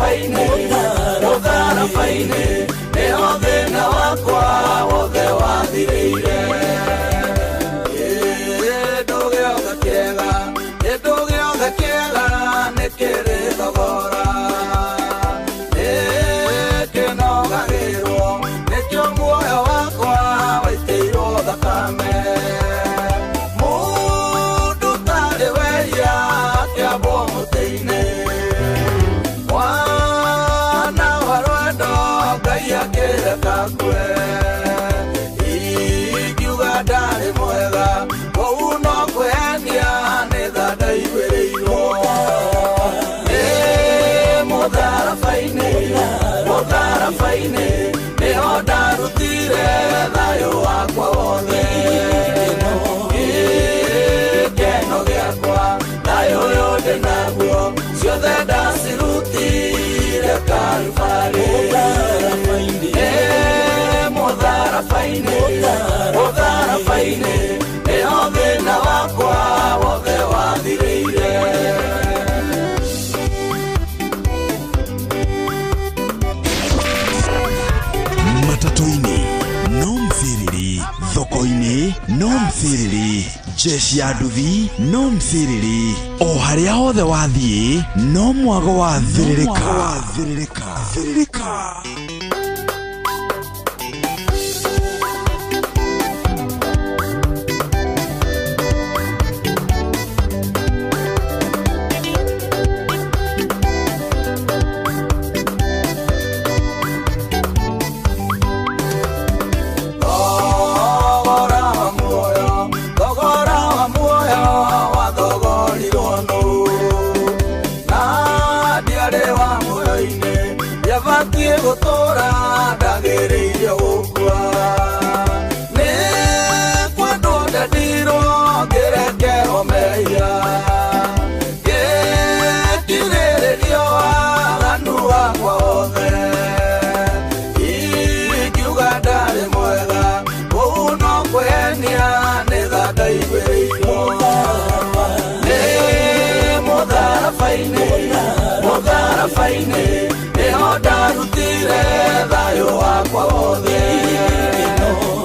Mũtharaba-inĩ, mũtharaba-inĩ, nĩho thĩna wakwa wothe wathirĩire. Kĩndũ gĩothe kĩega, kĩndũ gĩothe kĩega nĩ kĩrĩ thogora. Nĩkĩnogagĩrwo, nĩkĩo muoyo wakwa waitĩirwo thakame. Mũndũ ũtarĩ wehia akĩambwo mũtĩ-inĩ. Mwana wa rwendo Ngai akĩreka akue. Ingiuga ndarĩ mwega, kũu no kwĩhenia nĩ tha ndaiguĩrĩirwo. Nĩ mũtharaba-inĩ, mũtharaba-inĩ, nĩho ndarutire thayũ wakwa wothe. Gĩkeno gĩakwa, thayũ ũyũ ndĩnaguo, ciothe ndacirutire Karubarĩ. Nĩ mũtharaba-inĩ, mũtharaba-inĩ, nĩho thĩna wakwa wothe wathirĩire. Matatũ-inĩ no mthiriri, thoko-inĩ no mthiriri, jeshi ya nduthi no mthiriri, o harĩa hothe wathiĩ no mwago wa thĩrĩrĩka. Thĩrĩrĩka. Thogora wa muoyo, thogora wa muoyo wathogorirwo nũ? Na ndiarĩ wa muoyo-inĩ, ndiabatiĩ gũtũũra, ndagĩrĩire gũkua. Nĩ kwendwo ndendirwo, ngĩrekerwo mehia, ngĩkirĩrĩrio waganu wakwa wothe. Ingiuga ndarĩ mwega, kũu no kwĩhenia nĩ tha ndaiguĩrĩirwo. Nĩ mũtharaba-inĩ, mũtharaba-inĩ, nĩho ndarutire thayũ wakwa wothe.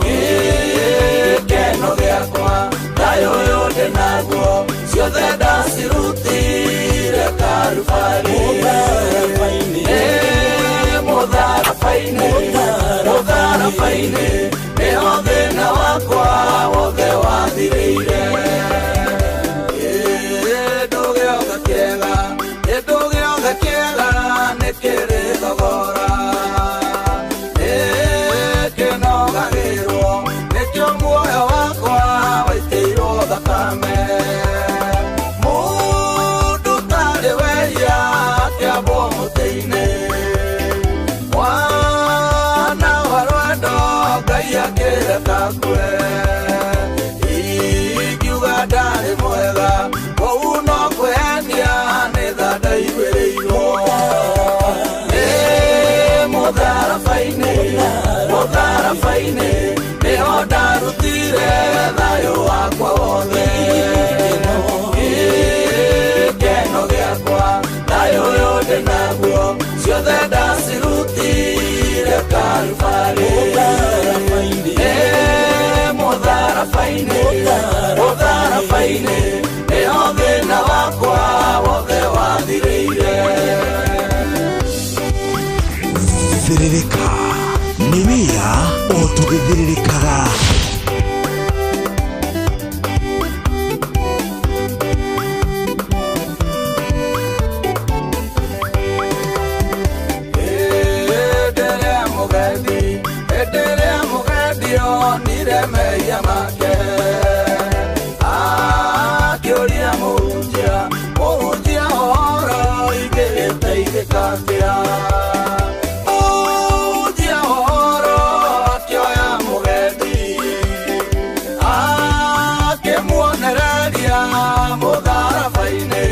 Gĩkeno gĩakwa, thayũ ũyũ ndĩnaguo, ciothe ndacirutire Karubarĩ. Nĩ mũtharaba-inĩ, mũtharaba-inĩ, nĩho thĩna wakwa wothe wathirĩire. Kĩndũ gĩothe kĩega, kĩndũ gĩothe kĩega nĩ kĩrĩ thogora. Nĩkĩnogagĩrwo, nĩkĩo muoyo wakwa waitĩirwo thakame. Mũndũ ũtarĩ wehia akĩambwo mũtĩ-inĩ. Mwana wa rwendo Ngai akĩreka akue. Ingiuga ndarĩ mwega, kũu no kwĩhenia nĩ tha ndaiguĩrĩirwo. Nĩ mũtharaba-inĩ, mũtharaba-inĩ, nĩho ndarutire thayũ wakwa wothe. Gĩkeno gĩakwa, thayũ ũyũ ndĩnaguo, ciothe ndacirutire Karubarĩ. Nĩ mũtharaba-inĩ, mũtharaba-inĩ, nĩho thĩna wakwa wothe wathirĩire. Thĩrĩrĩka nĩ wĩra o tũgĩthĩrĩrĩkaga. Hĩndĩ ĩrĩa mũgendi, hĩndĩ ĩrĩa mũgendi onire mehia make, akĩũria mũhunjia, mũhunjia ũhoro ingĩgĩteithĩka atĩa? Mũhunjia ũhoro akĩoya mũgendi, akĩmuonereria mũtharaba-inĩ.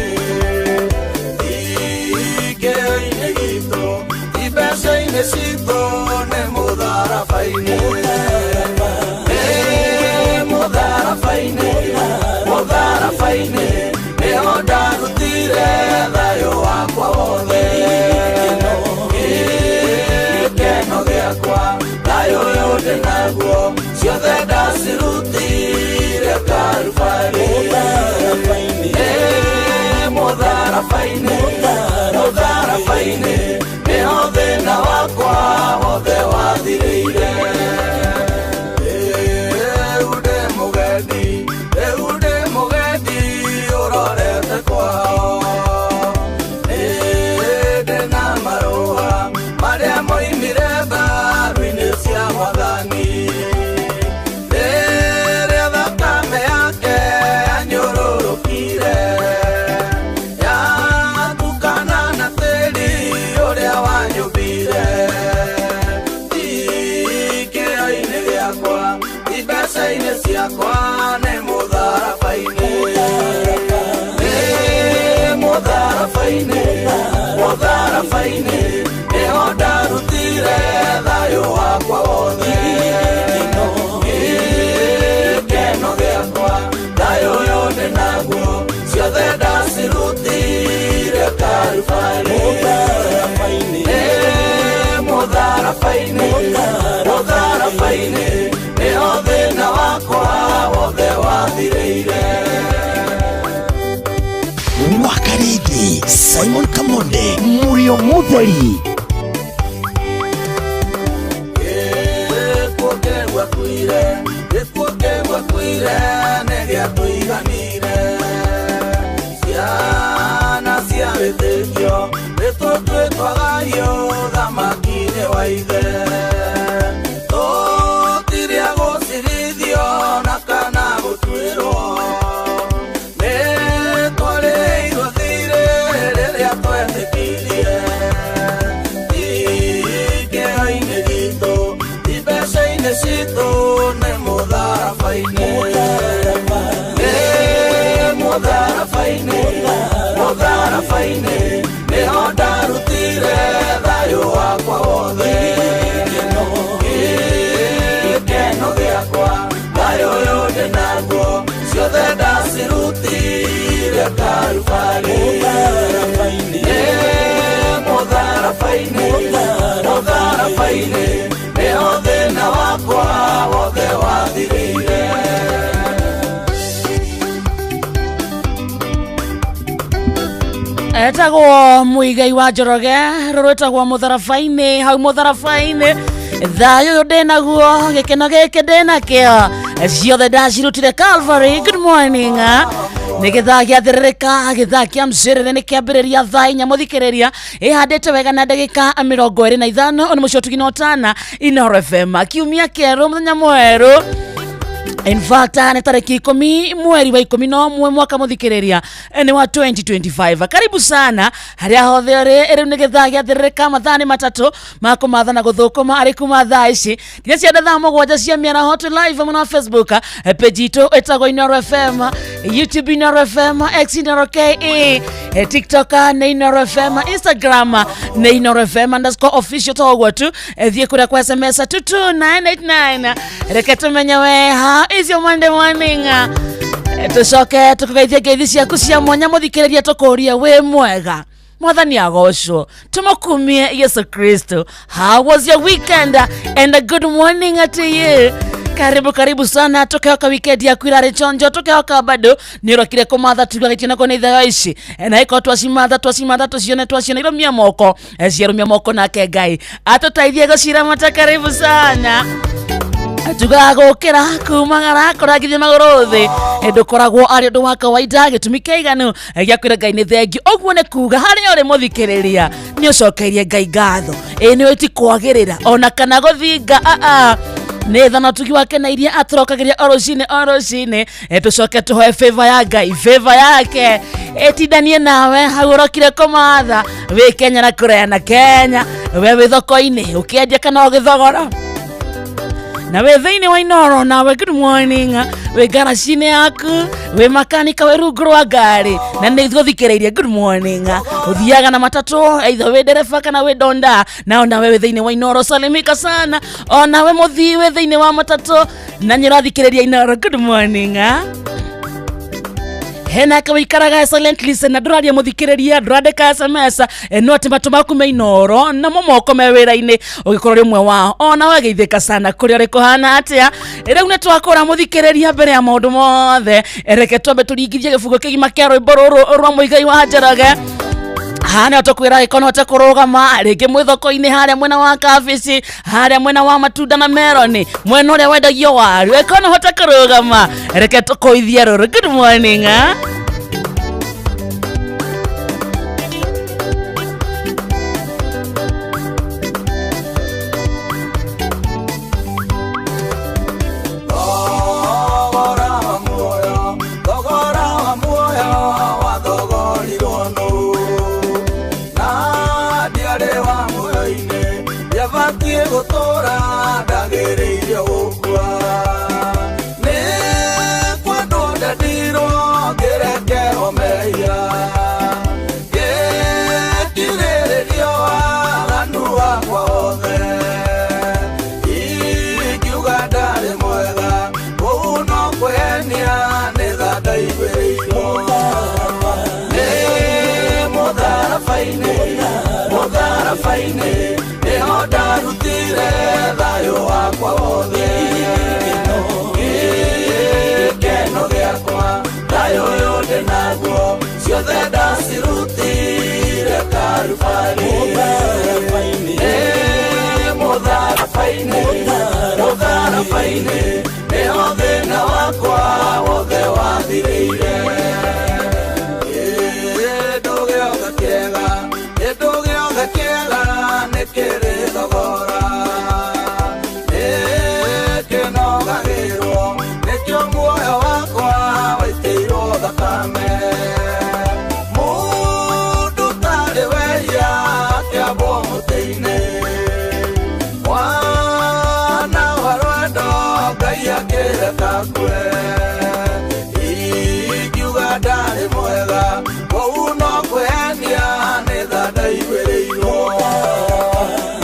Ikĩo-inĩ gitũ, ti mbeca-inĩ citũ, nĩ mũtharaba-inĩ. Nĩ mũtharaba-inĩ, mũtharaba-inĩ, nĩho ndarutire thayũ wakwa wothe. Mũtharaba-inĩ, mũtharaba-inĩ, nĩho thĩna wakwa wothe wathirĩire. Rĩu ndĩ mũgendi, rĩu ndĩ mũgendi ũrorete kwao. Nĩ ndĩ na marũa marĩa moimire mbaru-inĩ cia Mwathani. Rĩrĩa thakame yake yanyũrũrũkire, yatukana na tĩri ũrĩa wanyũmbire. Ti kĩo-inĩ gĩakwa, ti mbeca-inĩ ciakwa, nĩ mũtharaba-inĩ. Nĩ mũtharaba-inĩ, mũtharaba-inĩ, nĩho ndarutire thayũ wakwa wothe. Gĩkeno gĩakwa, thayũ ũyũ ndĩ naguo, ciothe ndacirutire Karubarĩ. Nĩ mũtharaba-inĩ, mũtharaba-inĩ, nĩho thĩna wakwa wothe wathirĩire. Wakarĩngĩ Simon Kamonde Mũrio Mũtheri. Gĩkuũ kĩgwakuire, gĩkuũ kĩgwakuire, nĩ gĩatũiganire. Ciana cia wĩtĩkio, nĩtũtuĩtwagario thamaki-inĩ wa ithe. Tũtiria gũcirithio na kana gũtuĩrwo. Nĩ twarĩirwo thirĩ rĩrĩa twetĩkirie. Ti kĩo-inĩ gitũ, ti mbeca-inĩ citũ, nĩ mũtharaba-inĩ. Nĩ mũtharaba-inĩ, mũtharaba-inĩ, nĩho ndarutire thayũ wakwa wothe. Gĩkeno gĩakwa, thayũ ũyũ ndĩ naguo, ciothe ndacirutire Karubarĩ. Nĩ mũtharaba-inĩ, mũtharaba-inĩ, nĩho thĩna wakwa wothe wathirĩire. Etagwo Muigai wa Njoroge, rũrwĩtagwo mũtharaba-inĩ. Hau mũtharaba-inĩ thayũ ũyũ ndĩ naguo, gĩkeno gĩkĩ ndĩ nakĩo, ciothe ndacirutire Calvary. Good morning. Nĩ gĩthaa gĩathĩrĩrĩka, gĩthaa kĩa mcĩrĩrĩ nĩ kĩambĩrĩria thaa 4. Mũthikĩrĩria ĩhandĩte wega na ndagĩka 25. Nĩ mũcio tugina ũtana Inoro FM, kiumia kĩerũ, mũthenya mwerũ. In fact, nĩ tarĩki 10 mweri wa 11 mwaka, mũthikĩrĩria, nĩ wa 2025. Karibu sana harĩa hothe ũrĩ. Rĩu nĩ gĩthaa gĩathĩrĩrĩka, mathaa nĩ matatũ ma kũmatha na gũthũkũma arĩ kuma thaa ici nginya cienda thaa 7 cia mĩaraho. Twĩ live mũno wa Facebook page itũ ĩtagwo Inoro FM, YouTube Inoro FM, X Inoro KE, TikTok nĩ Inoro FM, Instagram nĩ Inoro FM_official. To ũguo tu, thiĩ kũrĩa kwa SMS 22989, reke tũmenye we how is your Monday morning. Tũcoke tũkũgeithie ngeithi ciaku cia mwanya. Mũthikĩrĩria, tũkũrie wĩ mwega? Mwathani agocwo, tũmũkumie Yesu Kristo. How was your weekend? And a good morning to you. Karibu, karibu sana. Tukihoka weekend yaku irarĩ chonjo, tukihoka bado nĩ ũrokire kũmatha tuga gĩtio nĩ ithayo ici. Na ĩkorwo twacimatha, twacimatha, tũcione, twaciona irũmia moko. Ciarũmia moko, nake Ngai atũteithie gũciramata. Karibu sana. Tugaga gũkĩra kumagara kũrangithia magũrũ thĩ ndũkoragwo arĩ ũndũ wa kawaida. Gĩtũmi kĩiganu gĩa kwĩra Ngai nĩ thengiũ. Ũguo nĩ kuga harĩa ũrĩ, mũthikĩrĩria, nĩ ũcokeirie Ngai ngatho. Ĩ nĩ ti kwagĩrĩra ona kana gũthinga, aa nĩ tha na ũtugi wake na iria atũrokagĩria o rũcinĩ o rũcinĩ. Tũcoke tũhoe favor ya Ngai, favor yake ĩtindanie nawe hau ũrokire kũmatha wĩ Kenya na kũraya na Kenya, we wĩ thoko-inĩ ũkĩendia kana ũgĩthogora, na wĩ thĩinĩ wa Inoro nawe, good morning. Wĩ ngaraci-inĩ yaku, wĩ makanika, wĩ rungu rwa ngari na nĩ gũthikĩrĩirie, good morning. Ũthiaga na matatũ, either wĩ ndereba kana wĩ donda, nao nawe wĩ thĩinĩ wa Inoro, salimika sana. Onawe mũthii wĩ thĩinĩ wa matatũ na nĩ ũrathikĩrĩria Inoro, good morning. Hena wĩikaraga silent listen na ndũraria, mũthikĩrĩria, ndũrandĩka SMS, no atĩ matũ maku me Inoro namo moko me wĩra-inĩ, ũgĩkorwo ũrĩ ũmwe wao, ona wageithĩka sana kũrĩa ũrĩ kũhana atĩa. Rĩu nĩ twakũra, mũthikĩrĩria, mbere ya maũndũ mothe, reke twambe tũringithie gĩbungo kĩgima kĩa rwĩmbo rũrũ rwa Mũigai wa Njoroge. Hana tũkwĩra ĩko no hote kũrũgama rĩngĩ mwĩ thoko-inĩ harĩa mwena wa kabici, harĩa mwena wa matunda na meroni, mwena ũrĩa wendagio waru, ĩko no hote kũrũgama, reke tũkũithie rũrũ. Good morning, ah? Thogora wa muoyo, thogora wa muoyo wathogorirwo nũ? Na ndiarĩ wa muoyo-inĩ, ndiabatiĩ gũtũũra, ndagĩrĩire gũkua. Nĩ kwendwo ndendirwo, ngĩrekerwo mehia, ngĩkirĩrĩrio waganu wakwa wothe. Ingiuga ndarĩ mwega, kũu no kwĩhenia, nĩ tha ndaiguĩrĩirwo. Nĩ mũtharaba-inĩ, mũtharaba-inĩ, nĩho ndarutire thayũ wakwa wothe. Gĩkeno gĩakwa, thayũ ũyũ ndĩnaguo, ciothe ndacirutire Karubarĩ. Nĩ mũtharaba-inĩ, mũtharaba-inĩ, nĩho thĩna wakwa wothe wathirĩire. Kĩndũ gĩothe kĩega, kĩndũ gĩothe kĩega nĩ kĩrĩ thogora. Nĩkĩnogagĩrwo, nĩkĩo muoyo wakwa waitĩirwo thakame. Mũndũ ũtarĩ wehia akĩambwo mũtĩ-inĩ. Mwana wa rwendo Ngai akĩreka akue. Ingiuga ndarĩ mwega, kũu no kwĩhenia, nĩ tha ndaiguĩrĩirwo.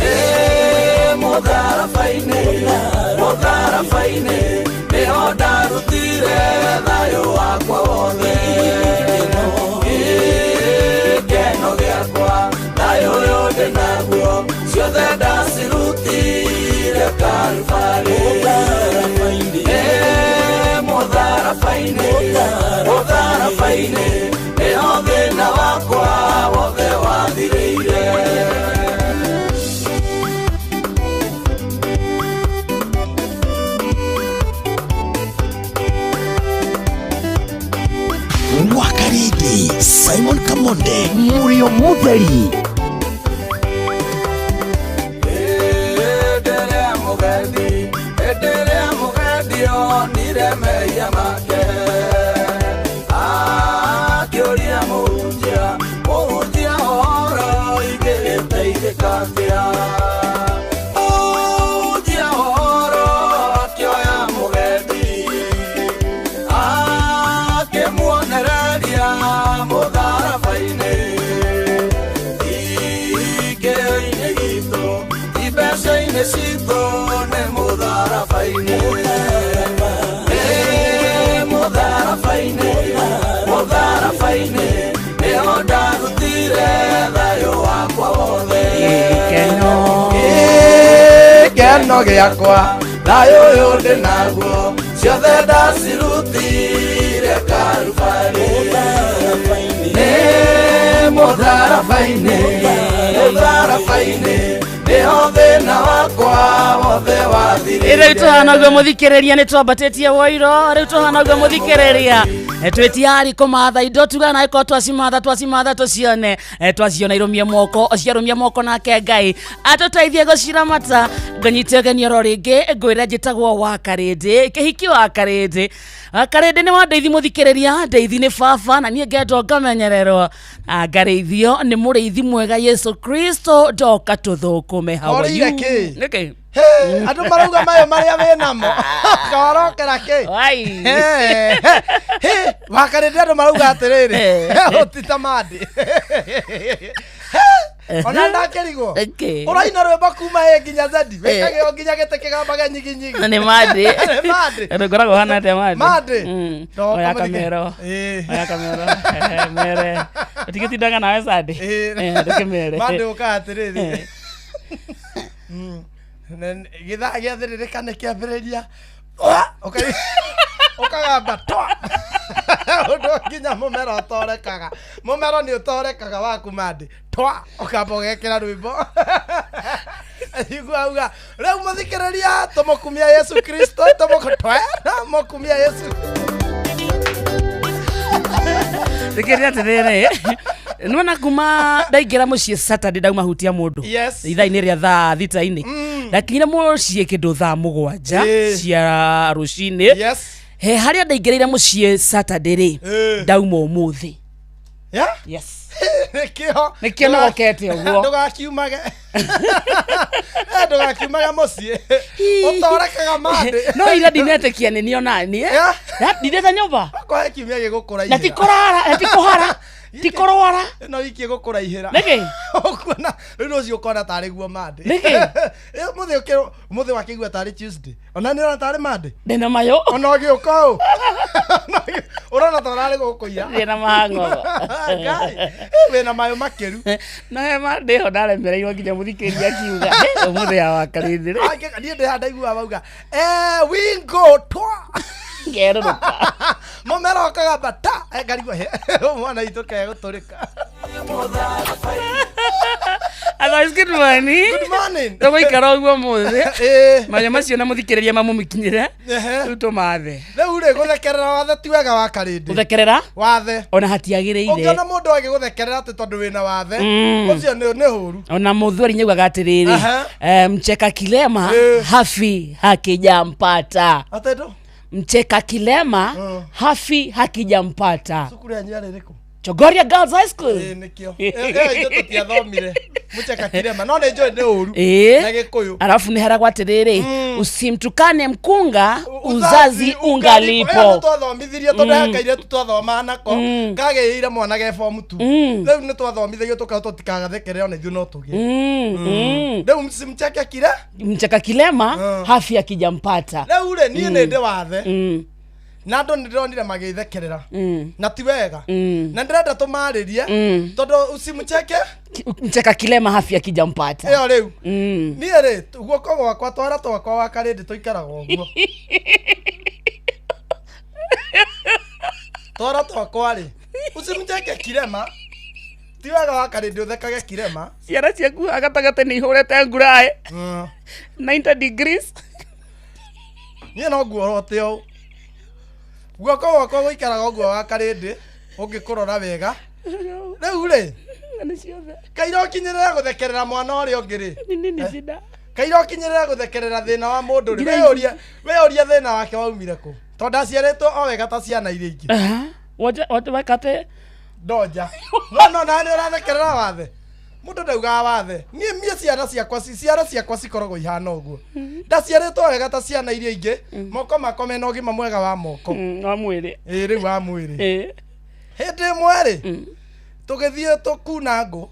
Nĩ mũtharaba-inĩ, mũtharaba-inĩ, nĩho ndarutire thayũ wakwa wothe. Gĩkeno gĩakwa, thayũ ũyũ ndĩnaguo, ciothe ndacirutire Karubarĩ. Nĩ mũtharaba-inĩ, mũtharaba-inĩ, nĩho thĩna wakwa wothe wathirĩire. Wakaridi Simon Kamonde Murio Mutheri. Hĩndĩ ĩrĩa mũgendi, hĩndĩ ĩrĩa mũgendi onire mehia make, akĩũria mũhunjia, mũhunjia ũhoro ingĩgĩteithĩka atĩa? Mũhunjia ũhoro akĩoya mũgendi, akĩmuonereria mũtharaba-inĩ. Ikĩo-inĩ gitũ, ti mbeca-inĩ citũ, nĩ mũtharaba-inĩ. Nĩ mũtharaba-inĩ, mũtharaba-inĩ, nĩho ndarutire thayũ wakwa wothe. Gĩkeno. Gĩkeno gĩakwa, thayũ ũyũ ndĩnaguo, ciothe ndacirutire Karubarĩ. Nĩ mũtharaba-inĩ, mũtharaba-inĩ, nĩho thĩna wakwa wothe wathirĩire. Rĩu tũhana ũguo mũthikĩrĩria, nĩ twambatĩtie woiro. Rĩu tũhana ũguo mũthikĩrĩria, twĩ tiari kũmatha indo tuga na ĩkorwo twacimatha, twacimatha tũcione. Twaciona irũmie moko, ciarũmia moko, nake Ngai atũteithie gũciramata. Nganyite ũgeni oro rĩngĩ, ngwĩre njĩtagwo wa Karĩndĩ, kĩhiki wa Karĩndĩ. Karĩndĩ nĩ wa ndeithi mũthikĩrĩria, ndeithi nĩ baba, na niĩ ngendwo ngamenyererwo, ngarĩithio nĩ mũrĩithi mwega Yesu Kristo. Ndoka tũthũkũme. How are you? Orĩire kĩ? Nĩkĩ? Hĩ, andũ marauga mayo marĩa wĩ namo kawarokera kĩ? Wai. Hĩ, wakarĩndĩ, andũ marauga atĩrĩrĩ, ũtita mandĩ ona ndakĩrigwo. Nĩkĩ? Ũraina rwĩmbo kuma A nginya Z, wĩkagĩo nginya gĩtĩ kĩgambage nyiginyigi. Nĩ mandĩ. Nĩ mandĩ. Ngoragwo hana atĩa mandĩ? Mandĩ. No, Oya kũmũthike. kamero. Ĩĩ. Oya kamero. Ehe, mere ũtigĩtindaga nawe sande. Ĩĩ. Ndũkĩmere. Mandĩ ũkaga atĩrĩrĩ, gĩthaa gĩathĩrĩrĩka nĩ kĩambĩrĩria, ũkagamba twa. Ũndũ nginya mũmero ũtorekaga. Mũmero nĩ ũtorekaga waku mandĩ. Twa ũkamba ũgekĩra rwĩmbo. Igua auga rĩu mũthikĩrĩria tũmũkumia Yesu Kristo tũmũkotwe mũkumia Yesu. Rĩkĩrĩ atĩrĩrĩ, nĩwona kuma ndaingĩra mũciĩ Saturday ndauma hutia mũndũ. Yes. Ithaa-inĩ rĩa thaa thita-inĩ. Ndakinyire mũciĩ kĩndũ thaa 7 cia rũcinĩ. Yes. He harĩa ndaingĩrĩire mũciĩ Saturday rĩ, ndauma ũmũthĩ. Yeah? Yes. Nĩkĩo. Nĩkĩo nogokete ũguo. Ndũgakiumage. Ndũgakiumage mũciĩ. Ũtorekaga mandĩ. No ira ndinetĩkia nĩ niĩ onani. Yeah. Ndindĩte nyũmba. Kwa kiumia gĩgũkũraihĩra. Na ti kũrara, na ti kũhara, ti kũrwara. Ĩno wiki ĩgũkũraihĩra. Nĩkĩ? Ũkuona rĩu rũciũ ũkona tarĩ guo Monday. Nĩkĩ? Mũthĩ ũkĩ mũthĩ wakĩigua tarĩ Tuesday. Ona nĩ ũrona tarĩ Monday. Ndĩna mayũ. Ona ũgĩũka ũũ. Ũrona ta ũrarĩ gũkũ ira. Ndĩna mahang'o. Ngai. Wĩna mayũ makĩru. No he Monday ho ndaremereirwo nginya mũthikĩrĩria akiuga, "Ũmũthĩ ya wakarĩthĩ rĩ." Niĩ ndĩ haha ndaiguaga mauga, wingo twa. Ngerũrũka. Mũmero ũkagamba ta. Ngarigwo he. Mwana witũ kegũtũrĩka. Otherwise, good morning. Good morning. Tũgũikara ũguo ũmũthĩ. Maũndũ macio na mũthikĩrĩria mamũmikinyĩre. Rĩu tũmathe. Rĩu rĩ gũthekerera wathe ti wega wa karĩndĩ. Gũthekerera? Wathe. Ona hatiagĩrĩire. Ũngĩona mũndũ agĩgũthekerera atĩ tondũ wĩna wathe, ũcio nĩ ũru. Ona mũthweri nyaugaga atĩrĩrĩ, mcheka kilema hafi hakijampata. Atĩ ndũ? Mcheka kilema hafi hakijampata. Cukuru yanyu yarĩ ĩrĩkũ? Chogoria Girls High School. Nĩkĩo. Ĩyo ithuĩ tũtiathomire. Mcheka kilema. No nĩ njũĩ nĩ ũru. Na Gĩkũyũ. Alafu nĩ haragwo atĩrĩrĩ, usimtukane mkunga uzazi ungalipo. Ĩyo nĩtwathomithirio tondũ he kairĩtu twathomaga nako kagĩire mwana ge form 2. Rĩu nĩtwathomithagio tũkao tũtikagathekerere ona ithuĩ no tũgĩe. Rĩu msimcheke kile? Mcheka kilema hafi akijampata. Rĩu rĩ niĩ nĩ ndĩ wathe. Na andũ nĩndĩronire magĩthekerera. Na ti wega. Na ndĩrenda tũmarĩrie tondũ usimcheke Mcheka kilema hafi akijampata. Ĩyo rĩu. Niĩ rĩ guoko gwakwa twara twakwa wa karĩndĩ tũikaraga ũguo. Twara twakwa rĩ usimcheke kilema. Ti wega wa karĩndĩ ũthekage kilema. Ciana ciaku gatagatĩ nĩ ihũrĩte nguraĩ. 90 degrees. Niĩ no nguorote ũũ. Guoko gwakwa gũikaraga ũguo wa karĩndĩ ũngĩkũrora wega. Rĩu rĩ kaira ũkinyĩrĩre gũthekerera mwana ũrĩa ũngĩ rĩ. Kaira ũkinyĩrĩre gũthekerera thĩna wa mũndũ rĩ. Wĩyũrie thĩna wake waumire kũ. Tondũ aciarĩtwo o wega ta ciana iria ingĩ. Wekate? Ndonja. No no na nĩ ũrathekerera wathe. Mũndũ ndaugaga wathe. Niĩ ciana ciakwa ciana ciakwa cikoragwo ihana ũguo. Ndaciarĩtwo wega ta ciana iria ingĩ. Moko makwa mena ũgima mwega wa moko. Wa mwĩrĩ. Ĩĩ rĩu wa mwĩrĩ. Hĩndĩ ĩmwe rĩ tũgĩthiĩ tũkuna ngũ.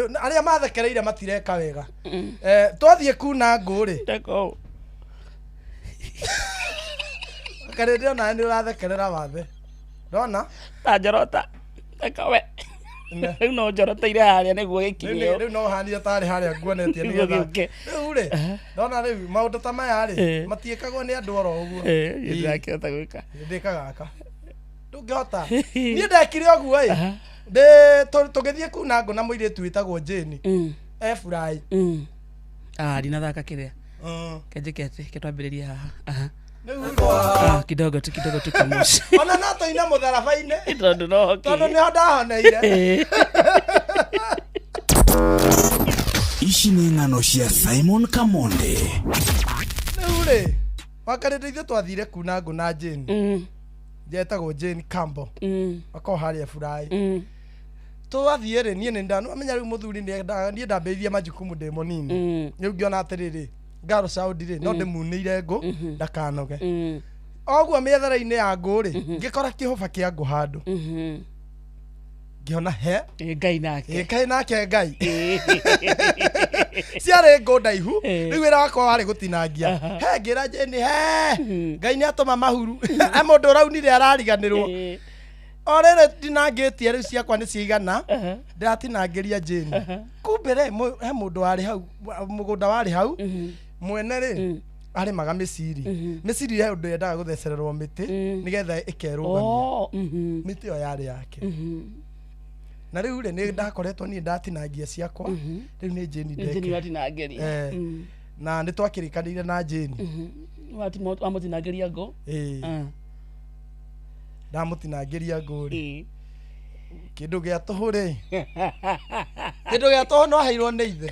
Na arĩa mathekereire matireka wega. Twathiĩ kuna ngũ rĩ. Karĩndĩ ona nĩ ũrathekerera wathe. Ndona? Ta njorota. Reka we. Rĩu no njoroteire harĩa nĩguo gĩkinye. Rĩu no ũhanire tarĩ harĩa nguonetie nĩgetha. Rĩu rĩ, ndona rĩu maũndũ ta maya rĩ, matiĩkagwo nĩ andũ oro ũguo. Ndakĩhota gwĩka. Ndĩkaga gaka. Ndũngĩhota. Niĩ ndekire ũguo ĩ. Tũgĩthiĩ kuna ngũ na mũirĩtu wĩtagwo Jane. Eburai. Ndinathaka kĩrĩa. Kenjĩke atĩ, ketwambĩrĩrie haha. Kidogo tu kidogo tu kamushi. Ona no tũine mũtharaba-inĩ. Tondũ no Tondũ nĩho ndahoneire. Ici nĩ ng'ano cia Simon Kamonde. Rĩu rĩ, wakarĩndĩ ithuĩ twathire kuna ngũ na Jane. Njetagwo Jane Campbell. Akorwo harĩa Eburai. Twathiĩ rĩ, niĩ nĩ ndamenya rĩu mũthuri niĩ ndambĩrĩirie majukumu ndĩ mũnini. Rĩu ngĩona atĩrĩrĩ, ngaro Saudi rĩ, no ndĩmunĩire ngũ ndakanoge. Oguo mĩethere-inĩ ya ngũ rĩ, ngĩkora kĩhũba kĩa ngũ handũ. Ngĩona he. Ngai nake. Ngai nake Ngai. Ciarĩ ngũ ndaihu, rĩu wĩra wakwa warĩ gũtinangia. He ngĩra Jane, he. Ngai nĩ atũma mahuru. He mũndũ ũraunire arariganĩrwo. O rĩrĩ ndinangĩtie rĩu ciakwa nĩ ciigana, ndĩratinangĩria Jane. Kumbe rĩ, he mũndũ warĩ hau, mũgũnda warĩ hau, mwene rĩ, Arĩmaga mĩciri. Mĩciri he ũndũ yendaga gũthecererwo mĩtĩ nĩgetha ĩkerũgamia. Oh, mhm. Mĩtĩ ĩyo yarĩ yake. Na rĩu rĩ, nĩ ndakoretwo niĩ ndatinangia ciakwa, rĩu nĩ Jane Jane ndeke. watinangĩria. Eh. Na nĩ twakĩrĩkanĩire na Jane. Wamũtinangĩria ngũ. Ĩĩ. Ah. Ndamũtinangĩria ngũ rĩ, Ĩĩ. kĩndũ gĩa tũhũ rĩ, kĩndũ gĩa tũhũ no aheirwo nĩ ithe.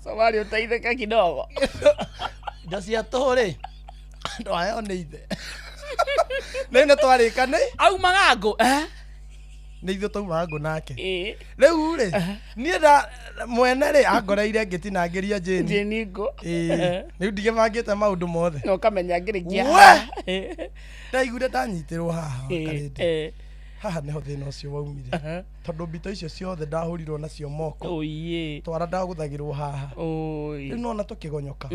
Somali utaithĩka kidogo. Indo cia tũhũ rĩ, ndwaheo nĩ ithe. Rĩu nĩ twarĩkanĩ Aumaga ngũ. Eh? Nĩ ithuĩ twaumaga ngũ nake. Ĩĩ. Rĩu rĩ, niĩ nda mwene rĩ, angoreire ngĩtinangĩria Jane. Jane ngũ. Ĩĩ, rĩu ndigĩbangĩte maũndũ mothe. Na ũkamenya ngĩrĩkia. We! Ndaiguire ndanyitĩrwo haha karĩndĩ. Haha nĩho thĩna ũcio waumire, tondũ mbito icio ciothe ndahũrirwo nacio moko, Oye. twara ndagũthagĩrwo haha. Oi. Rĩu nona tũkĩgonyoka.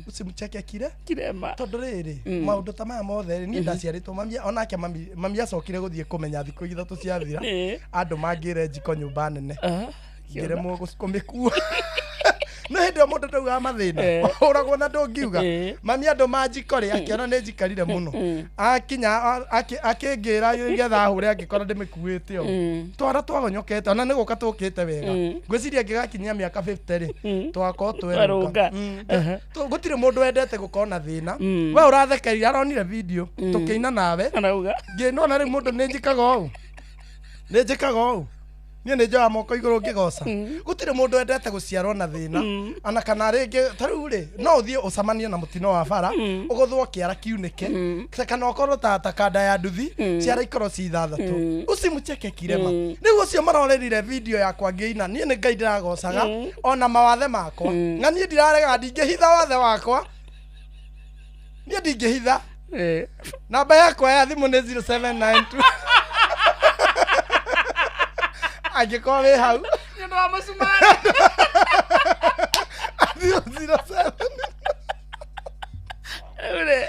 Usimcheke kire Kirema. tondũ rĩrĩ, maũndũ ta maya mothe rĩ, niĩ ndaciarĩtwo mami onake mami acokire gũthiĩ kũmenya thikũ 3 ciathira. Andũ mangĩre njiko nyũmba nene, ngĩremwo kũmĩkua. No hĩndĩ ĩyo mũndũ ndaugaga mathĩna, ũragwo na ndũngiuga. Mami andũ ma njiko rĩ, akĩona nĩ njikarire mũno, akinya akĩngĩra nĩgetha ahũre, angĩkorwo ndĩmĩkuĩte ũũ. Twara twagonyokete, ona nĩ gũka tũkĩte wega. Ngwĩciria ngĩgakinyia mĩaka 50 rĩ, twakorwo Twerũnga. twerũnga. Gũtirĩ mũndũ wendete gũkorwo na thĩna. We ũrathekeire, aronire video tũkĩina nawe. Arauga. Ngĩnona rĩu mũndũ nĩ njĩkaga ũũ, nĩ njĩkaga ũũ, niĩ nĩ njoya moko igũrũ ngĩgoca. Gũtirĩ mũndũ wendete gũciarwo na thĩna, ona kana rĩngĩ ta rĩu rĩ, no ũthiĩ ũcemanie na mũtino wa bara, ũgũthwo kĩara kiunĩke, kana ũkorwo ta kanda ya nduthi, ciara ikorwo ci ithathatũ. Usimcheke kirema. Rĩu ũcio marorerire video yakwa ngĩina, niĩ nĩ Ngai ndĩragocaga ona mawathe makwa, na niĩ ndirarega, ndingĩhitha wathe wakwa, niĩ ndingĩhitha. Namba yakwa ya thimũ nĩ 0792, angĩkorwo wĩ hau. Nĩ ũndũ wa mũcumarĩ. 007. Rĩu rĩ.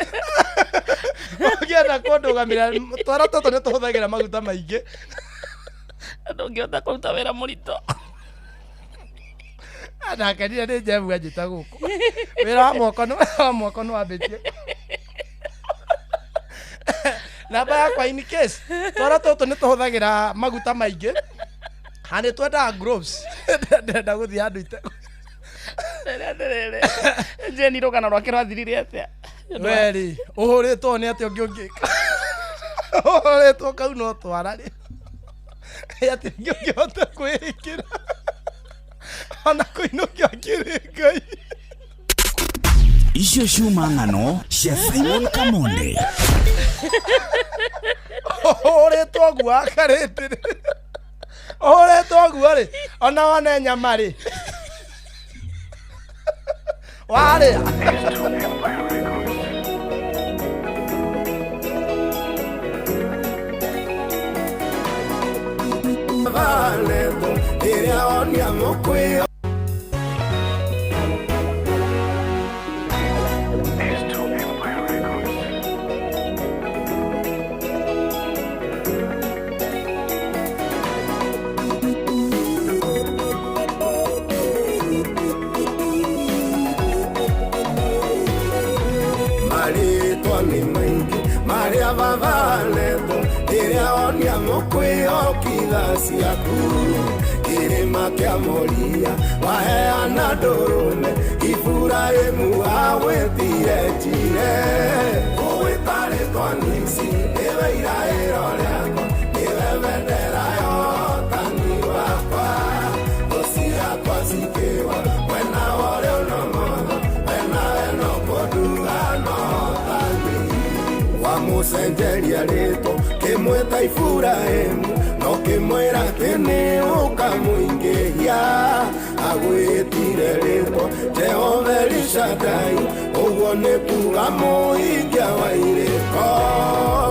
Ũngĩenda kũndũgamĩra, twara tũtũ nĩ tũhũthagĩra maguta maingĩ. Ndũngĩhota kũruta wĩra mũritũ. Ndakenire nĩ Jebu anjĩta gũkũ. Wĩra wa moko nĩ wa moko nĩ wambĩtie. Namba yakwa in case, twara tũtũ nĩ tũhũthagĩra maguta maingĩ na nĩ twendaga gloves. Ndĩrenda gũthiĩ handũ ite Atĩrĩrĩ, Jane rũgano rwake rwathirire atĩa? We rĩ, ũhũrĩtwo nĩ atĩa ũngĩ ũngĩka? Ũhũrĩtwo kau no twara rĩ, atĩ ũngĩ ũngĩhota kwĩĩkĩra ona kũinũkia kĩrĩ Ngai. Icio ciuma ng'ano cia Simon Kamonde. Ũhũrĩtwo ũguo akarĩte rĩ, ũhũrĩtwo ũguo rĩ, ona wone nyama rĩ, warĩa. Valetwo ĩrĩa wonia mũkwĩo. Marĩtwa nĩ maingĩ marĩa babaletwo rĩrĩa wonia mũkwĩokitha ciaku kĩrĩma kĩa Moria waheana ndũrũme Iburahĩmu agwĩtire njire ũgwĩta rĩtwa nisi nĩwe iraĩro rĩakwa nĩwe bendera yotani wakwa thũ ciakwa cikĩwa mwena wa ũrĩo no motho wena weno kũnduga no tani wamũcenjeria rĩtwa kĩmwĩta Iburahĩmu no kĩmwĩra atĩ nĩ ũkamũingĩhia agwĩtire rĩtwa Jehova Elishadai ũguo nĩ kuga mũhingia wa irĩko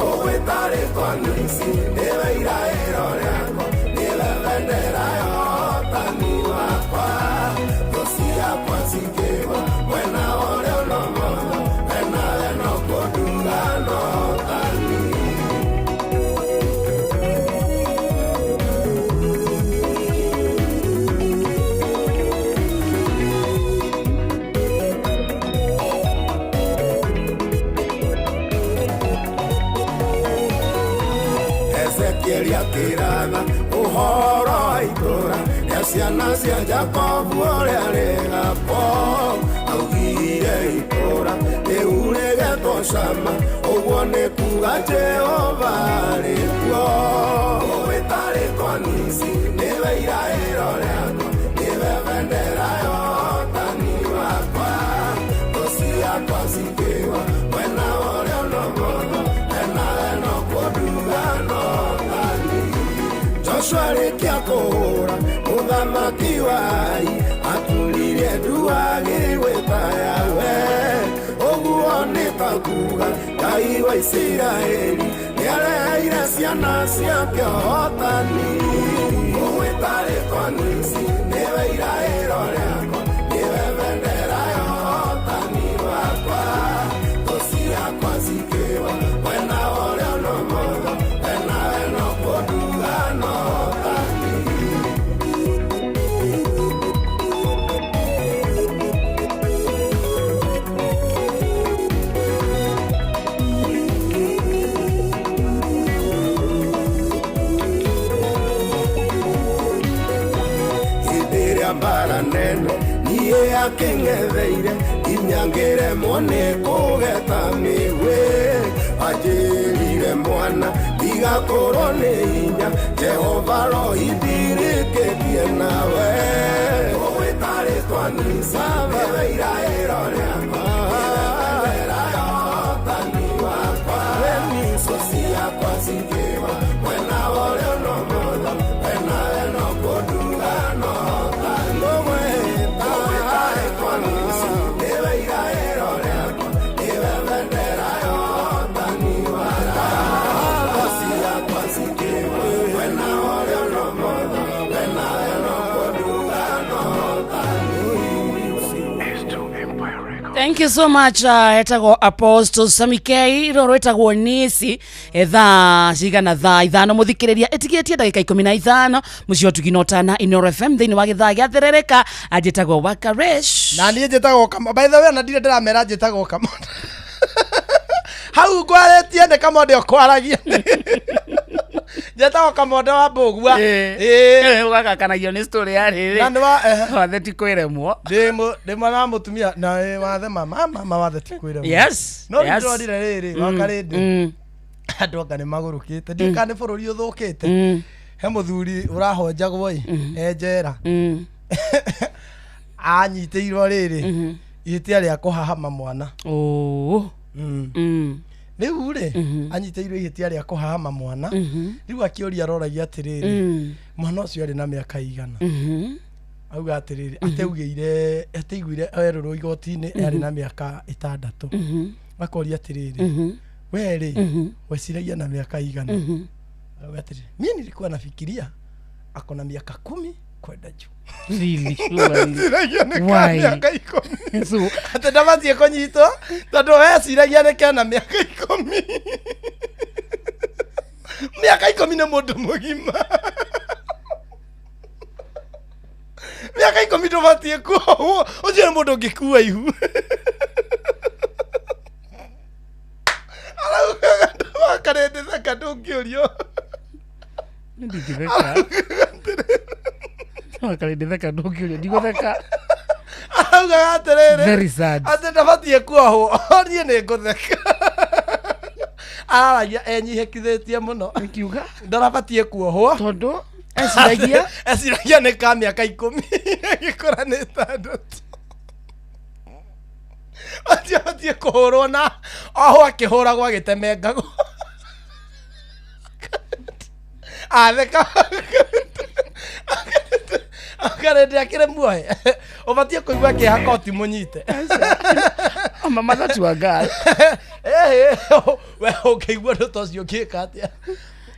ũgwĩta rĩtwa nisi nĩwe iraĩro rĩakwa nĩwe bendera yotani wakwa thũ ciakwa cikĩwa mwena wa ũrĩo no motho wena weno kũnduga no tani. Ezekieli akĩratha ũhoro wa itũũra rĩa ciana cia Jakobu ũrĩa rĩgakwo augire itũũra rĩu rĩgetwo Shama ũguo nĩ kuga Jehova arĩ kuo ũgwĩta rĩtwa Nisi nĩwe iraĩro rĩakwa nĩwe bendera ya ũhotani wakwa thũ ciakwa cikĩgwa mwena ũrĩa na ũmotho ena no kũnduga no tani Joshua arĩkia kũhũra mũthamaki wa Ai aturirie ndu agĩgwĩta Yahweh ũguo nĩ ta kuga Ngai wa Isiraeli nĩareheire ciana ciake ũhotani ũgwĩta rĩtwa Nisi nĩwe iraĩro rĩakwa nĩwe bendera ya ũhotani wakwa thũ ciakwa cikĩgwa mwena ũrĩa na ũmotho ena no kũnduga no tani. Hĩndĩ ĩrĩa mbara nene niĩ akĩng'etheire nginya ngĩremwo nĩ kũgeta mĩgwĩ anjĩrire mwana ndigakorwo nĩ hinya Jehova rohindirĩkĩtie nawe ũgwĩta rĩtwa Nisi nĩwe iraĩro rĩakwa nĩwe bendera ya ũhotani wakwa thũ ciakwa cikĩgwa mwena ũrĩa na ũmotho ena no kũnduga no tani ũgwĩta rĩtwa Nisi nĩwe iraĩro rĩakwa nĩwe bendera ya ũhotani wakwa thũ ciakwa cikĩgwa mwena ũrĩa na ũmotho ena no kũnduga no tani. Thank you so much etagwo Apostle Sammy K roro etagwo Nisi thaa cigana thaa 5 muthikiriria itigitie ndagika 15 mucio ũtugi na ũtana Inooro FM thiini wa githaa gĩa therereka anjĩtagwo Wakaresh na niĩ njĩtagwo Kamo by the way na ndirĩ ndĩramera njĩtagwo Kamondo hau ngwarĩtie nĩ Kamondo ũkwaragia njĩtagwo Kamondo wa Mbũgua ĩĩ ũgakakanagio nĩ story ya na rĩrĩ nĩ wa wathe ti kwĩremwo ndĩ mwana wa mũtumia na ĩ wathe mama mama wathe ti kwĩremwo yes no yes. nĩndĩronire rĩrĩ wakarĩndĩ Mm, andũ anga nĩ magũrũkĩte ndiũ kana nĩ bũrũri ũthũkĩte mm, he mũthuri ũrahonjagwo ĩ e njera mm, anyitĩirwo rĩrĩ ihĩtia rĩa kũhahama mwana oh, Mm. mm, rĩu rĩ anyitĩirwo ihĩtia rĩa kũhahama mwana rĩu akĩũria aroragia atĩrĩrĩ mm, mwana ũcio arĩ na mĩaka igana mhm, auga atĩrĩrĩ ateugĩire ateiguire erũrwo igoti-inĩ arĩ na mĩaka 6 akoria atĩrĩrĩ we rĩ weciragia na mĩaka igana auga atĩrĩrĩ mimi nilikuwa nafikiria ako na miaka 10 kwenda juu really surely. Ciragia nĩ ka Why? mĩaka 10 so atĩ ndabatiĩ kũnyitwo tondũ weciragia nĩ kena mĩaka 10 mĩaka 10 nĩ mũndũ mũgima mĩaka 10 ndũbatiĩ kuohwo ũcio nĩ mũndũ ũngĩkua ihu araugaga wakarĩndĩtheka ndũngĩũrio ndingĩtheka wakarĩndĩtheka ndũngĩũria ndigũtheka araugaga atĩrĩrĩ very sad atĩ ndabatiĩ kuohwo niĩ nĩ ngũtheka araragia enyihĩkithĩtie mũno nkiuga ndarabatiĩ kuohwo tondũ eciragia eciragia nĩ ka mĩaka 10 agĩkũra nĩ 6 ũcio abatiĩ kũhũrwo na oho akĩhũragwo agĩtemengagwo atheka akarende akĩrĩ muohe ũbatiĩ kũigua kĩeha koti mũnyite mama that you are girl Ĩhĩ, we ũngĩigua ũndũ ta ũcio ũngĩka atĩa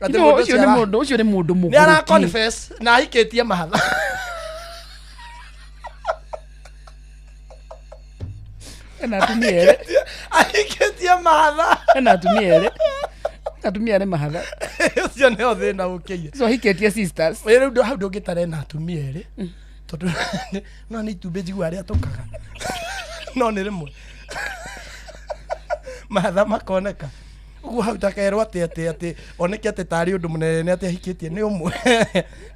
Atĩ No, mũndũ ũcio nĩ mũndũ ũcio nĩ mũndũ nĩ ara mũgũrũki confess na ahikĩtie mahatha ena atumia erĩ ahikĩtie mahatha ena atumia erĩ atumia erĩ mahatha ũcio nĩo thĩna ũkĩire so ahikĩtie sisters Ĩ, rĩu hau ndũngĩtara ena atumia erĩ tondũ no nĩ itumbĩ njiguaga rĩa tũkaga no nĩ rĩmwe mahatha makoneka. Ũguo hau takerwo atĩ atĩ atĩ oneke atĩ tarĩ ũndũ mũnene atĩ ahikĩtie nĩ ũmwe.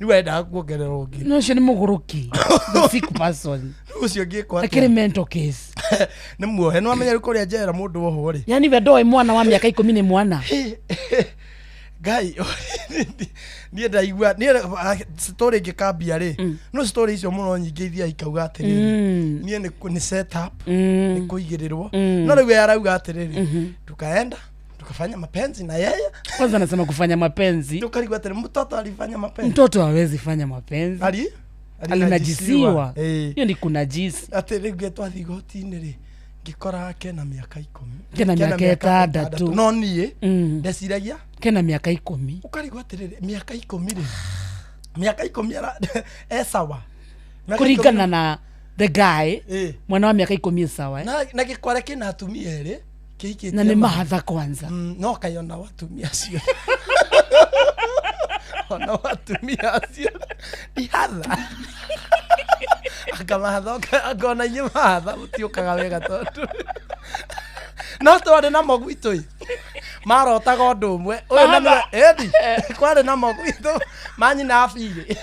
Rĩu endaga kuongerera ũngĩ. No ũcio nĩ mũgũrũki, the sick person. Rĩu ũcio ũngĩkwo akĩrĩ atĩa? Mental case. Nĩ muohe, nĩ wamenya rĩu kũrĩa njera mũndũ wohwo rĩ. Yani we ndoĩ mwana wa mĩaka 10 nĩ mwana. Ngai, niĩ ndaigua niĩ story ĩngĩkambia rĩ, no story icio mũno nyingĩ ithiaga ikauga atĩrĩrĩ, niĩ nĩ set up, nĩ kũigĩrĩrwo. No rĩu we arauga atĩrĩrĩ, tukaenda tukafanya mapenzi na yeye. Kwanza anasema kufanya mapenzi. Tukarigwo atĩrĩ, mtoto alifanya mapenzi? Mtoto hawezi fanya mapenzi. Ali Alinajisiwa. Ĩĩ. Hiyo ni kunajisi. Atĩ rĩu twathiĩ igoti-inĩ rĩ, ngĩkora kena mĩaka 10. Kena mĩaka 6. No niĩ ndeciragia kena mĩaka 10. Ũkarigwo atĩrĩrĩ, mĩaka 10 rĩ, mĩaka 10 e sawa? Mĩaka Kũringana 10 na the guy, Ĩĩ. mwana wa mĩaka 10 sawa, eh? Na gĩkware kĩna atumia erĩ kĩhikĩtie. Na nĩ mahatha kwanza. No kaĩ ona watumia acio, ona watumia acio ihatha anga mahatha, anga ona inyuĩ mahatha mũtiũkaga wega, tondũ no twarĩ namo gwitũ ĩ, marotaga ũndũ ũmwe ũyũ na nĩwe ĩndi kwarĩ namo gwitũ manyina abirĩ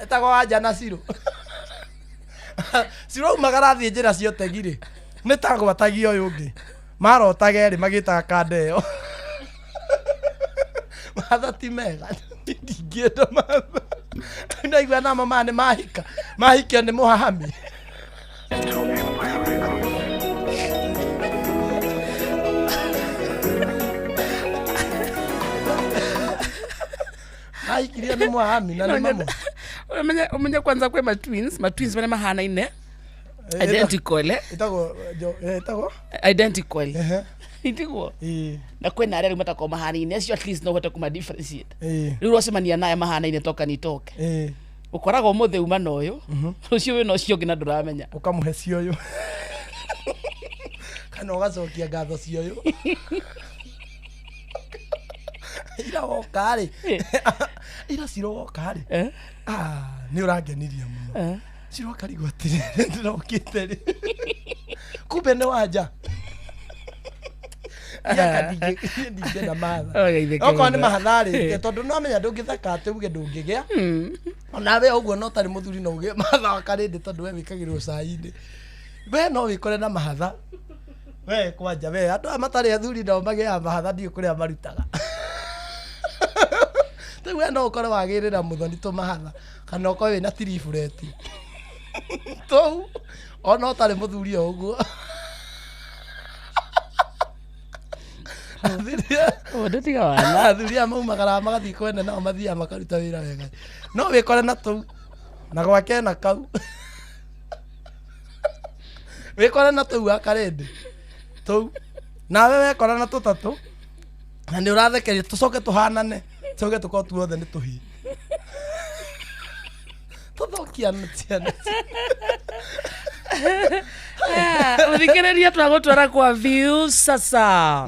etagwo Wanja na Cirũ. Cirũ aumagara athiĩ njĩra cia ũtegi rĩ, nĩ tagwatagia ũyũ ũngĩ, marotaga erĩ magĩtaga kanda ĩyo. Mahatha ti mega, ndingĩenda mahatha. Ndaigua namo maya nĩ mahika mahikio nĩ mũhahami. Mahikirio nĩ mũhahami na nĩ mamwe. Umenye kwanza kwĩ matwins marĩa mahanaine, identical, eh? Ĩtagwo ĩtagwo Identical. Itiguo? Ĩĩ. Na kwĩna arĩa rĩu matakorwo mahanaine, acio at least no ũhote kũma differentiate. Rĩu ũracemania naye mahanaine toka nitoke. Ũkoraga ũmũthĩ uma na ũyũ, rũciũ wĩna ũcio ũngĩ na ndũramenya. Ũkamũhe cioyũ kana ũgacokia ngatho cioyũ. Ira woka rĩ, ira Ciro woka rĩ, Eh? ah, nĩ ũrangenirie mũno. Eh? Ciro akarigwo atĩrĩrĩ, ndĩrokĩte rĩ, kumbe nĩ wanja. Niĩ ndingĩenda mahatha. Oh, geithĩke Okorwo nĩ mũno. mahatha rĩ, tondũ no amenya ndũngĩtheka atĩ uge ndũngĩgĩa onawe ũguo, no tarĩ mũthuri no ũgĩe mahatha wa karĩndĩ, tondũ we wĩkagĩrwo cai-inĩ, we no wĩkore na mahatha. We kwanja we andũ aya matarĩ athuri nao magĩaga mahatha, ndiũĩ kũrĩa marutaga. Rĩu we no ũkore wagĩrĩra mũthoni tũmahatha, kana ũkorwe wĩna tiribureti tũu ona ũtarĩ mũthuri o ũguo. Oh, ndũtiga wana. Athuri aya maumagaraga magathiĩ kwene, nao mathiaga makaruta wĩra wega, no wĩkore na tũu na gwake na kau, wĩkore na tũu akarĩndĩ tũu, nawe wekora na tũtatũ na nĩ ũrathekeria, tũcoke tũhanane, tũcoke tũkorwo tuothe nĩ tũhii tũthũkia ciana. Ũthikĩrĩria, twagũtwara kwa Viusasa.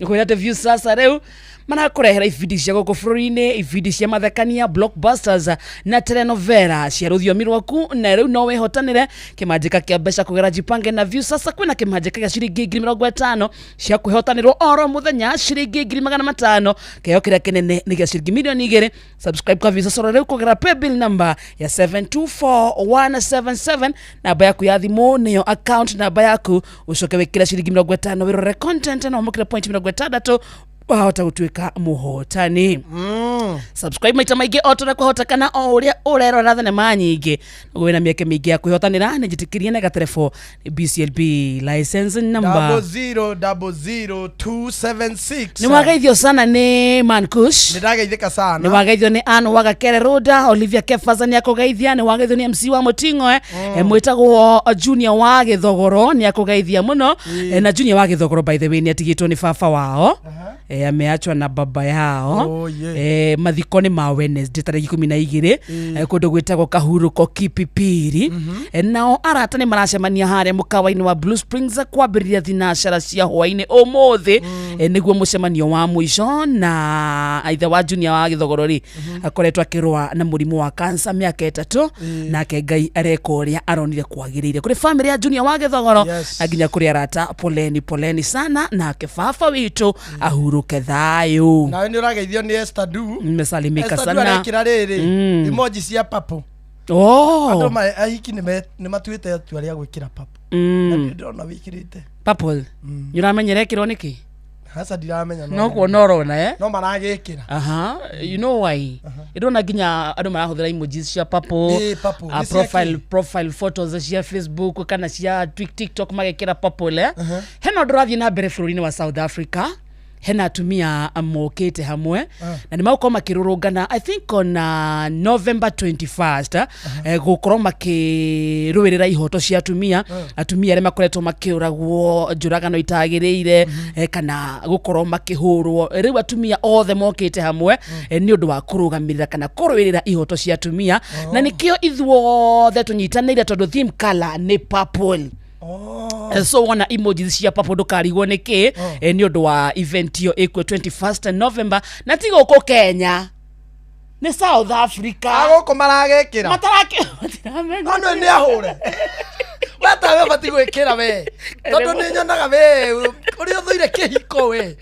Nĩkwĩra atĩ Viusasa rĩu marakũrehera ibindi cia gũkũ bũrũri-inĩ, ibindi cia mathekania, blockbusters na telenovela cia rũthiomi rwaku. Na rĩu no wĩhotanĩre kĩmanjĩka kĩa mbeca kũgera Jipange na Viusasa. Kwĩna kĩmanjĩka gĩa ciringi 50,000 cia kwĩhotanĩrwo oro mũthenya, ciringi 500,000, kĩheo kĩrĩa kĩnene nĩ gĩa ciringi 2,000,000. Subscribe kwa Viusasa oro rĩu kũgera paybill number ya 724177, namba yaku ya thimũ nĩyo account namba yaku, ũcoke wĩkĩre ciringi 50 wĩrore content na wamũkĩre point 60, wahota gũtuĩka mũhotani. Subscribe maita maingĩ o ta ũrĩa kwahotekana, o ũrĩa ũrerora thenema nyingĩ noguo wĩna mĩeke mĩingĩ ya kwĩhotanĩra. Nĩ njĩtĩkĩrie na gaterebo BCLB license number 0000276. Nĩ wageithio sana nĩ Mankush. Nĩ ndageithĩka Nĩ sana. Wageithio nĩ Ann Wagakere Rũda, Olivia Kefaza nĩ akũgeithia. Nĩ wageithio nĩ MC wa Mũting'oe, mwĩtagwo Junior wa Gĩthogoro, nĩ akũgeithia mũno. Na Junior wa Gĩthogoro, by the way, nĩ atigĩtwo nĩ baba wao. Ameachwa na baba yao. Oh, yeah. Mathiko nĩ ma Wednesday tarĩki 12, kũndũ gwĩtagwo Kahuruko Kipipiri. Nao arata nĩ maracemania harĩa mũkawa-inĩ wa Blue Springs kwambĩrĩria thinacara cia hwaĩ-inĩ ũmũthĩ, nĩguo mũcemanio wa mũico. Na ithe wa Junior wa Gĩthogoro rĩ, akoretwo akĩrũa na mũrimũ wa kansa mĩaka 3, nake Ngai areka ũrĩa aronire kwagĩrĩire. Kũrĩ famĩlĩ ya Junior wa Gĩthogoro na nginya kũrĩ arata, poleni poleni sana, nake baba witũ ahurũke thayũ. Nawe nĩ ũrageithio nĩ Esther Du. Nimesalimika Esther Du sana. arekĩra rĩrĩ emoji cia papo. Andũ ahiki nĩ matuĩte itua rĩa gwĩkĩra papo. Na nĩ ndĩrona wĩkĩrĩte. Purple nĩ ũramenyera ĩkĩrwo nĩkĩ? Haca, ndiramenya. No kuona ũrona, eh? No maragĩkĩra. Aha, you know why? Ndĩrona nginya andũ marahũthĩra emojis cia purple. Ĩ, purple. Nĩ cia Profile kĩ? Profile photos cia Facebook kana cia TikTok magekĩra purple, eh? Hena ũndũ ũrathiĩ na mbere bũrũri-inĩ wa South Africa. Hena atumia mokĩte hamwe na nĩ magũkorwo makĩrũrũngana, I think on November 21st, gũkorwo makĩrũĩrĩra ihoto cia atumia, atumia arĩa makoretwo makĩũragwo njũragano itagĩrĩire, kana gũkorwo makĩhũrwo. Rĩu atumia othe mokĩte hamwe nĩ ũndũ wa kũrũgamĩrĩra kana kũrũĩrĩra ihoto cia atumia, na nĩkĩo ithuothe tũnyitanĩire tondũ theme color nĩ purple. So wona emojis cia purple ndũkarigwo nĩ kĩ. Nĩ ũndũ wa event ĩyo ĩkuo 21st November, na ti gũkũ Kenya, nĩ South Africa. Agũkũ maragĩkĩra. Matarake matiramenya. No nĩ ahũre we tawe ũbatiĩ gwĩkĩra we, tondũ nĩ nyonaga we ũrĩa ũthũire kĩhiko. We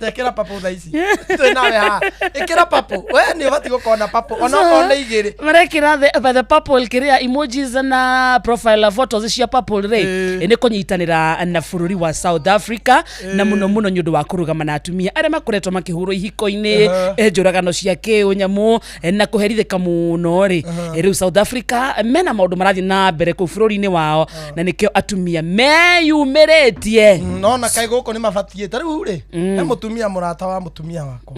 tekĩra papo thaa ici twĩ nawe haha, ĩkĩra papo. We nĩ ũbatiĩ gũkorwo na papo onokorwo nĩ igĩrĩ. Marekĩra the purple kĩrĩa emojis na profile photos cia purple rĩ, nĩ kũnyitanĩra na bũrũri wa South Africa, na mũno mũno nĩ ũndũ wa kũrũgama na atumia arĩa makoretwo makĩhũrwo ihiko-inĩ, njũragano cia kĩũnyamũ, na kũherithĩka mũno rĩ. Rĩu South Africa mena maũndũ marathiĩ na mbere kũu bũrũri-inĩ wao, na nĩkĩo atumia meyumĩrĩtie. Nona kaĩ gũkũ nĩ mabatiĩ. Ta rĩu rĩ, he mũtumia mũrata wa mũtumia wakwa,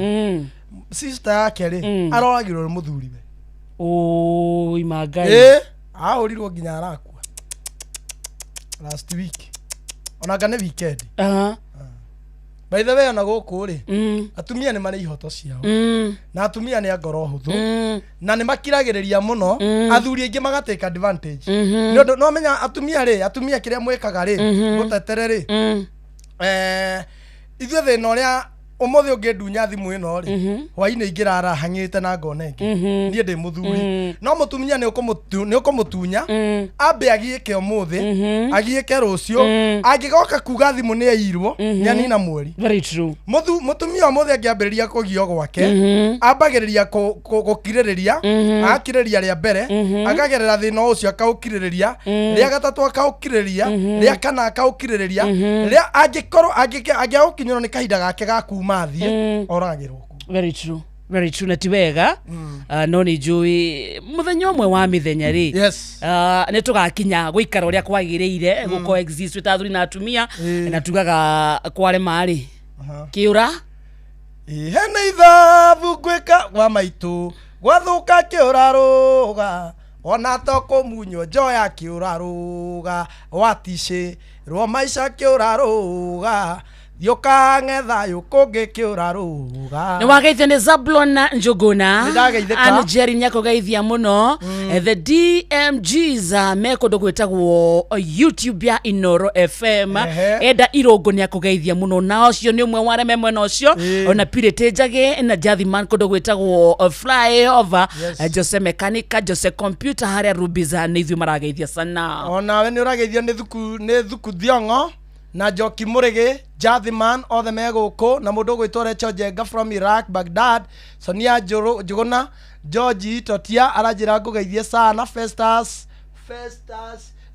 sister yake rĩ, aroragirwo nĩ mũthuriwe. Ũi mangai. Ĩ, ahũrirwo nginya arakua last week, onanga nĩ weekend. By the way, ona gũkũ rĩ, atumia nĩ marĩ ihoto ciao, na atumia nĩ a ngoro hũthũ, na nĩ makiragĩrĩria mũno athuri aingĩ magatake advantage, nĩ ũndũ no menya atumia rĩ, atumia kĩrĩa mwĩkaga rĩ, gũtetere rĩ, ithuĩ thĩna ũrĩa ũmũthĩ ũngĩndunya thimũ ĩno rĩ, hwainĩ ingĩrara hang'ĩte na ngona ĩngĩ. Niĩ ndĩ mũthuri, no mũtumia nĩ ũkũmũtunya ambe agiĩke ũmũthĩ, agiĩke rũciũ, angĩgoka kuga thimũ nĩ airwo nĩ anina mweri. Very true. Mũtumia ũmũthĩ angĩambĩrĩria kũgio gwake, ambagĩrĩria gũkirĩrĩria, agakirĩrĩria rĩa mbere, akagerera thĩna ũcio akaũkirĩrĩria, rĩa gatatũ akaũkirĩrĩria, rĩa kana akaũkirĩrĩria, rĩa angĩkorwo angĩaga gũkinyĩrwo nĩ kahinda gake ga kuma athiĩ, oragĩrwo kuo. Very true, very true. Na ti wega. No nĩ njũĩ mũthenya ũmwe wa mĩthenya rĩ, nĩ tũgakinya gũikara ũrĩa kwagĩrĩire, gũ coexist twĩ ta athuri na atumia. Na tugaga kwarema rĩ, kĩũra. Ĩ, hena ithabu ngwĩka gwa maitũ gwathũka kĩũrarũga, ona to kũmunywo njoya kĩũrarũga, waticĩrwo maica kĩũrarũga, thiũkang'e thayũ kũngĩ kĩũrarũga. Nĩ wageithio nĩ Zablon Njũgũna. Nĩ ndageithĩka. Ann Jerry nĩ akũgeithia mũno. The DMGs me kũndũ gwĩtagwo YouTube ya Inoro FM. Enda Irũngũ nĩ akũgeithia mũno, na ũcio nĩ ũmwe wa arĩa me mwena ũcio. Ona Purity Njagĩ na Jathiman kũndũ gwĩtagwo Flyover. Jose Mechanica, Jose Computer harĩa Rubiza nĩ ithuĩ marageithia sana. Onawe nĩ ũrageithio nĩ thuku Thiong'o na Njoki Mũrĩgĩ, Jathiman, othe me gũkũ, na mũndũ ũgwĩtwo Recho Njenga from Iraq, Baghdad, Sonia Njũgũna, George Totia aranjĩra ngũgeithie sana, Festus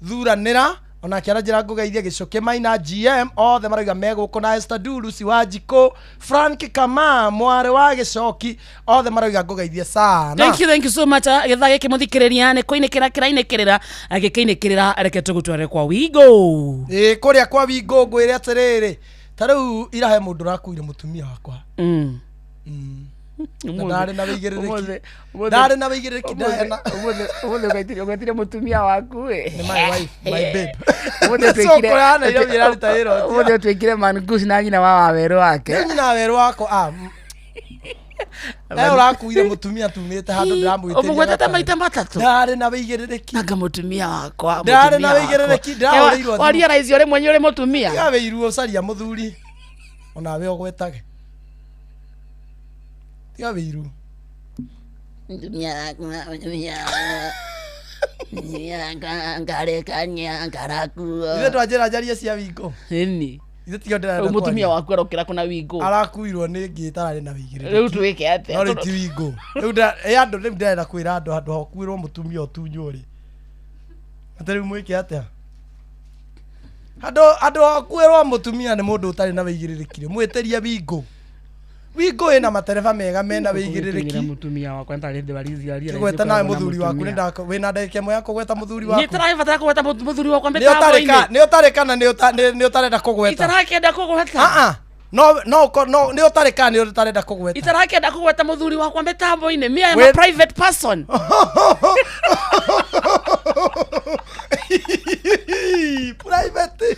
Thuranĩra onake aranjĩra ngũgeithie, Gĩcũkĩ Maina GM, othe marauga me gũkũ, na Esther Dulu Wanjikũ, Frank Kama mwarĩ wa Gĩcoki, othe marauga ngũgeithie sana. Thank you, thank you so much. Gĩthaa gĩkĩ mũthikĩrĩria nĩ kũinĩkĩra kĩrainĩkĩrĩra, gĩkĩinĩkĩrĩra, reke tũgũtware kwa Wigo. Ĩ, kũrĩa kwa Wingo ngwĩre atĩrĩrĩ, ta rĩu irahe mũndũ ũrakuire mũtumia wakwa. Na ndarĩ na wĩigĩrĩrĩki, ndarĩ na wĩigĩrĩrĩki ndahena. Ũmũthĩ ũgetire mũtumia waku ĩ. Nĩ my wife, my babe. Ũmũthĩ So ũtuĩkire- kũraya Nairobi ĩraruta wĩra ũcio. Ũmũthĩ ũtuĩkire man goose na nyina wa wawerũ wake. Nĩ nyina werũ wakwa, ah, ũrakuire mũtumia tumĩte handũ ndĩramwĩtĩria. Ũmũgwetete maita matatũ. Ndarĩ na wĩigĩrĩrĩki. Nanga mũtumia wakwa. Ndarĩ na Mũtumia wĩigĩrĩrĩki, wakwa. ndĩrahũrĩirwo thimũ. Waria raici ũrĩ mwenye ũrĩ mũtumia. Tiga wĩiru, ũcaria mũthuri onawe ũgwetage, tiga wĩiru. Mũtumia wakwa, mũtumia wakwa. Mũtumia wakwa, ngarekania, ngarakuo. Ithe twanjĩra njarie cia wingũ. Ĩni. Ithe tiga ndĩrenda Rĩu mũtumia kwaria. waku arokĩra kũna wingũ. Arakuirwo nĩ ngĩ ĩtararĩ na wĩigĩrĩrĩki. Rĩu twĩke atĩa? No rĩu ti wingũ rĩu ĩ andũ rĩu ndĩrenda kwĩra andũ handũ ha ũkuĩrwo mũtumia ũtunywo rĩ, atĩ rĩu mwĩke atĩa? Handũ ha ũkuĩrwo mũtumia nĩ mũndũ ũtarĩ na wĩigĩrĩrĩki rĩ, mwĩtĩrie wingũ. Wingũ ĩna matereba mega mena wĩigĩrĩrĩki. Mũtumia wakwa ntarĩ ndwariziaria. Kĩgweta nawe mũthuri waku nĩ wĩna ndagĩka ĩmwe ya kũgweta mũthuri Nĩ waku. tũrabatara kũgweta mũthuri wakwa Nĩ ũtarĩ mĩtambo-inĩ. nĩ ũtarĩ kana nĩ ũtarenda kũgweta? Itarakĩenda kũgweta. Ah, ah. No nĩ ũtarĩ kana nĩ ũtarenda kũgweta? Itarakĩenda kũgweta mũthuri wakwa mĩtambo-inĩ. Me, I am a private person. Private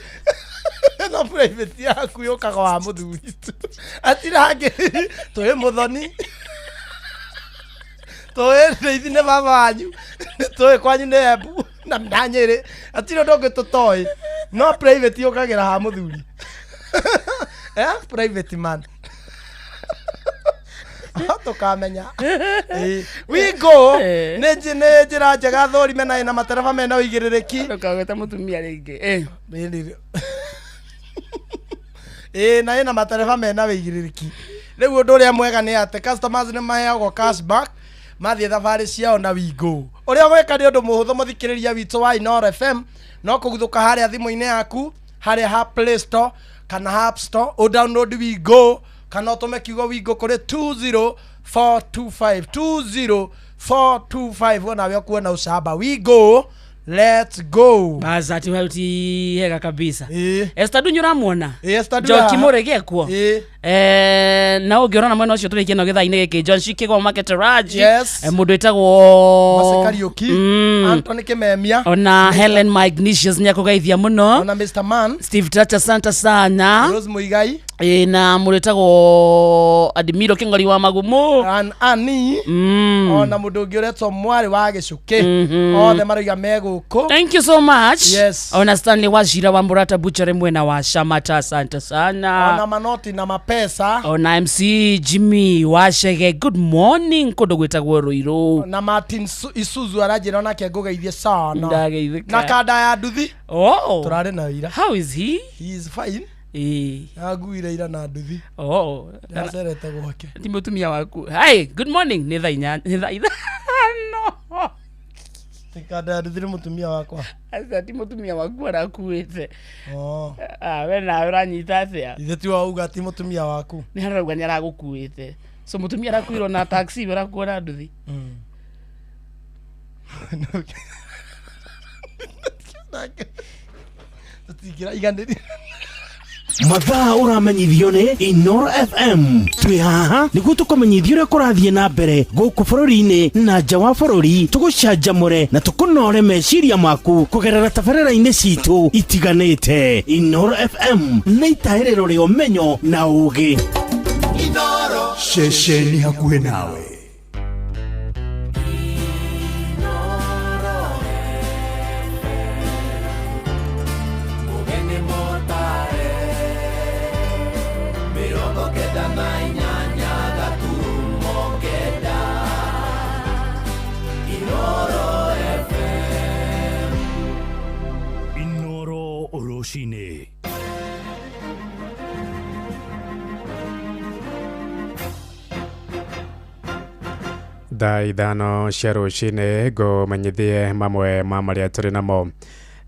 no private yaku yũkaga wa mũthuri tu, atirĩ hangĩ. Tũĩ mũthoni, tũĩ rĩithi nĩ baba wanyu, tũĩ kwanyu nĩ Embu na Nyĩrĩ, atirĩ ũndũ ũngĩ tũtoĩ, no private yũkagĩra ha mũthuri, eh, private man tũkamenya. Ĩĩ. Wingũ nĩ njĩra njega thũrime na ĩna matereba mena ũigĩrĩrĩki. Ndũkagweta mũtumia rĩngĩ. Eh. Ĩĩ, na ĩna matereba mena wĩigĩrĩrĩki. Rĩu ũndũ ũrĩa mwega nĩ atĩ customers nĩ maheagwo cashback mathiĩ thabarĩ ciao na Wingũ. Ũrĩa ũgwĩka nĩ ũndũ mũhũthũ, mũthikĩrĩria witũ wa Inoro FM, no kũguthũka harĩa thimũ-inĩ yaku, harĩa ha Play Store kana ha App Store, ũdownload Wingũ kana ũtũme kiugo Wingũ kũrĩ 20425, 20425, onawe ũkuona ũcamba. Wingũ, let's go. Baza ati hau ti hega kabisa. Ĩĩ. Esther Dunyu ũramwona? Ĩĩ, Esther Dunyu Njoki haha. Mũrĩge kuo. Ĩĩ. Na ũngĩona na mwena ũcio tũrĩkie no gĩthaa-inĩ gĩkĩ, John Shikĩgwa Market Raj. Yes. Mũndũ wĩtagwo Mercy Kariũki, Anthony Kimemia. Ona Helen Magnesius nĩ akũgeithia mũno. Ona Mr Man. Steve Tacha, santa sana. Rose Muigai. Na mũndũ wĩtagwo Admiro Kĩng'ori wa Magumu. An Ani. Ona mũndũ ũngĩ ũretwo mwarĩ wa gĩcũkĩ, othe marauga me gũkũ. Thank you so much. Yes. Ona Stanley Wachira wa Murata Butchery mwena wa Shamata, asante sana. Ona manoti na mapesa. Ona MC Jimmy Wachege, good morning, kũndũ gwĩtagwo Rũirũ. Na Martin Isuzu aranjĩra onake ngũgeithie sana. Ndageithĩka. Na kanda ya nduthi. Oh. Tũrarĩ na ira. How is he? He is fine. Ĩĩ. Anguire ira na nduthi. Oh. Ndacerete gwake. Ti mũtumia waku? Hi, good morning. Nĩ thaa 8, nĩ thaa 5. Ti kanda ya nduthi nĩ mũtumia wakwa? Aca, ti mũtumia waku arakuĩte. Oh. Ah, we nawe ũranyita atĩa? Ithe ti wauga ti mũtumia waku? Nĩ harauga nĩ aragũkuĩte, so mũtumia arakuirwo na taxi, we ũrakuo na nduthi. Tũtingĩraiganĩria. Mathaa ũramenyithio nĩ Inoro FM. Twĩ haha nĩguo tũkũmenyithia ũrĩa kũrathiĩ na mbere gũkũ bũrũri-inĩ na nja wa bũrũri, tũgũcanjamũre na tũkũnore meciria maku kũgerera tabarĩra-inĩ citũ itiganĩte. Inoro FM nĩ itaĩrĩro rĩa ũmenyo na ũgĩ. Ceceni hakuhĩ nawe. Mũgeni mũtare 98.9 Inoro FM. Inoro rũcinĩ. Thaa 5 cia rũcinĩ, ngũmenyithie mamwe ma marĩa tũrĩ namo.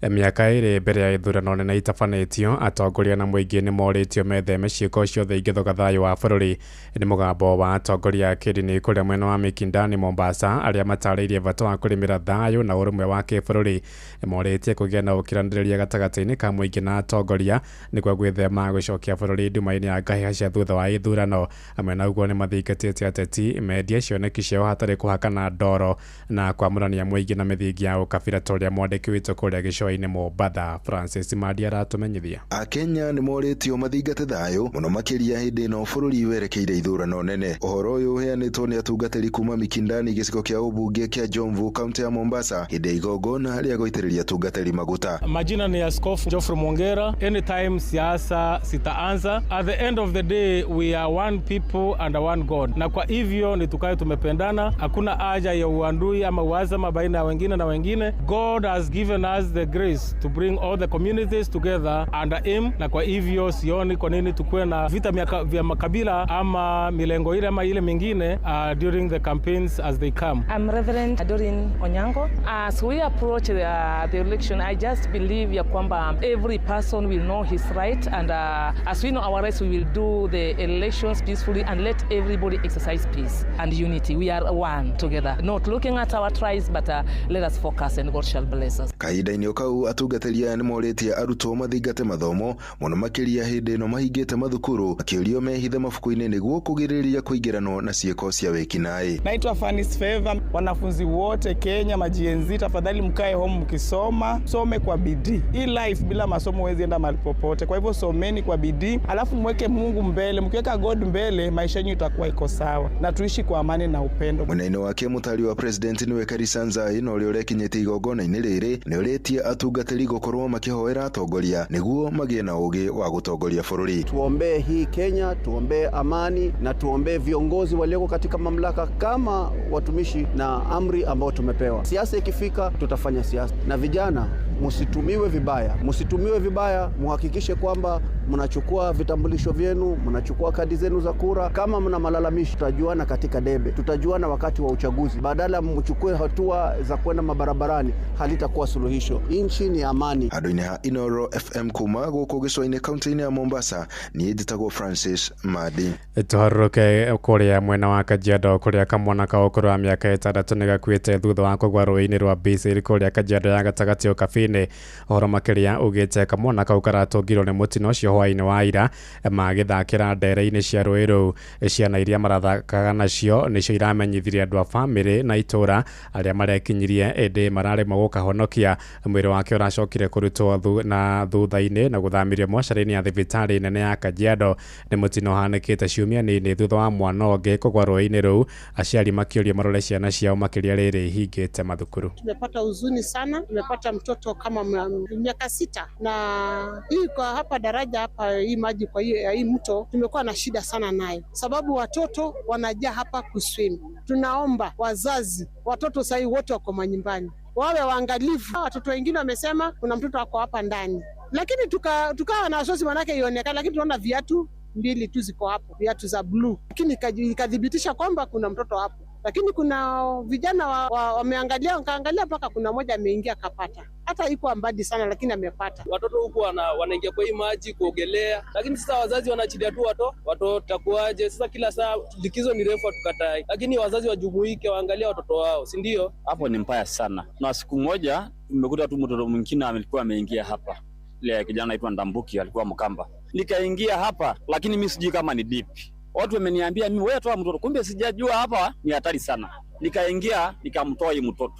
Mĩaka ĩrĩ mbere ya ithurano nene itabanĩtio, atongoria na mũingĩ nĩ morĩtio metheme ciĩko ciothe ingĩthũka thayũ wa bũrũri. Nĩ mũgambo wa atongoria a kĩndini kũrĩa mwena wa Mikindani Mombasa, arĩa matarĩirie bata wa kũrĩmĩra thayũ na ũrũmwe wa kĩbũrũri. Morĩtie kũgĩa na ũkiranĩrĩria gatagatĩ-inĩ ka mũingĩ na atongoria nĩguo gwĩthema gũcokia bũrũri nduma-inĩ ya ngahĩha cia thutha wa ithurano. Hamwe na ũguo nĩ mathingatĩte ateti mendie cioneki ciao hatarĩ kũhakana ndoro na kwamũrania mũingĩ na mĩthingi ya ũkabira ta ũrĩa mwandĩki witũ kũrĩa gĩcũa-inĩ Mombatha Francis Madi aratumenyithia. Akenya nĩ morĩtio mathingate thayũ mũno makĩria hĩndĩ ĩno bũrũri werekeire ithurano nene. Ũhoro ũyũ ũheanĩtwo nĩ atungatĩri kuma Mikindani gĩcigo kĩa ũmbunge kĩa Jomvu kaunti ya Mombasa hĩndĩ ya igongona rĩa gũitĩrĩria atungatĩri maguta. Majina ni Askofu Geoffrey Mwongera. Anytime siasa sitaanza, at the end of the day we are one people and one God, na kwa hivyo ni tukae tumependana. Hakuna haja ya uandui ama uhasama baina ya wengine na wengine. God has given us the grace to bring all the communities together under him, na kwa hivyo sioni kwa nini tukuwe na vita vya makabila ama milengo ile ama ile mingine during the campaigns as they come. I'm Reverend Doreen Onyango. As we approach the election, I just believe ya kwamba every person will know his right, and as we know our rights, we will do the elections peacefully and let everybody exercise peace and unity. We are one together, not looking at our tribes, but let us focus and God shall bless us. Kahinda-inĩ o kau atungatĩri aya nĩ morĩtie arutwo mathingate mathomo mũno makĩria hĩndĩ ĩno mahingĩte mathukuru, makĩũrio mehithe mabuku-inĩ nĩguo kũgirĩrĩria kũingĩranwo na ciĩko cia wĩkinaĩ. Naitwa Fanis Favor. Wanafunzi wote Kenya, ma-Gen Z, tafadhali mkae home mkisoma, some kwa bidii. Hii life bila masomo huwezi enda mahali popote. Kwa hivyo someni kwa bidii, alafu mweke Mungu mbele. Mkiweka God mbele, maisha yenu itakuwa iko sawa, na tuishi kwa amani na upendo. Mwena-inĩ wake mũtari wa president nĩwe Karisa Nzai na ũrĩa ũrekinyĩtie igongona-inĩ rĩrĩ nĩ ũrĩtie atungatĩri gũkorwo makĩhoera atongoria nĩguo magĩe na ũgĩ wa gũtongoria bũrũri. Tuombee hii Kenya, tuombee amani na tuombee viongozi walioko katika mamlaka kama watumishi na amri ambao tumepewa. Siasa ikifika tutafanya siasa. Na vijana, msitumiwe vibaya. Msitumiwe vibaya, muhakikishe kwamba mnachukua vitambulisho vyenu, mnachukua kadi zenu za kura. Kama mna malalamishi, tutajuana katika debe, tutajuana wakati wa uchaguzi. Badala mchukue hatua za kwenda mabarabarani, halitakuwa suluhisho. Nchi ni amani. Handũ-inĩ ha Inoro FM kuma gũkũ gĩcũa-inĩ kaunti-inĩ ya Mombasa, niĩ njĩtagwo Francis Madi. Tũharũrũke kũrĩa mwena wa Kajiado kũrĩa kamwana ka ũkũrũ wa mĩaka 6 nĩgakuĩte thutha wa kũgwa rũĩ-inĩ rwa Biciri kũrĩa Kajiado ya gatagatĩ ũkabi-inĩ. Ũhoro makĩria ugĩte kamwana kau karatũngirwo nĩ mũtino ũcio hwaĩ-inĩ wa ira magĩthakĩra ndere-inĩ cia rũĩ rũu. Ciana iria marathakaga nacio nĩcio iramenyithirie andũ a bamĩrĩ na itũra arĩa marekinyirie ĩndĩ mararemwo gũkahonokia. Mwĩrĩ wake ũracokire kũrutwo na thutha-inĩ na gũthamirio mocarĩ-inĩ ya thibitarĩ nene ya Kajiado. Nĩ mũtino ũhanĩkĩte ciumia nini thutha wa mwana ũngĩ kũgwa rũĩ-inĩ rũu, aciari makĩũrio marore ciana ciao makĩria rĩrĩ ihingĩte mathukuru. Tumepata huzuni sana, tumepata mtoto kama miaka 6, na hii kwa hapa daraja hapa hii maji kwa hii mto tumekuwa na shida sana nayo, sababu watoto wanajaa hapa kuswim. Tunaomba wazazi, watoto sasa wote wako manyumbani, wawe waangalifu. Watoto wengine wamesema kuna mtoto wako hapa ndani, lakini tukawa na wasiwasi manake ionekana, lakini tunaona viatu 2 tu ziko hapo, viatu za blue, lakini ikadhibitisha kwamba kuna mtoto hapo. Lakini kuna vijana wameangalia, wakaangalia mpaka kuna moja ameingia akapata. Hata iko mbali sana lakini amepata. Watoto huku wanaingia kwa hii maji kuogelea, lakini sasa wazazi wanaachilia tu watoto takuaje? Sasa kila saa likizo ni refu tukatai, lakini wazazi wajumuike waangalie watoto wao, si ndio? Hapo ni mbaya sana. Na siku moja nimekuta tu mtoto mwingine alikuwa ameingia hapa. Ile kijana anaitwa Ndambuki alikuwa Mkamba. Nikaingia hapa lakini mimi sijui kama ni deep. Watu wameniambia mimi wewe toa mtoto, kumbe sijajua hapa ni hatari sana. Nikaingia nikamtoa yule mtoto.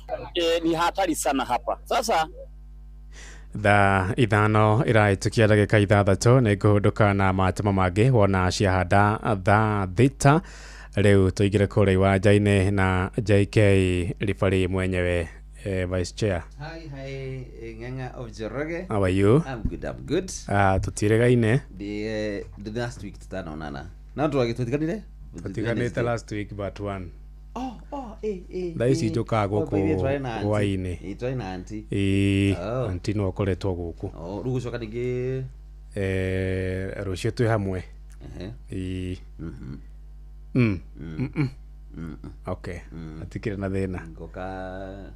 Ni hatari sana hapa. Sasa thaa 5 iraitukia ndagĩka 6 nĩ ngũhũndũka na matemo mangĩ wona ciahanda thaa 6. Rĩu tũingĩre kũrĩa iwanja-inĩ na JK Ribari mwenyewe. Vice Chair. Hi, Ng'ang'a of Njoroge. How are you? I'm good, I'm good. Tutiregaine. The last week tutanaonana. Na twagĩtũtiganire? Tutiganĩte last week but one. Oh, Thaa ici njũkaga gũkũ hwaĩ-inĩ. Twarĩ na auntie. Ĩĩ, auntie no akoretwo gũkũ. Oh, rĩu gũcoka ningĩ Rũciũ twĩ hamwe. Ĩĩ. Okay. Hatikĩrĩ na thĩna. Ngoka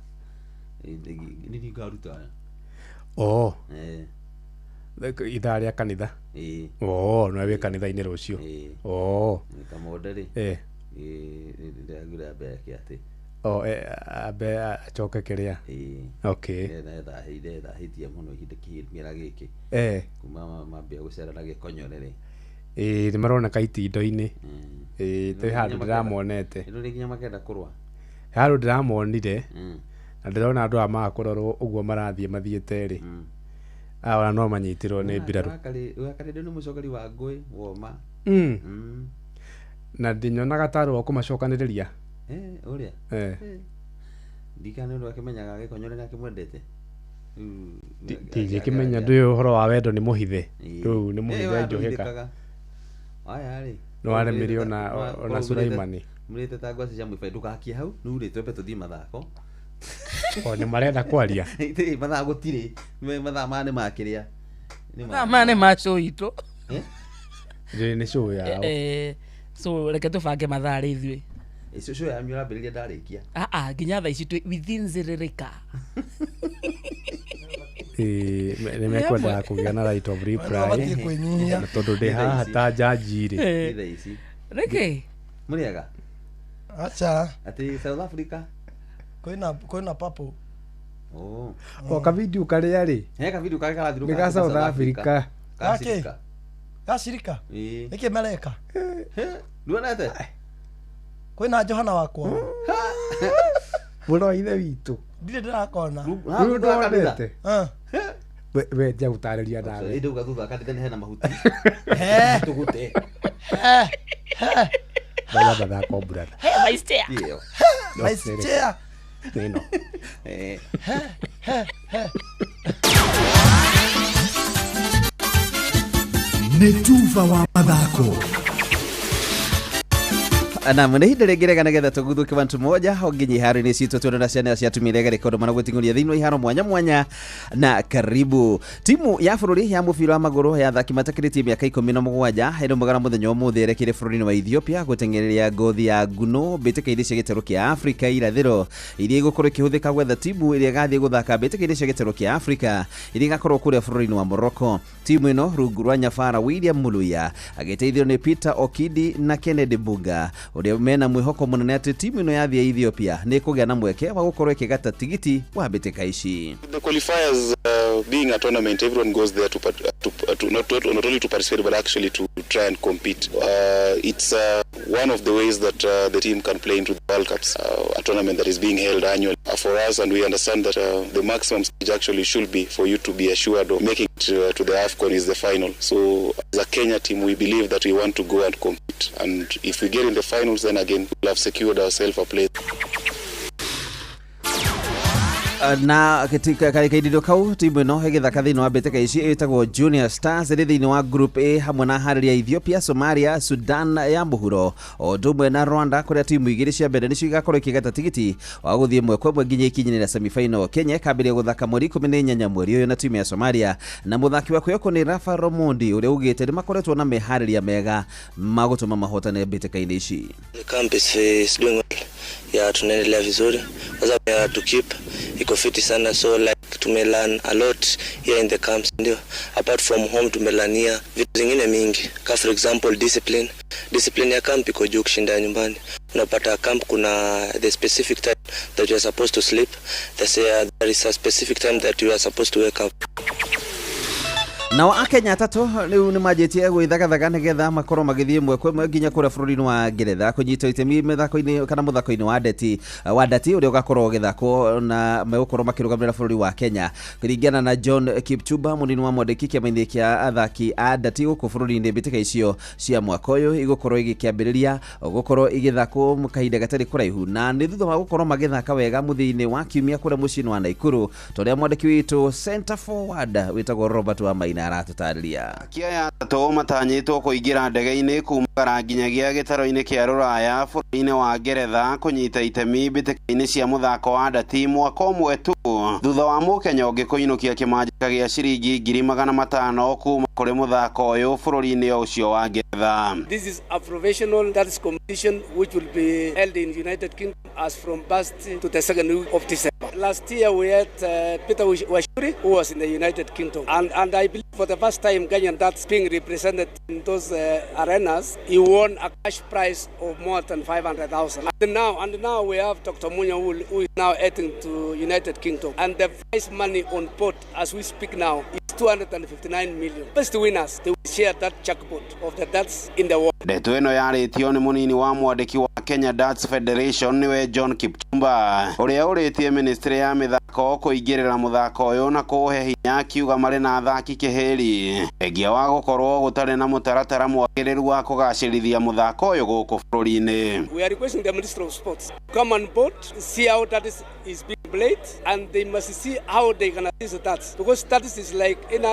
nini ngaruta? Oo. Eh. Ithaa rĩa kanitha. Ĩĩ. Oo, no wĩ kanitha-inĩ rũciũ. Ĩĩ. Oo. Kamonde rĩ. Eh. Ndĩraiguire ambe eke atĩ. O ambe acoke kĩrĩa. Ĩĩ. Okay. Ndethahĩtie mũno ihinda kĩmera gĩkĩ. Eh. Kuma mambia gũcera na gĩkonyore rĩ. Ĩĩ nĩ maroneka itindo-inĩ. Ĩĩ twĩ handũ ndĩramonete. Ĩno nĩ nginya makenda kũrũa. Handũ ndĩramonire. Na ndĩrona andũ aya maga kũrorwo ũguo marathiĩ mathiĩte rĩ. Aya ona no manyitirwo nĩ mbirarũ. Wakarĩ nĩ mũcokeri wa ngũĩ woma. Na ndinyonaga tarĩ wa kũmacokanĩrĩria. Eh, ũrĩa? Eh. Ndikana nĩ ũndũ akĩmenyaga gĩkonyore nĩ akĩmwendete. Ndingĩkĩmenya ndũĩ ũhoro wa wendo nĩ mũhithe. Rĩu nĩ mũhithe njũhĩka. Aya rĩ. Nĩ waremire ona Sulaimani. Mũrĩte ta ngwacĩ cia mũibai ndũgakie hau rĩu rĩ twembe tũthiĩ mathako. O nĩ marenda kwaria. Ĩĩ, mathaa gũtirĩ. Mathaa maya nĩ makĩrĩa. Mathaa maya nĩ ma show itũ. Ndĩ nĩ show yao. Eh, so reke tũbange mathaa rĩ ithuĩ. Show yanyu ĩrambĩrĩria ndarĩkia. Aa, nginya thaa ici twĩ within zĩrĩrĩka. Ĩĩ, nĩ mekwendaga kũgĩa na right of reply. Mabatiĩ kwĩnyihia. Na tondũ ndĩ haha ta jaji rĩ. Eh. Nĩ thaa ici. Nĩkĩ? Mũrĩega? Acha. Atĩ South Africa? Kwĩna papo. Oh. O kavideo karĩa rĩ. He kavideo karĩa karathirũka Nĩ ga South Africa. Gakĩ? Gacirika? Ĩĩ. Nĩkĩ mareka? Nduonete? Kwĩna Johana wakwa. Mũrũ wa ithe witũ. Ndirĩ ndĩrakona. Rĩu ndwonete? We nja gũtarĩria nawe. Ĩĩ ndauga thutha wa kanitha nĩ hena mahuti. Tũgũte. Ndauga mathako brother. He, vice chair. Ĩyo. Vice chair. Nĩ ĩno. Eh. Nĩ tuba wa mathako. Nam nä ihinda rĩngĩ rĩega nĩgetha tũguthũke bantu moja o nginya iharo-inĩ citũ tuone na ciana cia atumia rĩega rĩkondo mana gũting'ũria thĩinĩ wa iharo mwanya mwanya na karibu timu ya bũrũri ya mũbira wa magũrũ ya athaki matakĩrĩtie mĩaka 17 ĩrũmagara mũthenya wa ũmũthĩ yerekeire bũrũri-inĩ wa Ethiopia gũteng'ereria ngothi ya nguno mbĩtĩka-inĩ cia gĩtarũ kĩa Afrika irathĩro iria igũkorwo ikĩhũthĩka gwetha timu ĩrĩa ĩgathiĩ gũthaka mbĩtĩka-inĩ cia gĩtarũ kĩa Afrika iria igakorwo kũrĩa bũrũri-inĩ wa Morocco. Timu ĩno rungu rwa nyabara William Muluya agĩteithio nĩ Peter Okidi na Kennedy Bunga ũrĩa mena mwĩhoko mũnene atĩ timu ĩno yathiĩ Ethiopia nĩ ĩkũgĩa na mweke wa gũkorwo ĩkĩgata tigiti wa mbĩtĩka ici. The qualifiers being a tournament, everyone goes there to not only to participate but actually to try and compete. It's one of the ways that the team can play into the World Cups, a tournament that is being held annually for us, and we understand that the maximum stage actually should be for you to be assured of making it to the AFCON is the final. So as a Kenya team, we believe that we want to go and compete, and if we get in the finals, then again we'll have secured ourselves a place. Na kaindirio kau timu ĩno ĩgĩthaka thĩinĩ wa mbĩtĩka ici ĩtagwo Junior Stars ĩrĩ thĩinĩ wa Group A hamwe na harĩria ya Ethiopia, Somalia, Sudan ya mũhuro o ũndũ ũmwe na Rwanda kũrĩa timu igĩrĩ cia mbere nĩcio igakorwo ikĩgata tigiti wa gũthiĩ ĩmwe kwa ĩmwe nginya ikinyĩrĩra semifinal. Kenya ĩkambĩrĩria gũthaka mweri 18 mweri ũyũ na timu ya Somalia na mũthaki wa kwĩhokwo nĩ Rafa Romondi ũrĩa ugĩte nĩ makoretwo na meharĩria mega ma gũtũma mahotane mbĩtĩka-inĩ ici. The camp is doing well. Yeah, tunaendelea vizuri. Kwanza to keep iko fiti sana, so like tumelearn a lot here in the camps, ndio. Apart from home tumelearnia vitu zingine mingi. Ka for example discipline. Discipline ya camp iko juu kushinda nyumbani. Unapata camp kuna the specific time that you are supposed to sleep. There is a specific time that you are supposed to wake up. Nao akenya atatũ rĩu nĩ manjĩtie gwĩthagathaga nĩgetha makorwo magĩthiĩ ĩmwe kwa ĩmwe nginya kũrĩa bũrũri-inĩ wa Ngeretha kũnyita itemi mĩthako-inĩ kana mũthako-inĩ wa ndeti wa ndati ũrĩa ũgakorwo ũgĩthakwo na megũkorwo makĩrũgamĩrĩra bũrũri wa Kenya. Kũringana na John Kipchumba, mũnini wa mwandĩki kĩama-inĩ kĩa athaki a ndati gũkũ bũrũri-inĩ, mbĩtĩka icio cia mwaka ũyũ igũkorwo igĩkĩambĩrĩria gũkorwo igĩthakwo kahinda gatarĩ kũraihu, na nĩ thutha wa gũkorwo magĩthaka wega mũthia-inĩ wa kiumia kũrĩa mũciĩ-inĩ wa Naikuru, ta ũrĩa mwandĩki witũ center forward wĩtagwo Robert Wamaina aratũtarĩria. Akia ya atatũ matanyĩtwo kũingĩra ndege-inĩ kumagara nginyagia gĩtaro-inĩ kĩa Rũraya bũrũri-inĩ wa Ngeretha kũnyita itemi mbĩtĩka-inĩ cia mũthako wa ndati mwaka ũmwe tu thutha wa mũkenya ũngĩ kũinũkia kĩmanjĩka gĩa ciringi 500,000 kuma kũrĩ mũthako ũyũ bũrũri-inĩ ũcio wa Ngeretha. This is a professional darts competition which will be held in United Kingdom as from 1st to the 2nd week of December. Last year we had Peter Washuri, who was in the United Kingdom. And I believe for the first time Kenyan darts being represented in those arenas, he won a cash prize of more than 500,000. And now we have Dr. Munya who is now heading to United Kingdom. And the prize money on board as we speak now is 259 million. Best winners, they will share that jackpot of the darts in the world. Ndeto ĩno yarĩtio nĩ mũnini wa mwandĩki wa Kenya Darts Federation nĩwe John Kipchumba ũrĩa ũrĩtie ministry ya mĩthako kũingĩrĩra mũthako ũyũ na kũũhe hinya, akiuga marĩ na athaki kĩhĩri thengia wa gũkorwo gũtarĩ na mũtaratara mwagĩrĩru wa kũgacĩrithia mũthako ũyũ gũkũ bũrũri-inĩ. We are requesting the Minister of Sports to come on board, see how that is being played, and they must see how they can assist that, because that is like any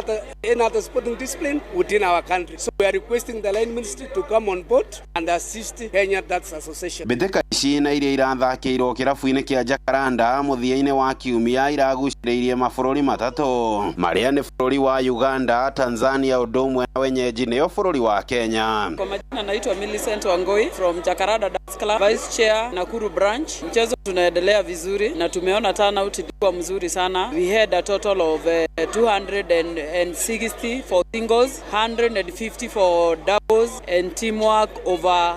other sporting discipline within our country. So we are requesting the line ministry to come on board and assist Kenya Darts Association. Mbĩtĩka ici na iria irathakĩirwo kĩrabu-inĩ kĩa Jacaranda mũthia-inĩ wa kiumia iragucĩrĩirie mabũrũri matatũ marĩa nĩ bũrũri wa Uganda, Tanzania ũndũ ũmwe na wenyeji nĩo bũrũri wa Kenya. Kwa majina naitwa Millicent Wangoi from Jacaranda Darts Club, Vice Chair Nakuru Branch. Mchezo tunaendelea vizuri na tumeona turnout ilikuwa mzuri sana. We had a total of 260 for singles, 150 for doubles and teamwork over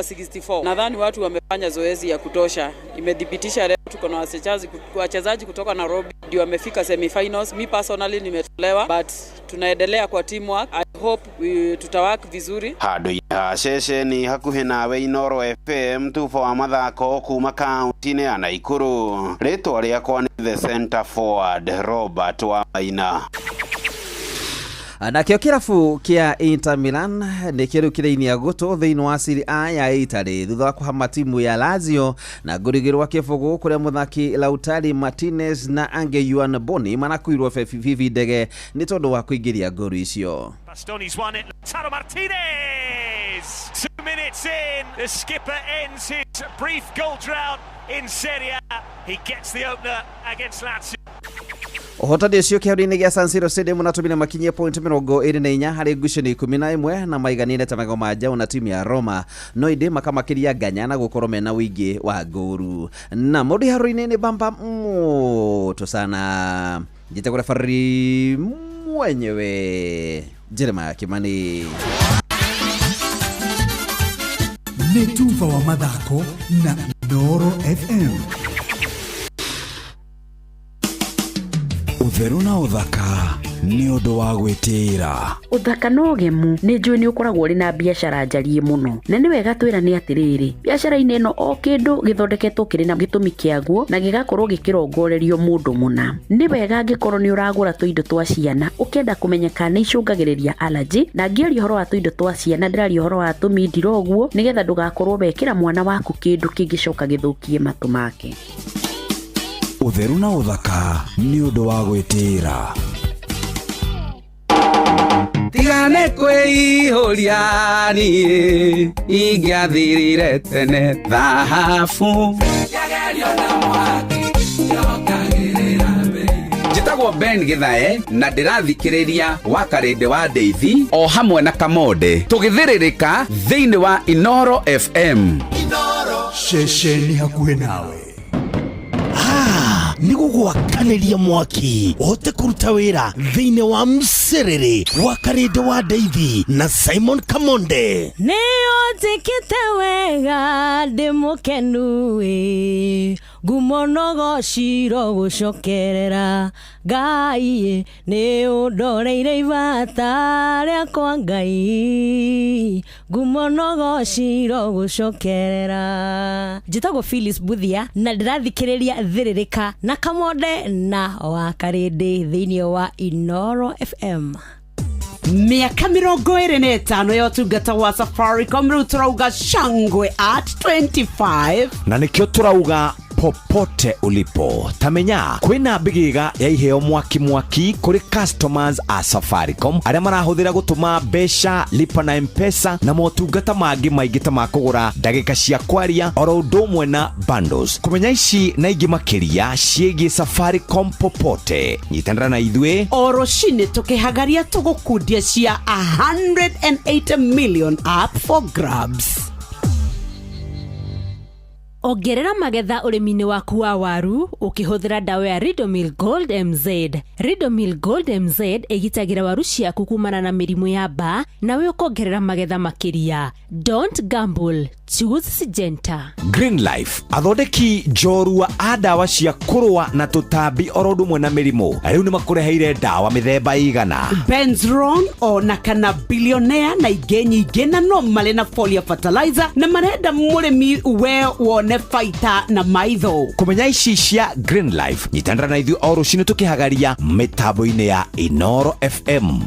64. Nadhani watu wamefanya zoezi ya kutosha. Imethibitisha leo tuko na wachezaji kutoka Nairobi ndio wamefika semifinals. Mi personally nimetolewa, but tunaendelea kwa teamwork. I hope tutawork vizuri. Handũ ha ceceni hakuhĩ nawe Inoro FM, tubo wa mathako kuma kaunti-inĩ ya Naikuru. Rĩtwa rĩakwa nĩ The Center Forward Robert Wamaina. Nakĩo kĩrabu kĩa Inter Milan nĩkĩo rĩu kĩrainia gũtũ thĩinĩ wa Serie A ya Italy thutha wa kũhama timu ya Lazio na ngũrigĩ rwa kĩbũgũ kũrĩa mũthaki Lautaro Martinez na angĩ Juan Boni marakuirwo bibi ndege nĩ tondũ wa kũingĩria ngolu icio. Bastoni's won it. Lautaro Martinez! 2 minutes in, the skipper ends his brief goal drought in Serie A. He gets the opener against Lazio. Ũhotani ũcio kĩharo-inĩ gĩa San Siro Stadium ũratũmire makinyie point 24 harĩ ngucanio 11 na maiganĩre ta magego ma njaũ na timu ya Roma, no ĩndĩ makamakĩria nganya na gũkorwo mena ũingĩ wa ngũru. Na mũndũ iharo-inĩ nĩ bamba moto sana, njĩtagwo referee mwenyewe Jeremiah Kimani. Nĩ tuba wa mathako na Inooro FM. Ũtheru na ũthaka nĩ ũndũ wa gwĩtĩĩra. Ũthaka na ũgemu nĩ njũĩ nĩ ũkoragwo ũrĩ na biacara njariĩ mũno, na nĩ wega twĩrane atĩrĩrĩ, biacara-inĩ ĩno o kĩndũ gĩthondeketwo kĩrĩ na gĩtũmi kĩaguo na gĩgakorwo gĩkĩrongorerio mũndũ mũna. Nĩ wega angĩkorwo nĩ ũragũra tũindo twa ciana ũkenda kũmenya kana nĩ icũngagĩrĩria allergy, na ngĩaria ũhoro wa tũindo twa ciana ndĩraria ũhoro wa tũmindira ũguo, nĩgetha ndũgakorwo wekĩra mwana waku kĩndũ kĩngĩcoka gĩthũkie matũ make. Ũtheru na ũthaka nĩ ũndũ wa gwĩtĩĩra. Tigane kwĩihũria niĩ ingĩathirire tene thahabu. Njĩtagwo Ben Githae na ndĩrathikĩrĩria wa Karĩndĩ wa Ndeithi o hamwe na Kamonde tũgĩthĩrĩrĩka thĩinĩ wa Inooro FM. Ceceni hakuhĩ nawe. Nĩ gũgwakanĩria mwaki ũhote kũruta wĩra thĩinĩ wa mcerere wa Karĩndĩ wa Ndeithi na Simon Kamonde. Nĩ ũnjĩkĩte wega ndĩ mũkenu ĩ, ngumo no gociro gũcokerera Ngai, nĩ ũndoreire ibata rĩakwa Ngai, ngumo no gociro gũcokerera. Njĩtagwo Phyllis Buthia na ndĩrathikĩrĩria Thĩrĩrĩka na Kamonde na wa Karĩndĩ thĩinĩ wa Inooro FM. Miaka 25 ya ũtungata wa Safaricom rĩu tũrauga shangwe at 25, na nĩkĩo tũrauga popote ulipo tamenya kwina mbigiga ya iheo mwaki mwaki kuri customers a Safaricom aria marahuthira gutuma mbeca, lipa na M-Pesa na motungata mangi maingi ta ma kugura ndagika cia kwaria oro undu umwe na bundles. Kumenya ici na ingi makiria ciĩgiĩ Safaricom popote, nyitanĩra na ithuĩ o rũcinĩ tũkĩhagaria tũgũkundia cia 180 million up for grabs. Ongerera magetha ũrĩmi-inĩ waku wa waru ũkĩhũthĩra ndawa ya Ridomil Gold MZ. Ridomil Gold MZ ĩgitagĩra waru ciaku kumana na mĩrimũ ya mbaa nawe ũkongerera magetha makĩria. Don't gamble, choose Syngenta. Green Life athondeki njorua a ndawa cia kũrũa na tũtambi oro ũndũ ũmwe na mĩrimũ rĩu nĩ makũreheire ndawa mĩthemba igana. Benzron ona kana bilionea na ingĩ nyingĩ, na no marĩ na folia fertilizer na marenda mũrĩmi we wone baita na maitho. Kũmenya ici cia Green Life, nyitanĩra na ithuĩ o rũcinĩ tũkĩhagaria mĩtambo-inĩ ya Inoro FM.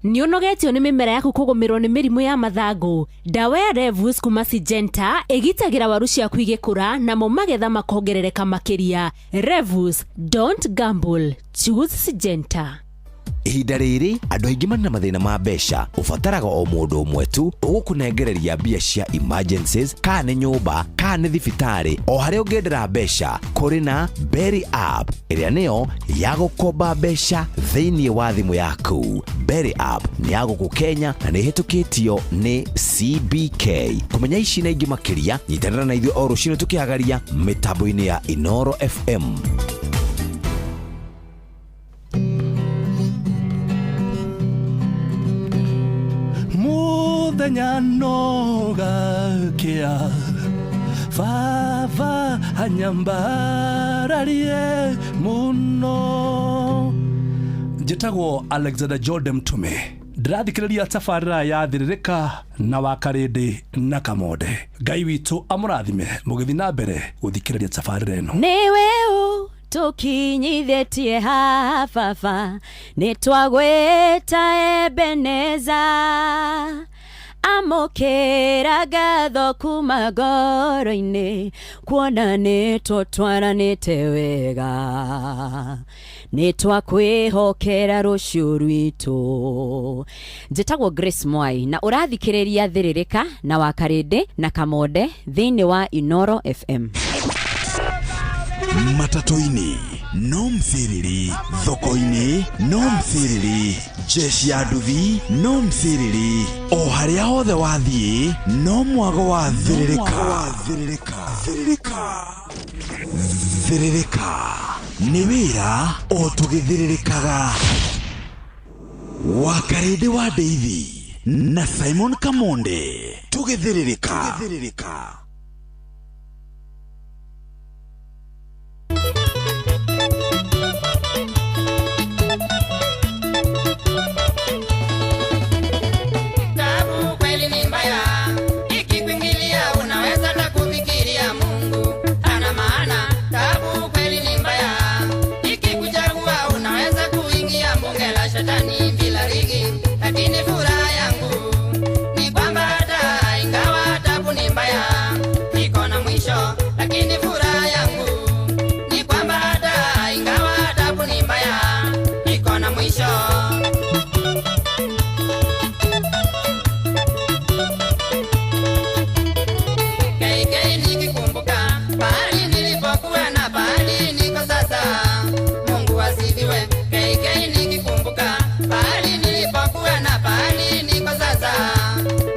Nĩ ũnogetio nĩ mĩmera yaku kũgũmĩrwo nĩ mĩrimũ ya mathangũ? Ndawa ya Revus kuma Syngenta ĩgitagĩra waru ciaku igĩkũra namo magetha makongerereka makĩria. Revus, don't gamble, choose Syngenta. Ihinda rĩrĩ andũ aingĩ marĩ na mathĩna ma mbeca, ũbataraga o mũndũ ũmwe tu ũgũkũnengereria mbia cia emergencies, kana nĩ nyũmba kana nĩ thibitarĩ, o harĩa ũngĩendera mbeca. Kũrĩ na Berry App ĩrĩa nĩyo ya gũkomba mbeca thĩinĩ wa thimũ yaku. Berry App nĩ ya gũkũ Kenya na nĩ ĩhĩtũkĩtio nĩ CBK. Kũmenya ici na ingĩ makĩria, nyitanĩra na ithuĩ o rũcinĩ tũkĩhagaria mĩtambo-inĩ ya Inoro FM. Muthenya no gakia baba anyambararie muno. Njĩtagwo Alexander Jordan Mtume, ndĩrathikĩrĩria tabarĩra ya Thĩrĩrĩka na Wakarĩndĩ na Kamonde. Ngai witũ amũrathime mũgĩthiĩ na mbere gũthikĩrĩria tabarĩra ĩno. Nĩwe ũ tũkinyithĩtie haha baba, nĩ twagwĩta Ebeneza. Amũkĩra ngatho kuma ngoro-inĩ, kuona nĩ tũtwaranĩte wega, nĩ twakwĩhokera rũciũ rwitũ. Njĩtagwo Grace Mwai na ũrathikĩrĩria Thĩrĩrĩka na Wakarĩndĩ na Kamonde thĩinĩ wa Inoro FM. Matatũ-inĩ no mthiriri, thoko-inĩ no mthiriri, jeshi ya nduthi no mthiriri, o harĩa hothe wathiĩ no mwago wa Thĩrĩrĩka. Thĩrĩrĩka nĩ wĩra o tũgĩthĩrĩrĩkaga. Wakarĩndĩ wa Ndeithi na Simon Kamonde tũgĩthĩrĩrĩka. Tabu kweli ni mbaya, ikikuingilia unaweza hata kufikiria Mungu hana maana. Tabu kweli ni mbaya, ikikuchagua unaweza kuingia bunge la shetani bila rigi. Lakini furaha yangu ni kwamba hata ingawa tabu ni mbaya, iko na mwisho. Lakini furaha yangu ni kwamba hata ingawa tabu ni mbaya, iko na mwisho. KK nikikumbuka pahali nilipokuwa na pahali niko sasa, Mungu asifiwe. KK nikikumbuka pahali nilipokuwa na pahali niko sasa,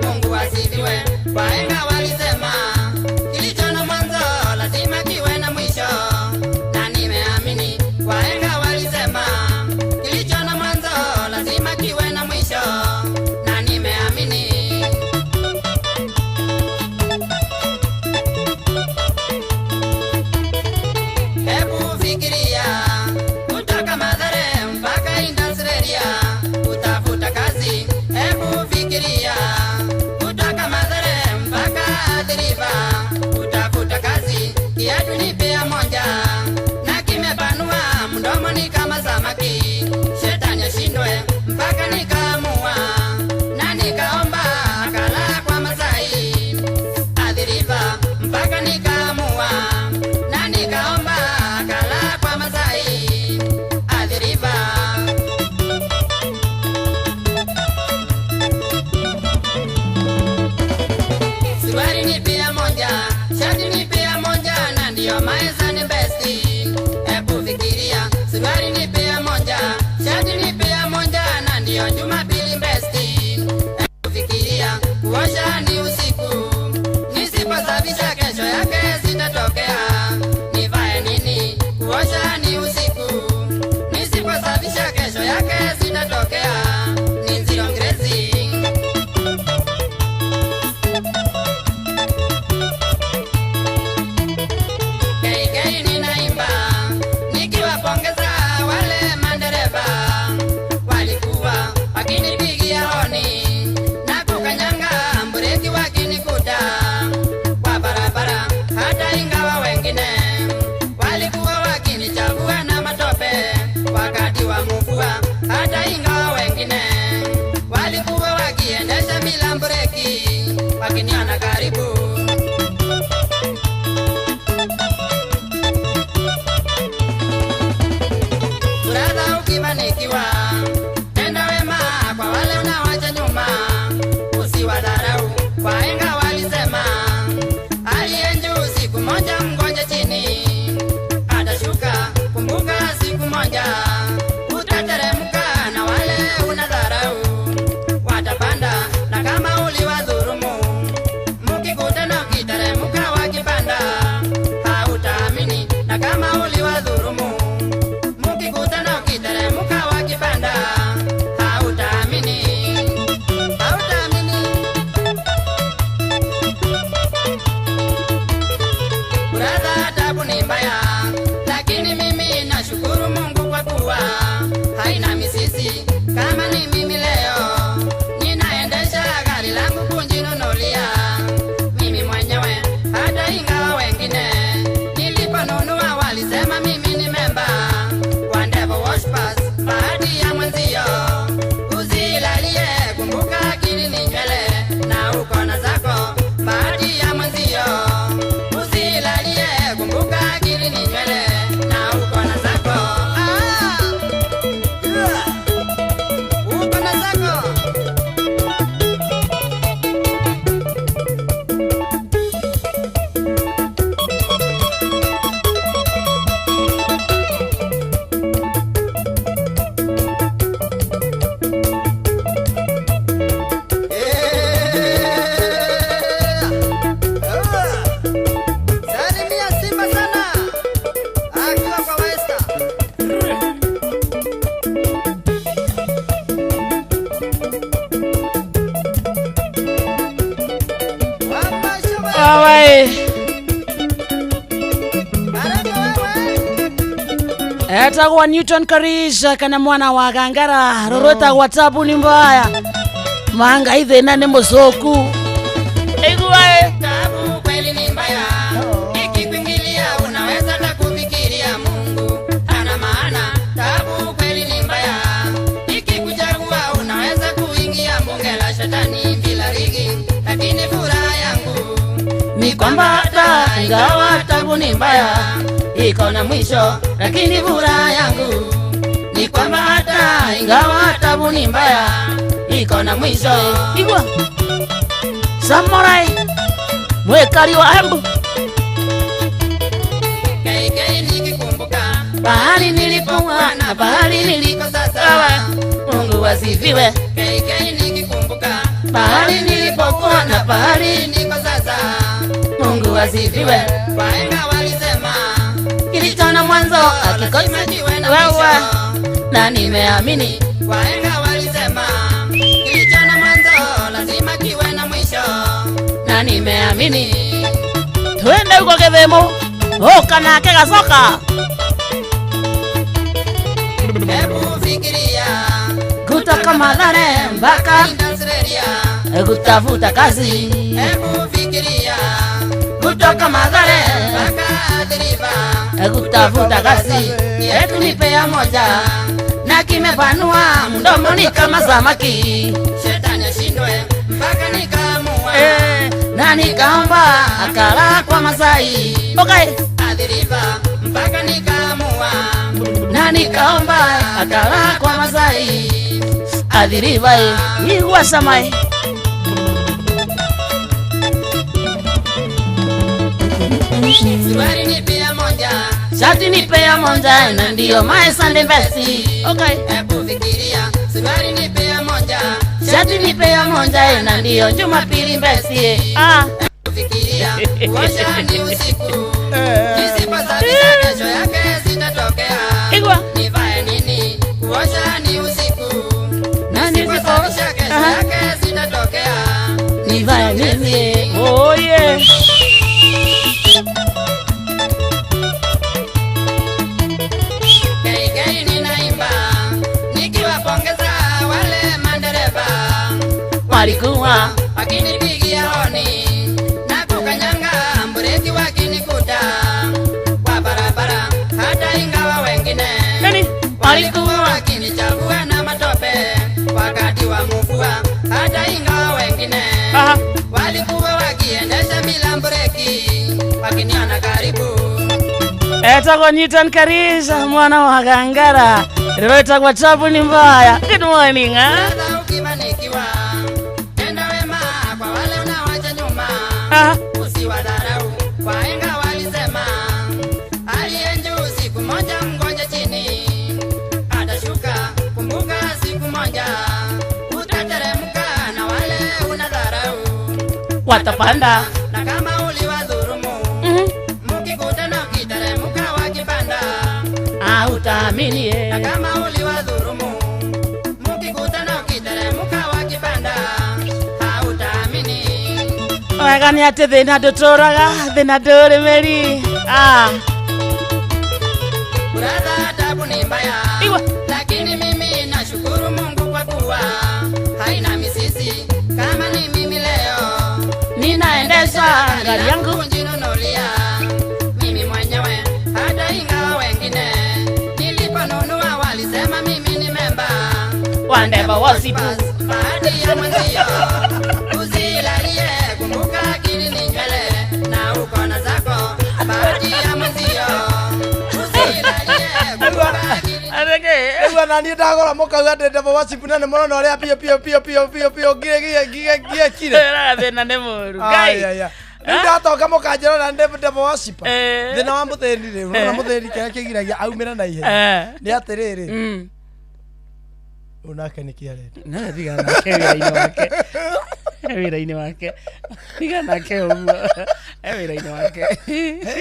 Mungu asifiwe. Wahenga walisema kilicho na mwanzo lazima kiwe na mwisho, na nimeamini. Wahenga walisema kilicho na mwanzo lazima kiwe na mwisho, na nimeamini. Hebu fikiria kutoka Mathare mpaka Industrial kutafuta kazi. Hebu fikiria kutoka Mathare mpaka Athi River kutafuta kazi. Kiatu ni pea moja na kimepanua mdomo ni kama samaki. Shetani ashindwe mpaka nikaamua na nikaomba akala kwa Masai. Athi River mpaka nikaamua na nikaomba akala kwa Masai. Athi River. Suruali ni pia moja, shati ni pia moja, na ndiyo maisha ni besti. Hebu fikiria, suruali ni pia moja, shati ni pia moja, na ndiyo Jumapili besti. Hebu fikiria, kuosha ni usiku, nisiposafisha. wakinikuta kwa barabara, hata ingawa wengine walikuwa wakinichafua na matope wakati wa mvua, hata ingawa wengine walikuwa wakiendesha bila breki wakiniona karibu. Brother, ukifanikiwa tenda wema kwa wale unawacha nyuma, usiwadharau. Wahenga walisema aliye juu siku moja mgoje chini atashuka. Kumbuka siku moja utateremka, na wale unadharau watapanda, na kama uliwadhulumu mkikutana ukiteremka wakipanda hautaamini, na kama uliwadhulumu mkikutana ukiteremka wakipanda hautaamini, hautaamini. Brother, tabu ni mbaya, lakini mimi nashukuru Mungu kwa kuwa haina misisi. Kama ni mimi leo ninaendesha gari langu kujinunulia mimi mwenyewe, hata ingawa wengine niliponunua walisema mimi ni memba wa Devil Worshippers. Bahati ya mwenzio usilalie, kumbuka akili ni nywele na uko na zako. Bahati ya mwenzio usilalie, kumbuka akili ni nywele na uko na zako. Ah! Uko na zako. Salimia Simba sana akiwa kwa Westa. Awae. Etagwa Newton Karisha kana mwana wa Gangara rorwetagwa tabu ni mbaya manga ithina ni mucoku iguae. Tabu kweli ni mbaya, ikikuingilia unaweza hata kufikiria Mungu hana maana. Tabu kweli ni mbaya, ikikuchagua unaweza kuingia bunge la shetani bila ligi. Lakini furaha yangu ni kwamba hata ingawa tabu ni mbaya iko na mwisho, lakini furaha yangu ni kwamba hata ingawa tabu ni mbaya iko na mwisho. Igwa Samurai mwekari wa Embu KK nikikumbuka pahali nilipokuwa na pahali niliko sasa, Mungu asifiwe. KK nikikumbuka pahali nilipokuwa na pahali niko sasa, Mungu asifiwe. Wahenga walisema kilicho na mwanzo hakikosi wewe, na nimeamini. Wahenga walisema kilicho na mwanzo lazima kiwe na mwisho, na nimeamini. Twende huko Githemo uka nake gacoka. Hebu fikiria kutoka Mathare mpaka Industrial, kutafuta kazi. Hebu fikiria kutoka Mathare mpaka Athi River, kutafuta kazi. Yetu nipea moja na kimepanua mdomoni kama samaki. Shetani ashindwe mpaka nikaamua, na nikaomba akala kwa Masai. Okay. Athi River mpaka nikaamua, na nikaomba akala kwa Masai. Athi River igwa samai. Suruali ni pia moja, shati ni pea moja, na ndio my Sunday best. Okay. Hebu fikiria, suruali ni pea moja, shati ni pea moja, na ndio Jumapili best. Ah. Hebu fikiria, kuosha ni usiku, nisipasafisha kesho yake sitatokea. Igwa. Nivae nini? Kuosha ni usiku, na nisipasafisha kesho yake sitatokea. Nivae nini? Oh yeah. KK ninaimba nikiwapongeza wale madereva walikuwa wakinipigia honi. Etagwo Newton Karisa mwana wa Gangara. Rĩrwĩtagwo tabu ni mbaya. Good morning, ah. Ukifanikiwa tenda wema kwa wale unawacha nyuma, usiwadharau wahenga walisema, aliye juu siku moja mgoje chini atashuka. Kumbuka siku moja utateremka na wale unadharau Watapanda. na kama uliwadhurumu mkikutana ukiteremka wakipanda, Hautaamini eh. na kama uliwadhurumu mkikutana ukiteremka wakipanda, hautaamini. Wega nĩ atĩ thĩna ndũtũraga, thĩna ndũrĩ mĩri. Ah. Brother, tabu ni mbaya, lakini mimi nashukuru Mungu kwa kuwa haina misisi. Kama ni mimi leo Ninaendesha gari yangu. kujinunulia mimi mwenyewe, hata ingawa wengine niliponunua walisema mimi ni memba Wandeba wasipu. Bahati ya mwenzio usilalie, kumbuka akili ni nywele na uko na zako. Bahati ya mwenzio usilalie, kumbuka akili Rĩu ona niĩ ndagũra mũkauga ndĩ ndebo wacibu na nĩ mũrona ũrĩa biũ biũ biũ biũ biũ biũ ngie ngie ngie kire. Thĩna nĩ mũru. Ai, Ngai. ai, ai. Rĩu ndatonga mũkanjĩra na ndĩ ndebo wacipa. Thĩna wa mũthĩni rĩ, ũrona mũthĩni kĩrĩa kĩgiragia aumĩre na ihenya. Nĩ atĩrĩrĩ. Ũyũ nake nĩkĩ arenda? No, tiga nake wĩra-inĩ wake. Wĩra-inĩ wake. Tiga nake ũguo. Wĩra-inĩ wake.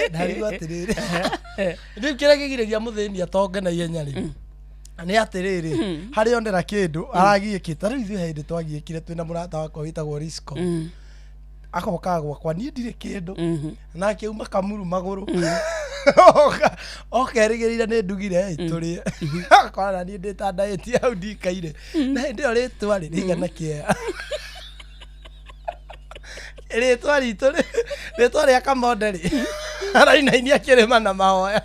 Ndarigwo atĩrĩrĩ. Rĩu kĩrĩa kĩgiragia mũthĩni atonge na ihenya rĩ nĩ atĩrĩrĩ harĩa onera kĩndũ aragiĩkĩte rĩu ithuĩ hĩndĩ twagiĩkire twĩna mũrata wakwa wĩtagwo Risco agokaga gwakwa niĩ ndirĩ kĩndũ nake auma kamuru magũrũ oka erĩgĩrĩire nĩ ndugire ĩ tũrĩe akora na niĩ ndĩtandaĩtie hau ndikaire na hĩndĩ ĩyo rĩtwa rĩ rĩigana kĩea rĩtwa ritũ rĩ rĩtwa rĩa kamonde rĩ arainainia kĩrĩma na mahoya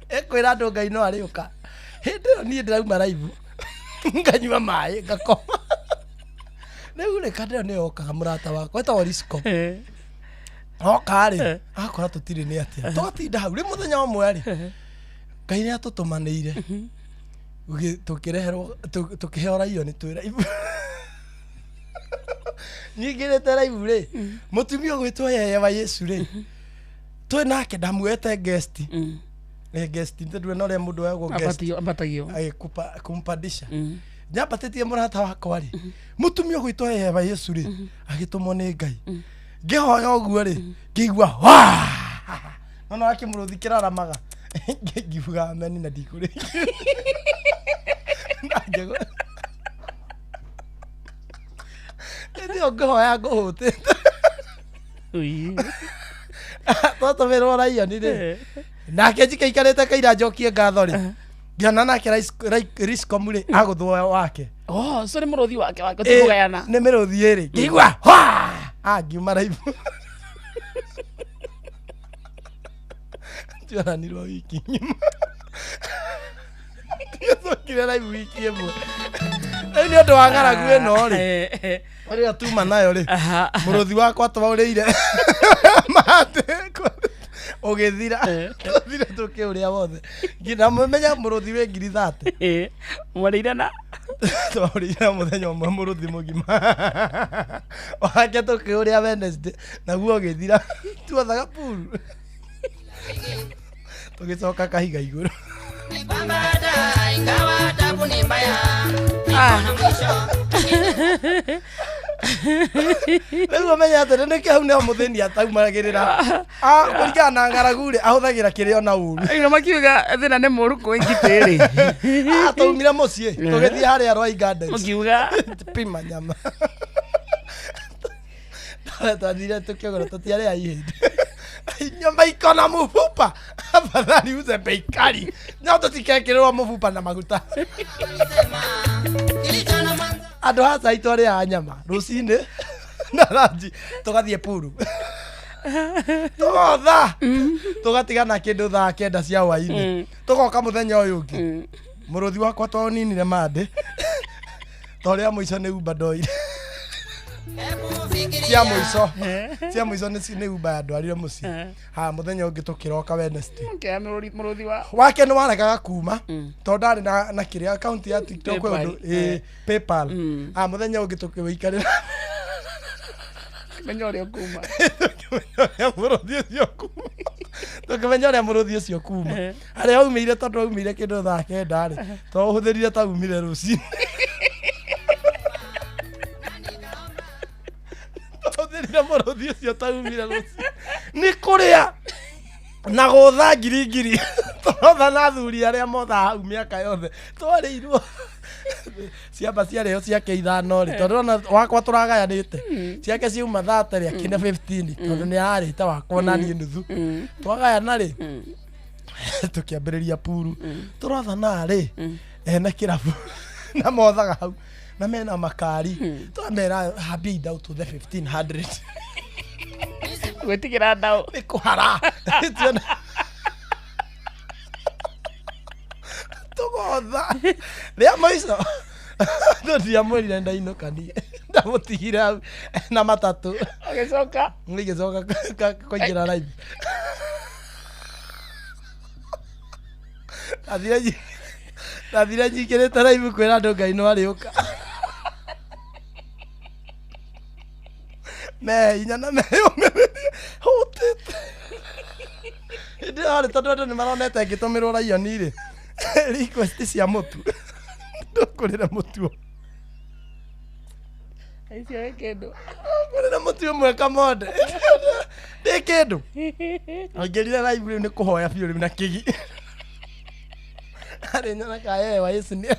ĩkwĩra andũ ngai no arĩũka hĩndĩ ĩyo niĩ ndĩrauma raibu nganyua maĩ ngakoma rĩu rĩ kandĩ ĩyo nĩyo okaga mũrata wakwa ĩtagwo Risco oka rĩ akora tũtirĩ nĩ atĩa tũgatinda hau rĩ mũthenya ũmwe rĩ ngai nĩ atũtũmanĩire tũkĩreherwo tũkĩheo raiyo nĩ twĩ raibu nyingĩrĩte raibu rĩ mũtumia ũgwĩtwo yeye wa Yesu rĩ twĩ nake ndamuoete guest guest nĩ na ũrĩa mũndũ wegwo guest Ambatagio. Agĩkupa- kumpandisha nyambatĩtie mũrata wakwa rĩ mũtumia ũgwĩtwo yeye wa Yesu rĩ agĩtũmwo nĩ Ngai ngĩhoya ũguo rĩ ngĩigua wa nona wakĩmũrũthi kĩraramaga ngiuga ameni na ndikũrĩkia Na ngĩgũ- Hĩndĩ ĩyo ngĩhoya ngũhũtĩte twatũmĩrwo raiyoni rĩ nake njikaikarĩte kaira njokie ngatho rĩ ngĩona nake Riscom rĩ agũthwo wake Oh, so nĩ mũrũthi wake wake Ĩ, ũtikũgayana. nĩ mĩrũthi ĩrĩ ngĩigua hwa Ah, ngiuma raibu tuoranirwo wiki ng'ima tuacokire raibu wiki ĩmwe rĩu nĩ ũndũ wa ng'aragu ĩno rĩ rĩrĩa tuma nayo rĩ mũrũthi wakwa twaũrĩire matĩ ũgĩthira tũthire tũkĩũrĩa wothe nginya menya mũrũthi wĩ ngiri 30 mwarĩire na twaũrĩire mũthenya ũmwe mũrũthi mũgima wake tũkĩũrĩa Wednesday naguo ũgĩthira tuothaga puru tũgĩcoka kahiga igũrũ kwamba hata ingawa tabu ni mbaya iko na mwisho. Rĩu ũmenye atĩrĩ nĩkĩ hau nĩho mũthĩni ataumagĩrĩra kũringana na ng'aragu rĩ ahũthagĩra kĩrĩa ona ũru Ino makiuga thĩna nĩ mũru kwĩ ngitĩ rĩ. Twaumire mũciĩ tũgĩthiĩ harĩa Rwai Gardens Mũkiuga pima nyama twathire tũkĩgũra tũtiarĩa ihĩndĩ nyama iko na mũbuba afadhali uze bei kali no tũtikekĩrĩrwo mũbuba na maguta andũ haca itwarĩaga nyama rũcinĩ na ranji tũgathiĩ puru tũgotha tũgatigana kĩndũ thaa 9 cia hwainĩ tũgoka mũthenya ũyũ ũngĩ mũrũthi wakwa twaũninire mandĩ torĩa mũico nĩ umba ndoire Fikiria Cia mũico, cia mũico nĩ Uber yandwarire mũciĩ. Ha mũthenya ũngĩ tũkĩroka Wednesday. Ũkĩoya mũrũthi wa Wake nĩ waregaga kuma tondũ ndarĩ na kĩrĩa account ya TikTok kwĩ PayPal. ũndũ ĩ PayPal. Ah, mũthenya ũngĩ tũkĩwĩikarĩra menya ũrĩa ũkuma. Ũrĩa mũrũthi ũcio kuma, tũkĩmenya ũrĩa mũrũthi ũcio kuma harĩa aumĩire, tondũ aumĩire kĩndũ thaa 9 rĩ, to ũhũthĩrire ta umire rũcinĩ, tũhũthĩrire mũrũthi ũcio ta umire rũcinĩ nĩ kũrĩa na gũtha ngiri ngiri tũrotha na athuri arĩa mothaga hau mĩaka yothe twarĩirwo ciamba ciarĩo ciake 5 rĩ, tondũ ona wakwa tũragayanĩte, ciake ciauma 30 rĩ, akĩne 15 tondũ nĩ ararĩte wakwa na niĩ nuthu twagayana rĩ, tũkĩambĩrĩria puru tũrothana rĩ, ene kĩrabu na mothaga hau na mena makari, twamera hambia indaũ tũthe 1500. Gwĩtigĩra ndaũ. Nĩ kũhara. Tuona tũgotha rĩa mũico tũtiamwĩrire ndainũka niĩ ndamũtigire hau na matatũ. Ũgĩcoka? Ngĩcoka kũingĩra live. Ndathire nyingĩrĩte live kwĩra andũ Ngai no arĩũka me hinya na meyũmĩrĩrie hũtĩte hĩndĩ ĩyo rĩ, tondũ andũ nĩ maronete ngĩtũmĩrwo raioni rĩ, request cia mũtu, ndũkũrĩre mũtu. Icio wĩ kĩndũ. Ngũrĩre mũtu ũmwe kamonde ndĩ kĩndũ. Aingĩrire live rĩu nĩ kũhoya biũ rĩu na kĩgi arĩ nyona kayewa Yesu nĩ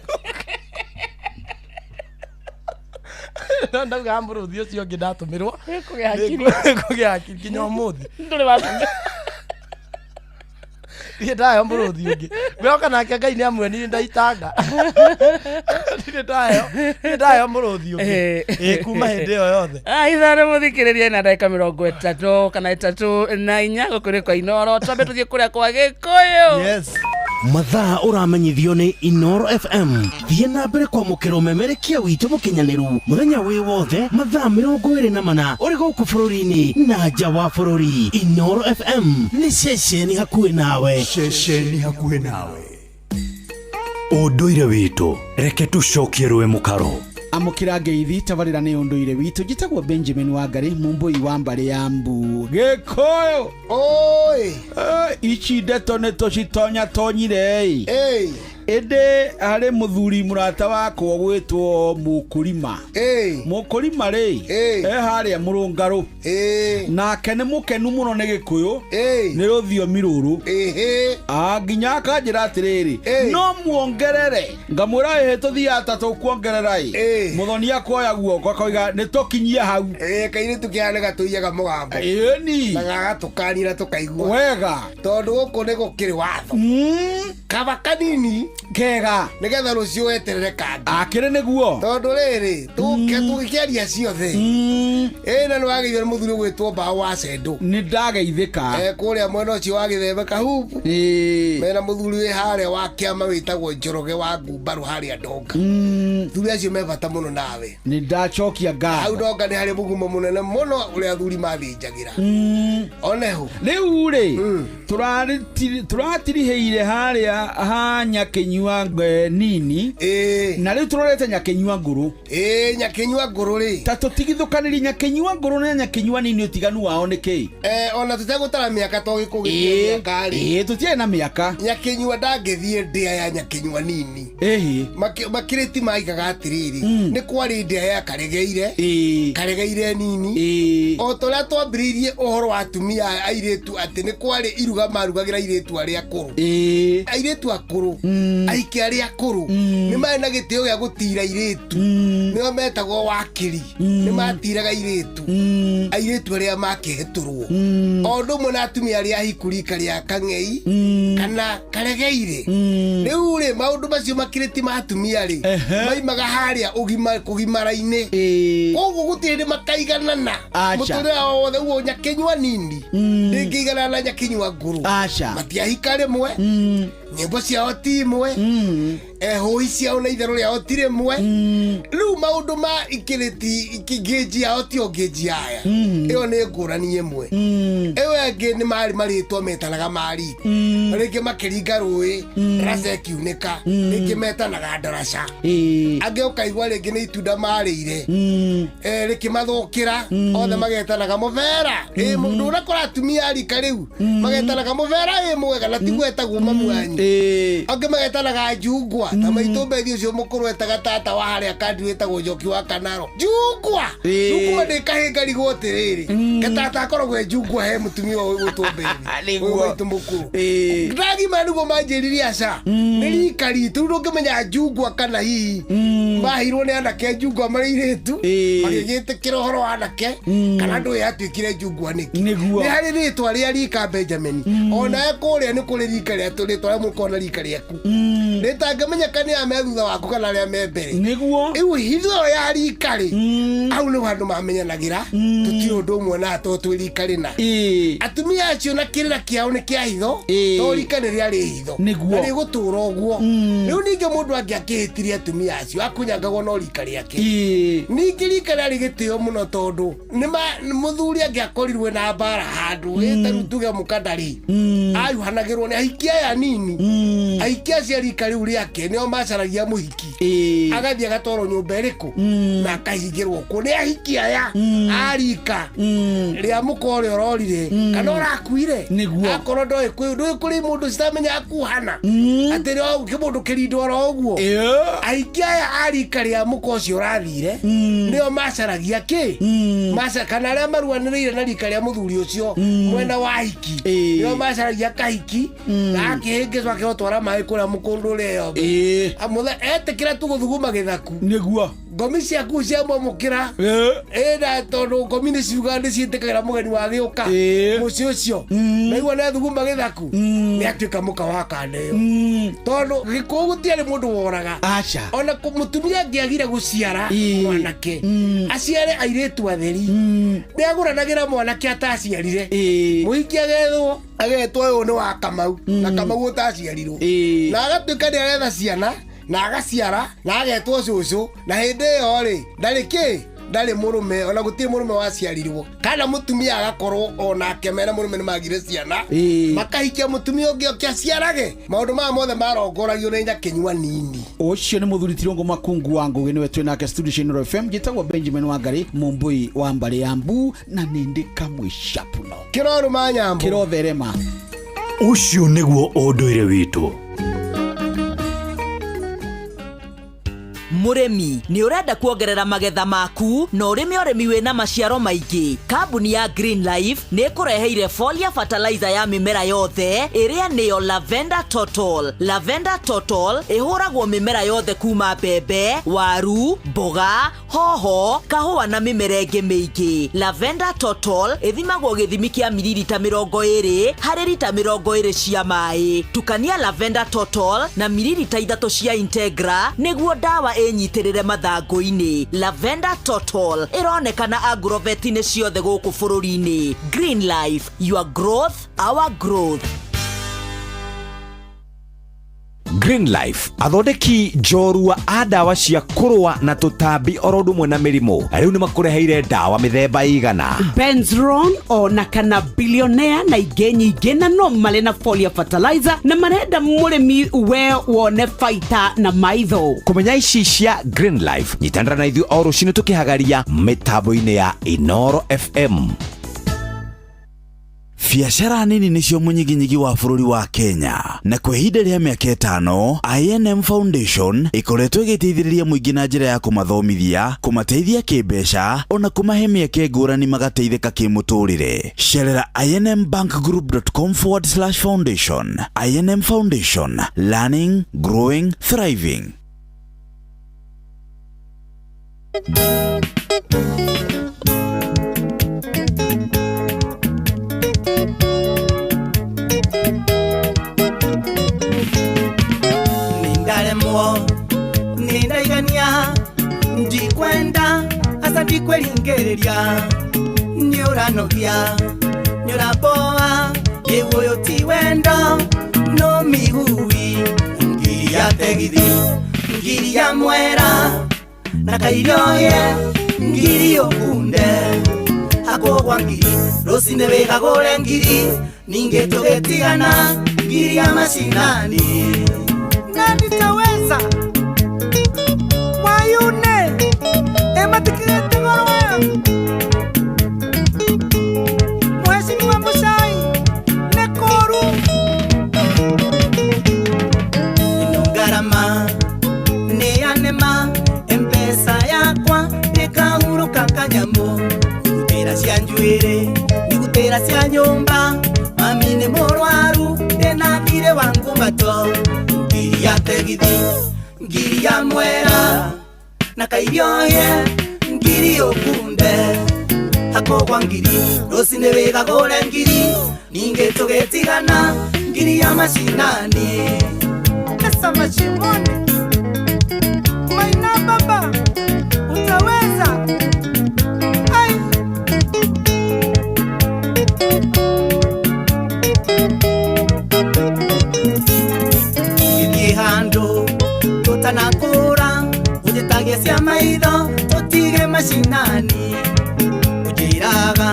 no ndaugaga mũrũthi ũcio ũngĩ ndatũmĩrwo. Kũgĩa hakiri. Kũgĩa hakiri nginya ũmũthĩ. Ndũrĩ watũmĩra. Niĩ ndaheo mũrũthi ũngĩ ngwĩhoka nake Ngai nĩ amuonire ndaitanga, ndirĩ ndaheo, ndirĩ ndaheo mũrũthi ũngĩ. Ĩ kuma hĩndĩ ĩyo yothe. Aitha nĩ mũthikĩrĩria na ndagĩka 34 kana 34 gũkũ nĩ kwa Inoro, twambe tũthiĩ kũrĩa kwa Gĩkũyũ. Yes. Mathaa ũramenyithio nĩ Inoro FM. Thiĩ na mbere kwamũkĩra ũmemerekia witũ mũkinyanĩru mũthenya wĩ wothe mathaa 24 ũrĩ gũkũ bũrũri-inĩ na nja wa bũrũri. Inoro FM nĩ ceceni hakuhĩ nawe. Ceceni hakuhĩ nawe. Ũndũire witũ reke tũcokie rũĩ mũkaro. Amũkĩra ngeithi, tabarĩra nĩ ũndũire witũ. Njĩtagwo Benjamin Wangari, mũmbũi wa mbarĩ ya mbu Gĩkũyũ. Oi. Ici ndeto nĩ tũcitonyatonyire ĩ ĩndĩ harĩ mũthuri mũrata wakwa gwĩtwo Mũkũrima. Mũkũrima rĩ, e harĩa mũrũngarũ, nake nĩ mũkenu mũno nĩ Gĩkũyũ, nĩ rũthiomi rũrũ. Ah, nginya akanjĩra atĩrĩrĩ, no muongerere, ngamwĩra ĩhĩ tũthiaga ta tũkuongerera ĩ mũthoni akuoya guoko akoiga nĩ tũkinyie hau. Kairĩtu kĩa nĩ gatũiyaga mũgambo. Ĩni. Na gagatũkanira tũkaigua. Wega. Tondũ gũkũ nĩ gũkĩrĩ watho. Kaba kanini kega nĩgetha rũciũ weterere kangĩ. Akĩrĩ nĩguo. Tondũ rĩrĩ tũgĩkĩaria ciothe. Ĩ na nĩ wageithio nĩ mũthuri ũgwĩtwo Mbaũ wa Cendũ. Nĩ ndageithĩka. Kũrĩa mwena ũcio wa Gĩthembe Kahubu. Mena mũthuri wĩ harĩa wa kĩama wĩtagwo Njoroge wa Ngumbarũ harĩa Ndonga. Thuri acio me bata mũno nawe. Nĩ ndacokia Hau ngatho. Ndonga nĩ harĩ mũgumo mũnene mũno ũrĩa athuri mathĩnjagĩra. Oneho. Rĩu rĩ tũratirihĩire harĩa ha Nyakĩnyua nini, na rĩu tũrorete Nyakĩnyua ngũrũ. Nyakĩnyua ngũrũ rĩ, ta tũtigithũkanĩrie Nyakĩnyua ngũrũ na Nyakĩnyua nini, ũtiganu wao nĩ kĩĩ? Ona tũtegũtara mĩaka to gĩkũgĩtia mĩaka rĩ. Tũtiarĩ na mĩaka. Nyakĩnyua ndangĩthiĩ ndĩa ya Nyakĩnyua nini. Makĩrĩti maigaga atĩrĩrĩ, nĩ kwarĩ ndĩa ya Karegeire, Karegeire nini, o ta ũrĩa twambĩrĩirie ũhoro wa atumia aya airĩtu atĩ nĩ kwarĩ iruga marugagĩra airĩtu arĩa akũrũ. Airĩtu akũrũ, aiki arĩa akũrũ nĩ marĩ na gĩtĩo gĩa gũtira airĩtu, nĩo metagwo wakiri, nĩ matiraga airĩtu, airĩtu arĩa makĩhĩtũrwo, o ũndũ ũmwe na atumia arĩa ahiku rika rĩa Kang'ei kana Karegeire. Rĩu rĩ, maũndũ macio makĩrĩti ma atumia rĩ, maimaga harĩa ũgima kũgimara-inĩ, koguo gũtirĩ hĩndĩ makaiganana. Aca. Mũtũrĩre wao wothe ũguo Nyakĩnyua nini ndĩngĩiganana na Nyakĩnyua ngũrũ. Aca. Matiahika rĩmwe, nyĩmbo ciao ti imwe. Ehũi ciao na itherũ rĩao ti rĩmwe. Rĩu maũndũ ma ikĩrĩti ngĩnji yao tio ngĩnji yaya, ĩyo nĩ ngũrani ĩmwe. Ĩyo ĩngĩ nĩ marĩ marĩtwa metanaga mari, rĩngĩ makĩringa rũĩ ndaraca ĩkiunĩka, rĩngĩ metanaga ndaraca. Angĩ ũkaigua rĩngĩ nĩ itunda marĩire, rĩkĩmathũkĩra, othe magetanaga mũbera. Ĩ mũndũ ũrakora atumia a rika rĩu magetanaga mũbera ĩ mwega na tiguo etagwo mamu wanyu. Angĩ magetanaga njungwa, ta maitũ mbethi ũcio mũkũrũ etaga tata wa harĩa kandi wĩtagwo Njoki wa Kanaro njungwa. Rĩu kuma ndĩ kahĩnga rigwo atĩrĩrĩ, gatata akoragwo e njungwa he mũtumia ũyũ ũgwĩtwo mbethi ũyũ maitũ mũkũrũ. Ndagima nĩguo manjĩrire aca nĩ rika ritũ. Rĩu ndũngĩmenya njungwa kana hihi maheirwo nĩ anake njungwa marĩ airĩtu magĩgĩtĩkĩra ũhoro wa anake, kana ndũĩ yatuĩkire njungwa nĩkĩ. Nĩguo. Nĩ harĩ rĩtwa rĩa rika Benjamin, onawe kũrĩa nĩ kũrĩ rika rĩa rĩtwa rĩa mũkorwo na rika rĩaku rĩtangĩmenyeka nĩ ame thutha waku kana arĩa me mbere. Nĩguo. Rĩu hitho ĩyo ya rika rĩ, hau nĩho andũ mamenyanagĩra tũtirĩ ũndũ ũmwe na to twĩ rika rĩna. Atumia acio na kĩrĩra kĩao nĩ kĩa hitho, to rika nĩ rĩarĩ hitho. Nĩguo. Na rĩgũtũra ũguo. Rĩu ningĩ mũndũ angĩakĩhĩtirie atumia acio akunyangagwo no rika rĩake. Ningĩ rika rĩarĩ gĩtĩo mũno, tondũ nĩ mũthuri angĩakorirwe na mbara handũ ĩ ta rĩu tuge mũkandarĩ ayuhanagĩrwo nĩ ahiki aya nini, ahiki acio a rika rĩu rĩake nĩo macaragia mũhiki, agathiĩ agatwarwo nyũmba ĩrĩkũ na akahingĩrwo kuo nĩ ahiki aya a rika rĩa mũka ũrĩa ũrorire kana ũrakuire. Nĩguo. Akorwo ndoĩ ndũĩ kũrĩ mũndũ citamenya kuhana atĩ no kĩmũndũ kĩrindwo oro ũguo, ahiki aya a rika rĩa mũka ũcio ũrathire nĩo macaragia kĩ Maca, kana arĩa maruanĩrĩire na rika rĩa mũthuri ũcio mwena wa hiki nĩo macaragia kahiki na akĩhĩngĩcwo akĩhotwara maĩ kũrĩa mũkũndũ ũrĩa yombe etĩkĩra tu gũthuguma gĩthaku. Nĩguo. Ngomi ciaku ciamwamũkĩra ĩna, tondũ ngomi nĩ ciuga nĩ ciĩtĩkagĩra mũgeni wa gĩũka mũciĩ ũcio, naigua nĩ athuguma gĩthaku nĩ atuĩka mũka wa kanda ĩyo, tondũ gĩkũyũ gũtiarĩ mũndũ woraga. Aca. Ona mũtumia angĩagire gũciara mwanake, aciare airĩtu atheri, nĩ agũranagĩra mwanake ataciarire. Mũhiki agethwo agetwo ũyũ nĩ wa Kamau na Kamau ũtaciarirwo, na agatuĩka nĩ aretha ciana na agaciara na agetwo cũcũ, na hĩndĩ ĩyo rĩ ndarĩ kĩ, ndarĩ mũrũme, ona gũtirĩ mũrũme waciarirwo, kana mũtumia agakorwo onake mena mũrũme nĩ magire ciana, makahikia mũtumia ũngĩ oke aciarage. Maũndũ maya mothe marongoragio nĩ nyakĩnyua nini. Ũcio nĩ mũthuri Tirũngũ Makungu wa Ngũgĩ, nĩwe twĩ nake studio cia Inooro FM. Njĩtagwo Benjamin Wangari Mũmbũi wa mbarĩ ya mbu, na nĩ ndĩ kamwe shapuno. Kĩrorũma nyambo. Kĩrotherema. Ũcio nĩguo ũndũire witũ. Mũrĩmi, nĩ ũrenda kuongerera magetha maku na ũrĩme ũrĩmi wĩna maciaro maingĩ? Kambuni ya Green Life nĩ ĩkũreheire foliar fertilizer ya mĩmera yothe ĩrĩa nĩyo Lavender Total. Lavender Total ĩhũragwo mĩmera yothe kuma mbembe, waru, mboga, hoho, kahũa na mĩmera ĩngĩ mĩingĩ. Lavender Total ĩthimagwo gĩthimi kĩa miririta 20 harĩ rita 20 cia maĩ. Tukania Lavender Total na miririta 3 cia Integra nĩguo ndawa ĩnyitĩrĩre mathangũ-inĩ. Lavender Total ĩronekana agrovet-inĩ ciothe gũkũ bũrũri-inĩ. Green Life, your growth, our growth. Green Life, athondeki njorua a ndawa cia kũrũa na tũtambi oro ũndũ ũmwe na mĩrimũ, rĩu nĩ makũreheire ndawa mĩthemba igana. Benzron ona kana Billionaire na ingĩ nyingĩ, na no marĩ na foliar fertilizer na marenda mũrĩmi we wone baita na maitho. Kũmenya ici cia Green Life, nyitanĩra na ithuĩ o rũcinĩ tũkĩhagaria mĩtambo-inĩ ya Inoro FM. Biacara nini nĩcio mũnyiginyigi wa bũrũri wa Kenya, na kwa ihinda rĩa mĩaka 5 INM Foundation ĩkoretwo ĩgĩteithĩrĩria mũingĩ na njĩra ya kũmathomithia, kũmateithia kĩmbeca, ona kũmahe mĩeke ngũrani magateithĩka kĩmũtũrĩre. Cerera inmbankgroup.com/foundation. INM Foundation, learning, growing, thriving. Nindaremwo nindaigania ndikwenda asa ndikweringĩrĩria nĩũranogia nĩũraboa ĩwũyũ ti wendo no migui. Ngiri ya tegithi, ngiri ya mwera na kairioye, ngiri okunde hakogwa ngiri rũcinĩ wĩgagũre ngiri ningĩ tũgĩtigana ngiri ya macinani. Na nitaweza wayune ematikirete goro waya Mheshimiwa Muchai nekoru ino ngarama nĩ yanema mpesa yakwa ndĩkahurũka kanyamũ nĩgũtĩra cia njuĩrĩ nĩgũtĩra cia nyũmba mami nĩ mũrwaru ndĩna thirĩ wa ngumbato ngiri ya tegithi ngiri ya mwera na kairioye ngiri okunde hakogwa ngiri rũcinĩ wĩgagũre ngiri ningĩ tũgĩtigana ngiri ya macinani. Pesa mashimoni Maina baba utaweza. Ai Gĩthiĩ handũ tũtanakũra ũnjĩtagie cia maitho tũtige macinani ũnjĩraga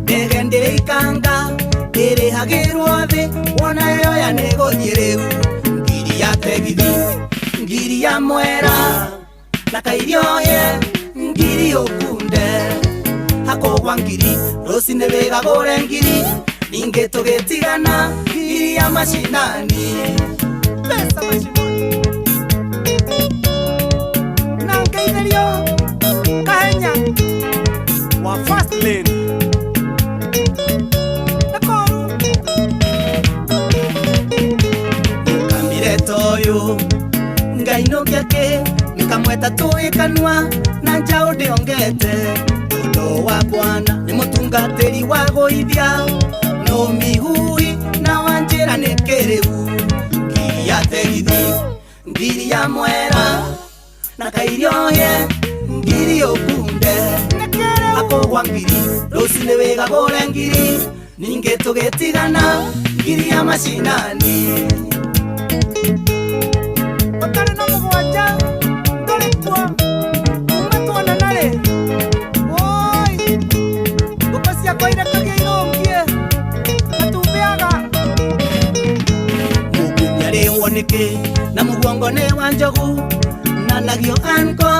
ndege ndĩrĩikanga ĩrĩhagĩrwo thĩ wona yoya nĩgũthiĩ rĩu ngiri ya tegithi ngiri ya mwera na kairioye ngiri okunde hakogwa ngiri rũcinĩ wĩgagũre ngiri ningĩ tũgĩtigana ngiri ya macinani. Pesa mashimoni na ngeithĩrio kahenya wa fast lane nakoru kamire toyo ngainũkia kĩ nĩkamweta tũĩ kanua na njaũ ndĩongete ũndũ wa bwana nĩ mũtungatĩri wa gũithia no mihui na wa njĩra nĩ kĩrĩu ngiri ya tegithi ngiri ya mwera na kairioye ngiri okunde akogwa ngiri rũcinĩ wĩgagũre ngiri ningĩ tũgĩtigana ngiri ya macinani. Ũtarĩ na mũgwanja ndũrĩ kuo kuma tuonana rĩ woi ngũkũ ciakwa irekagia irũngie matumbĩaga Mũkumia nĩkĩ na mũguongo nĩ wa njogu na nagio anko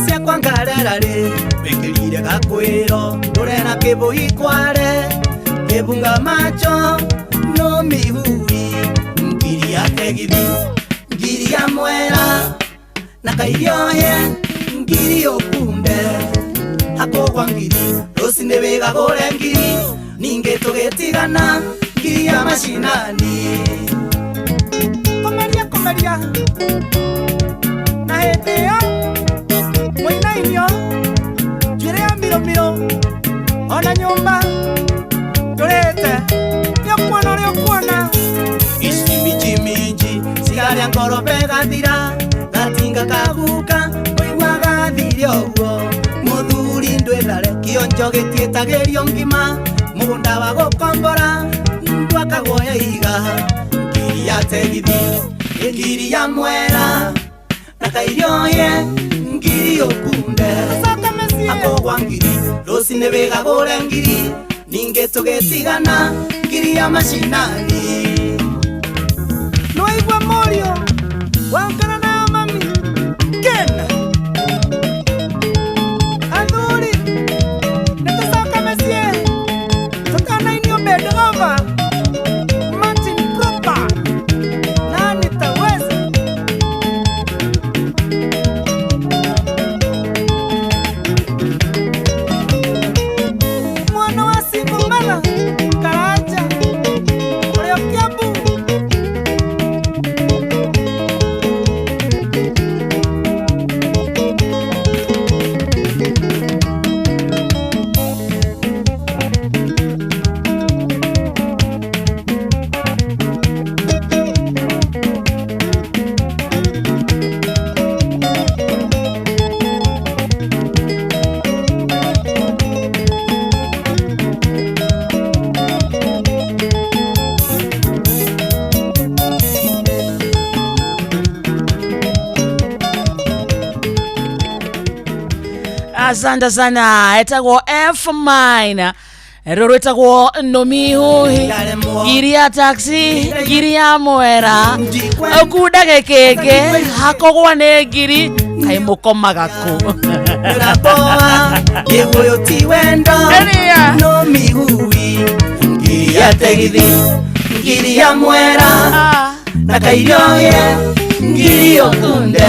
ciakwa ngarera rĩ wĩkĩrire gakwĩro ndũrena kĩbũi kware kĩbunga macho no mihui ngiri ya tegithi ngiri ya mwera na kairioye ngiri okunde hakogwa ngiri rũcinĩ wĩgagũre ngiri ningĩ tũgĩtigana ngiri ya macinani. Komeria komeria na hĩndĩ ĩyo mũinainio njuĩrĩ ya mirũmirũ ona nyũmba ndũrĩte nĩũkuona ũrĩa ũkuona ici minji minji ciarĩa ngorobe gathira gatinga kaguka kũigua gathire ũguo mũthuri ndwĩthare kĩonjo gĩtiĩtagĩrio ngima mũgũnda wa gũkombora ndwakagwo ya iga ngiri ya tegithi ngiri ya mwera na kairioye ngiri okunde akogwa ngiri rũcinĩ wĩgagũre ngiri ningĩ tũgĩtigana ngiri ya macinani. Nĩwaigua mũriũ wankana nayo mami Ken athuri nĩtũcoke mĩciĩ tũtanainio bed over Martin Proper na nitaweza. Mwana wa Singumala Karanja ũrĩa Kiambu Asante sana. Etagwo F minor. Rũrũ rwĩtagwo nũmihuhi ngiri ya taxi ngiri ya mwera ũkunda gĩkĩngĩ hakũgwa nĩ ngiri kaĩ mũkomaga kũ Gĩkũyũ ti wendo no mihui ngiri ya tegithi ngiri ya mwera na kairioye ngiri ũkunde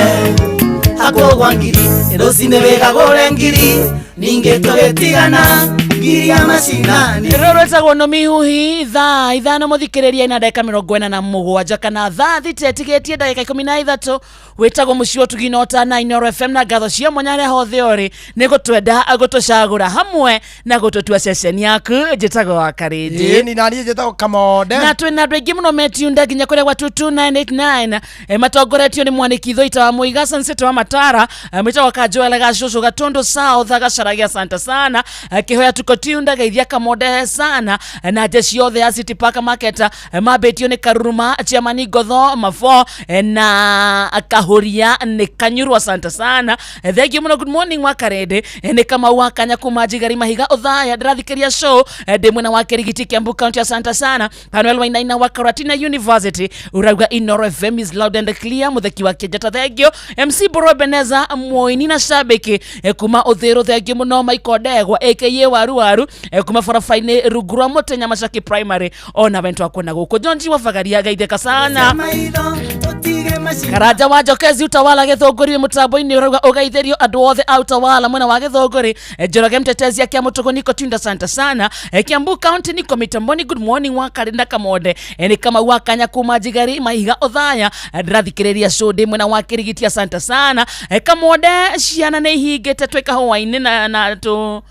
hakũgwa ngiri rũcinĩ wĩgagũre ngiri ningĩ tũgĩtigana ngiri ya macinani. Rũrũ rwĩtagwo nũmihuhi thaa 5 mũthikĩrĩria na ndagĩka 47 kana thaa 6 ĩtigĩtie ndagĩka 13. Wĩtagwo mũciĩ ũtugi na ũtana Inooro FM na ngatho cia mwanya harĩa hothe ũrĩ nĩ gũtwenda gũtũcagũra hamwe na gũtũtua ceceni yaku. Njĩtagwo wa Karĩndĩ. Ĩni na niĩ njĩtagwo Kamonde. Na twĩna andũ aingĩ mũno metiunda nginya kũrĩa gwa 22989 matongoretio nĩ mwanĩki Thoita wa Mũiga Sunset wa Matara, mwĩtagwo Kanjoela Gacũcũ Gatũndũ South Gacaragia asante sana, Kĩhoya tuko tiunda geithia Kamonde sana, na jeshi yothe ya City Park Market mambĩtio nĩ Karuruma Chiamani Ngotho Mafo na Kahuria nĩ Kanyuru asante sana. Thank you mũno. Good morning wa Karĩndĩ. Nĩ Kamau wa Kanya kuma Njigari Mahiga Othaya ndĩrathikĩria show ndĩ mwena wa Kĩrigiti Kiambu County asante sana. Panuel Wainaina wa Karatina University urauga Inooro FM is loud and clear. Mutheki wa Kĩnjata thank you. MC Boro Beneza Moini na Shabiki kuma Uthiru thank you mũno. Michael Ndegwa aka Waru Waru kuma Barabainĩ rungu rwa Mũtenya Macaki Primary ona wento akuona gũkũ. John G wa Bagaria geithĩka sana. Karanja wa Njokezi Utawala Gĩthũngũri mũtambo-inĩ ũrauga ũgeithĩrio andũ othe a Utawala mwena wa Gĩthũngũri. Njoroge Mtetezi akia Mũtũgũ niko tunda santa sana. Kiambu County niko mitamboni. Good morning wa Karinda Kamonde. Nĩ Kamau wa Kanya kuma Njigari Mahiga Othaya ndĩrathikĩrĩria show ndĩ mwena wa Kĩrigiti asante sana. Kamonde ciana nĩ ihingĩte twĩ kahũa-inĩ na tũ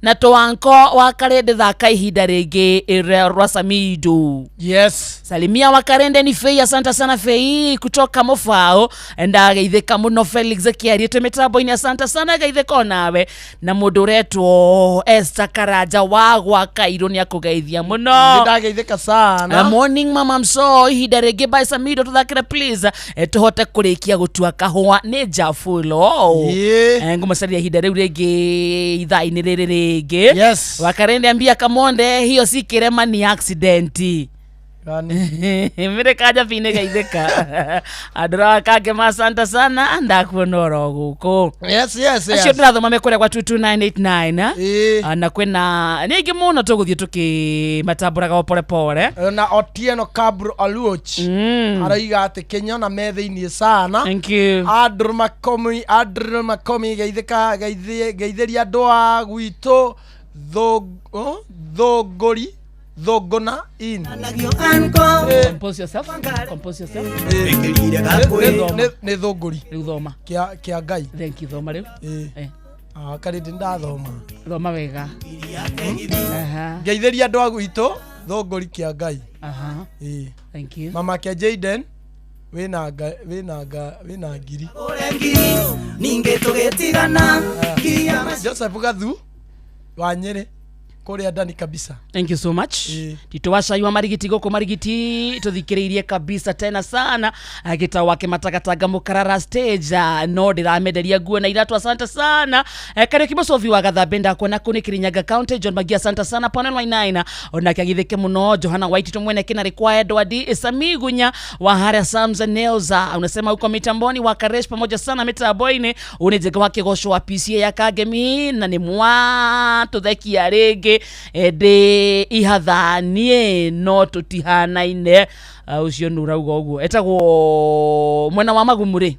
na twanko wa Karende thaka ihinda rĩngĩ rwa Samido. Yes. Salimia wa Karende ni Fei asante sana Fei kutoka Mofao ndageithĩka mũno. Felix Kiarie twĩ mĩtambo-inĩ asante sana geithĩka onawe. Na mũndũ ũretwo Esther Karanja wa gwa Kairũ nĩ akũgeithia mũno. Ndageithĩka sana. Morning mama mso ihinda rĩngĩ by Samido tũthakĩre please tũhote kũrĩkia gũtua kahũa nĩ Jafulo. Ngũmũcaria ihinda rĩu rĩngĩ ithaa-inĩ rĩrĩ rĩngĩ. Yes. Wakarende ambia Kamonde hiyo si kirema ni accident. Mire kaja bine geithĩka. Andũ kange ma asante sana ndakuona oro gũkũ. Yes yes yes. Acio ndĩrathoma me kũrĩa gwa 22989 na kwĩna nĩ aingĩ mũno tũgũthiĩ tũkĩmatambũraga o pore pore. Na Otieno Kabro Aluoch arauga atĩ Kĩnyona me thĩiniĩ sana. Thank you. Andrew Makomi geithĩka geithĩria andũ a gwitũ Thũngũri Thũngũna in. Compose yourself. Compose yourself. Nĩ Thũngũri. Rĩu thoma. Kĩa Ngai. Thank you thoma rĩu. Karĩndĩ ndathoma. Thoma wega. Ngeithĩria andũ a gwitũ Thũngũri kĩa Ngai. Thank you. Mama ke Jaden wĩna ngiri. Ningĩ tũgĩtigana. Joseph Gathu wa Nyĩrĩ kũrĩa ndani kabisa. Thank you so much. Tito wa Cai wa Marigiti gũkũ Marigiti tũthikĩrĩirie kabisa tena sana. Gĩtau wake matagatanga mũkarara stage no ndĩramenderia nguo na iratũ asante sana. Kariũki Mũcobi wa Gathambe ndakuona kũ nĩ Kirinyaga County. John Magia asante sana. Panel Wainaina onake agithĩke mũno. Johana White tumwene kinarĩ kwa Edward Samigunya wa Haria Sams Nails unasema uko mitamboni wa Karesh pamoja sana mitambo-inĩ unĩnjega wa kĩgoco wa PCA ya Kangemi na nĩ mwatũthekia rĩngĩ ĩndĩ ihathanie no tũtihanaine. Ũcio nĩ ũrauga ũguo etagwo mwena wa Magumu rĩ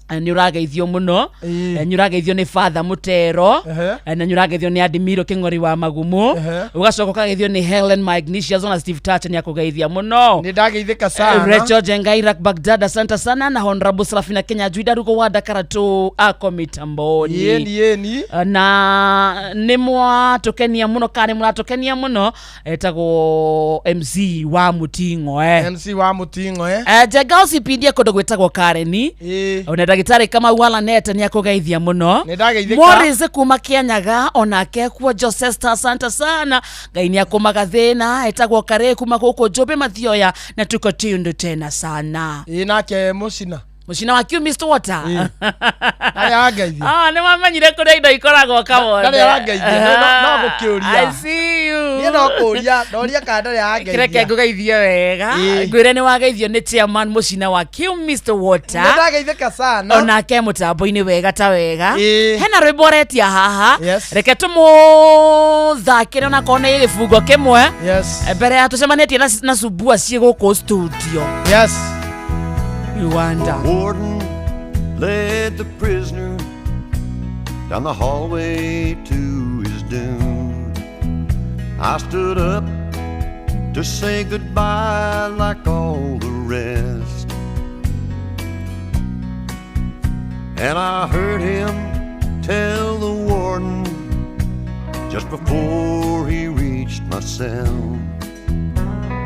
nĩ ũrageithio mũno, nĩ ũrageithio nĩ Father Mutero na nĩ ũrageithio nĩ Adimiro Kĩng'ori wa Magumu, ũgacoka ũkageithio nĩ Helen Magnesius na Steve Touch nĩ akũgeithia mũno. Nĩ ndageithĩka sana. Rachel Jengai Rak Baghdad asante sana na Honorable Serafina Kenya Juida Rugo wa Dakaratu ako mitamboni. Yeni na nĩ mwatũkenia mũno kana nĩ mũratũkenia mũno etagwo MC wa Muting'o MC wa Muting'o Jenga ũcipindie kũndũ gwĩtagwo Kareni ona ndagĩtarĩ Kamau wa Lanete nĩ akũgeithia mũno. Morris kuma Kĩanyaga onake kuo Josesta asante sana. Ngai nĩ akũmaga thĩna etagwo Kare kuma gũkũ Njũmbĩ Mathioya na tuko tundu tena sana. Nake Mũcina Mucina wa Chemist Water. Ndarĩ arangeithia. Ah, nĩ wamenyire kũrĩa indo ikoragwo Kamonde. Ndarĩ arangeithia, no gũkĩũria. I see you. Niĩ no kũria, ndoria kana ndarĩ arangeithia. Kĩreke ngũgeithie wega. Ngwĩre nĩ wageithio nĩ chairman Mucina wa Chemist Water. Nĩ ndageithĩka sana. Onake mũtambo-inĩ wega ta wega. Hena rwĩmbo ũretia haha. Yes. Reke tũmũthakĩre onakorwo nĩ gĩbungo kĩmwe. Yes. Mbere ya tũcemanĩtie na Subua ciĩ gũkũ studio. Yes. Rwanda. The warden led the prisoner down the hallway to his doom. I stood up to say goodbye like all the rest. And I heard him tell the warden just before he reached my cell,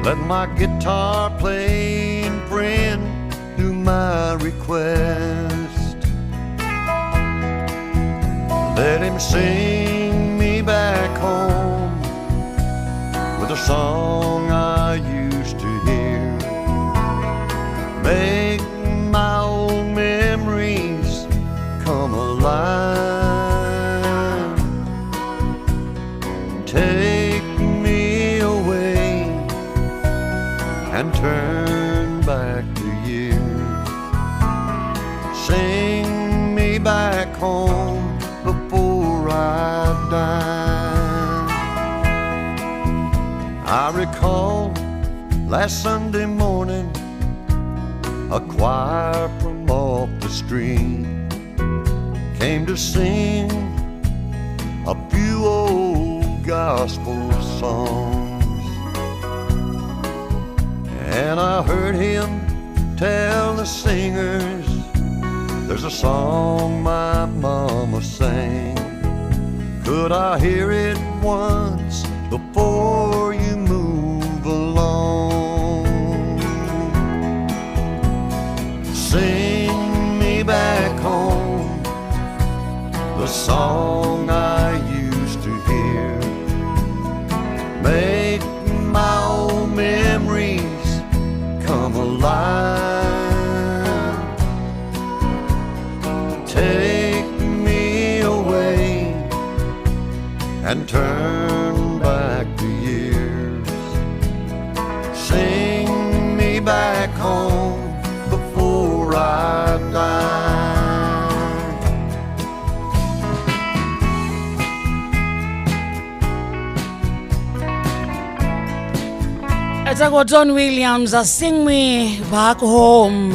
let my guitar playing friend do my request. Let him sing me back home with a song I used to hear. Make my old memories come alive. Take me away and turn back the years. Sing me back home before I die. I recall last Sunday morning, a choir from off the street came to sing a few old gospel songs. And I heard him tell the singers, there's a song my mama sang. Could I hear it once before you move along? Sing me back home, the song I used to hear. Make my old memories come alive. Take me away and turn back the years. Sing me back home before I die. Etagwo Don Williams, Sing Me Back Home.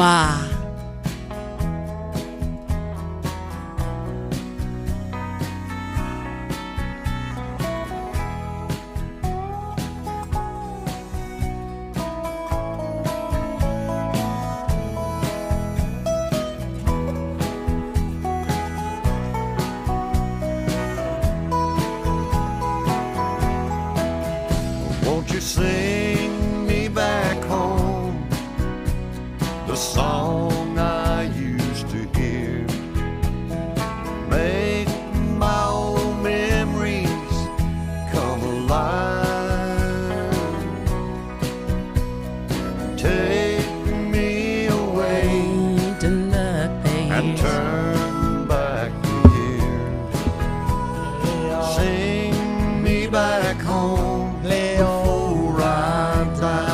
Won't you sing me back home, the song I used to hear? Make my old memories come alive. Take me away and turn back the years. Sing me back home before I die.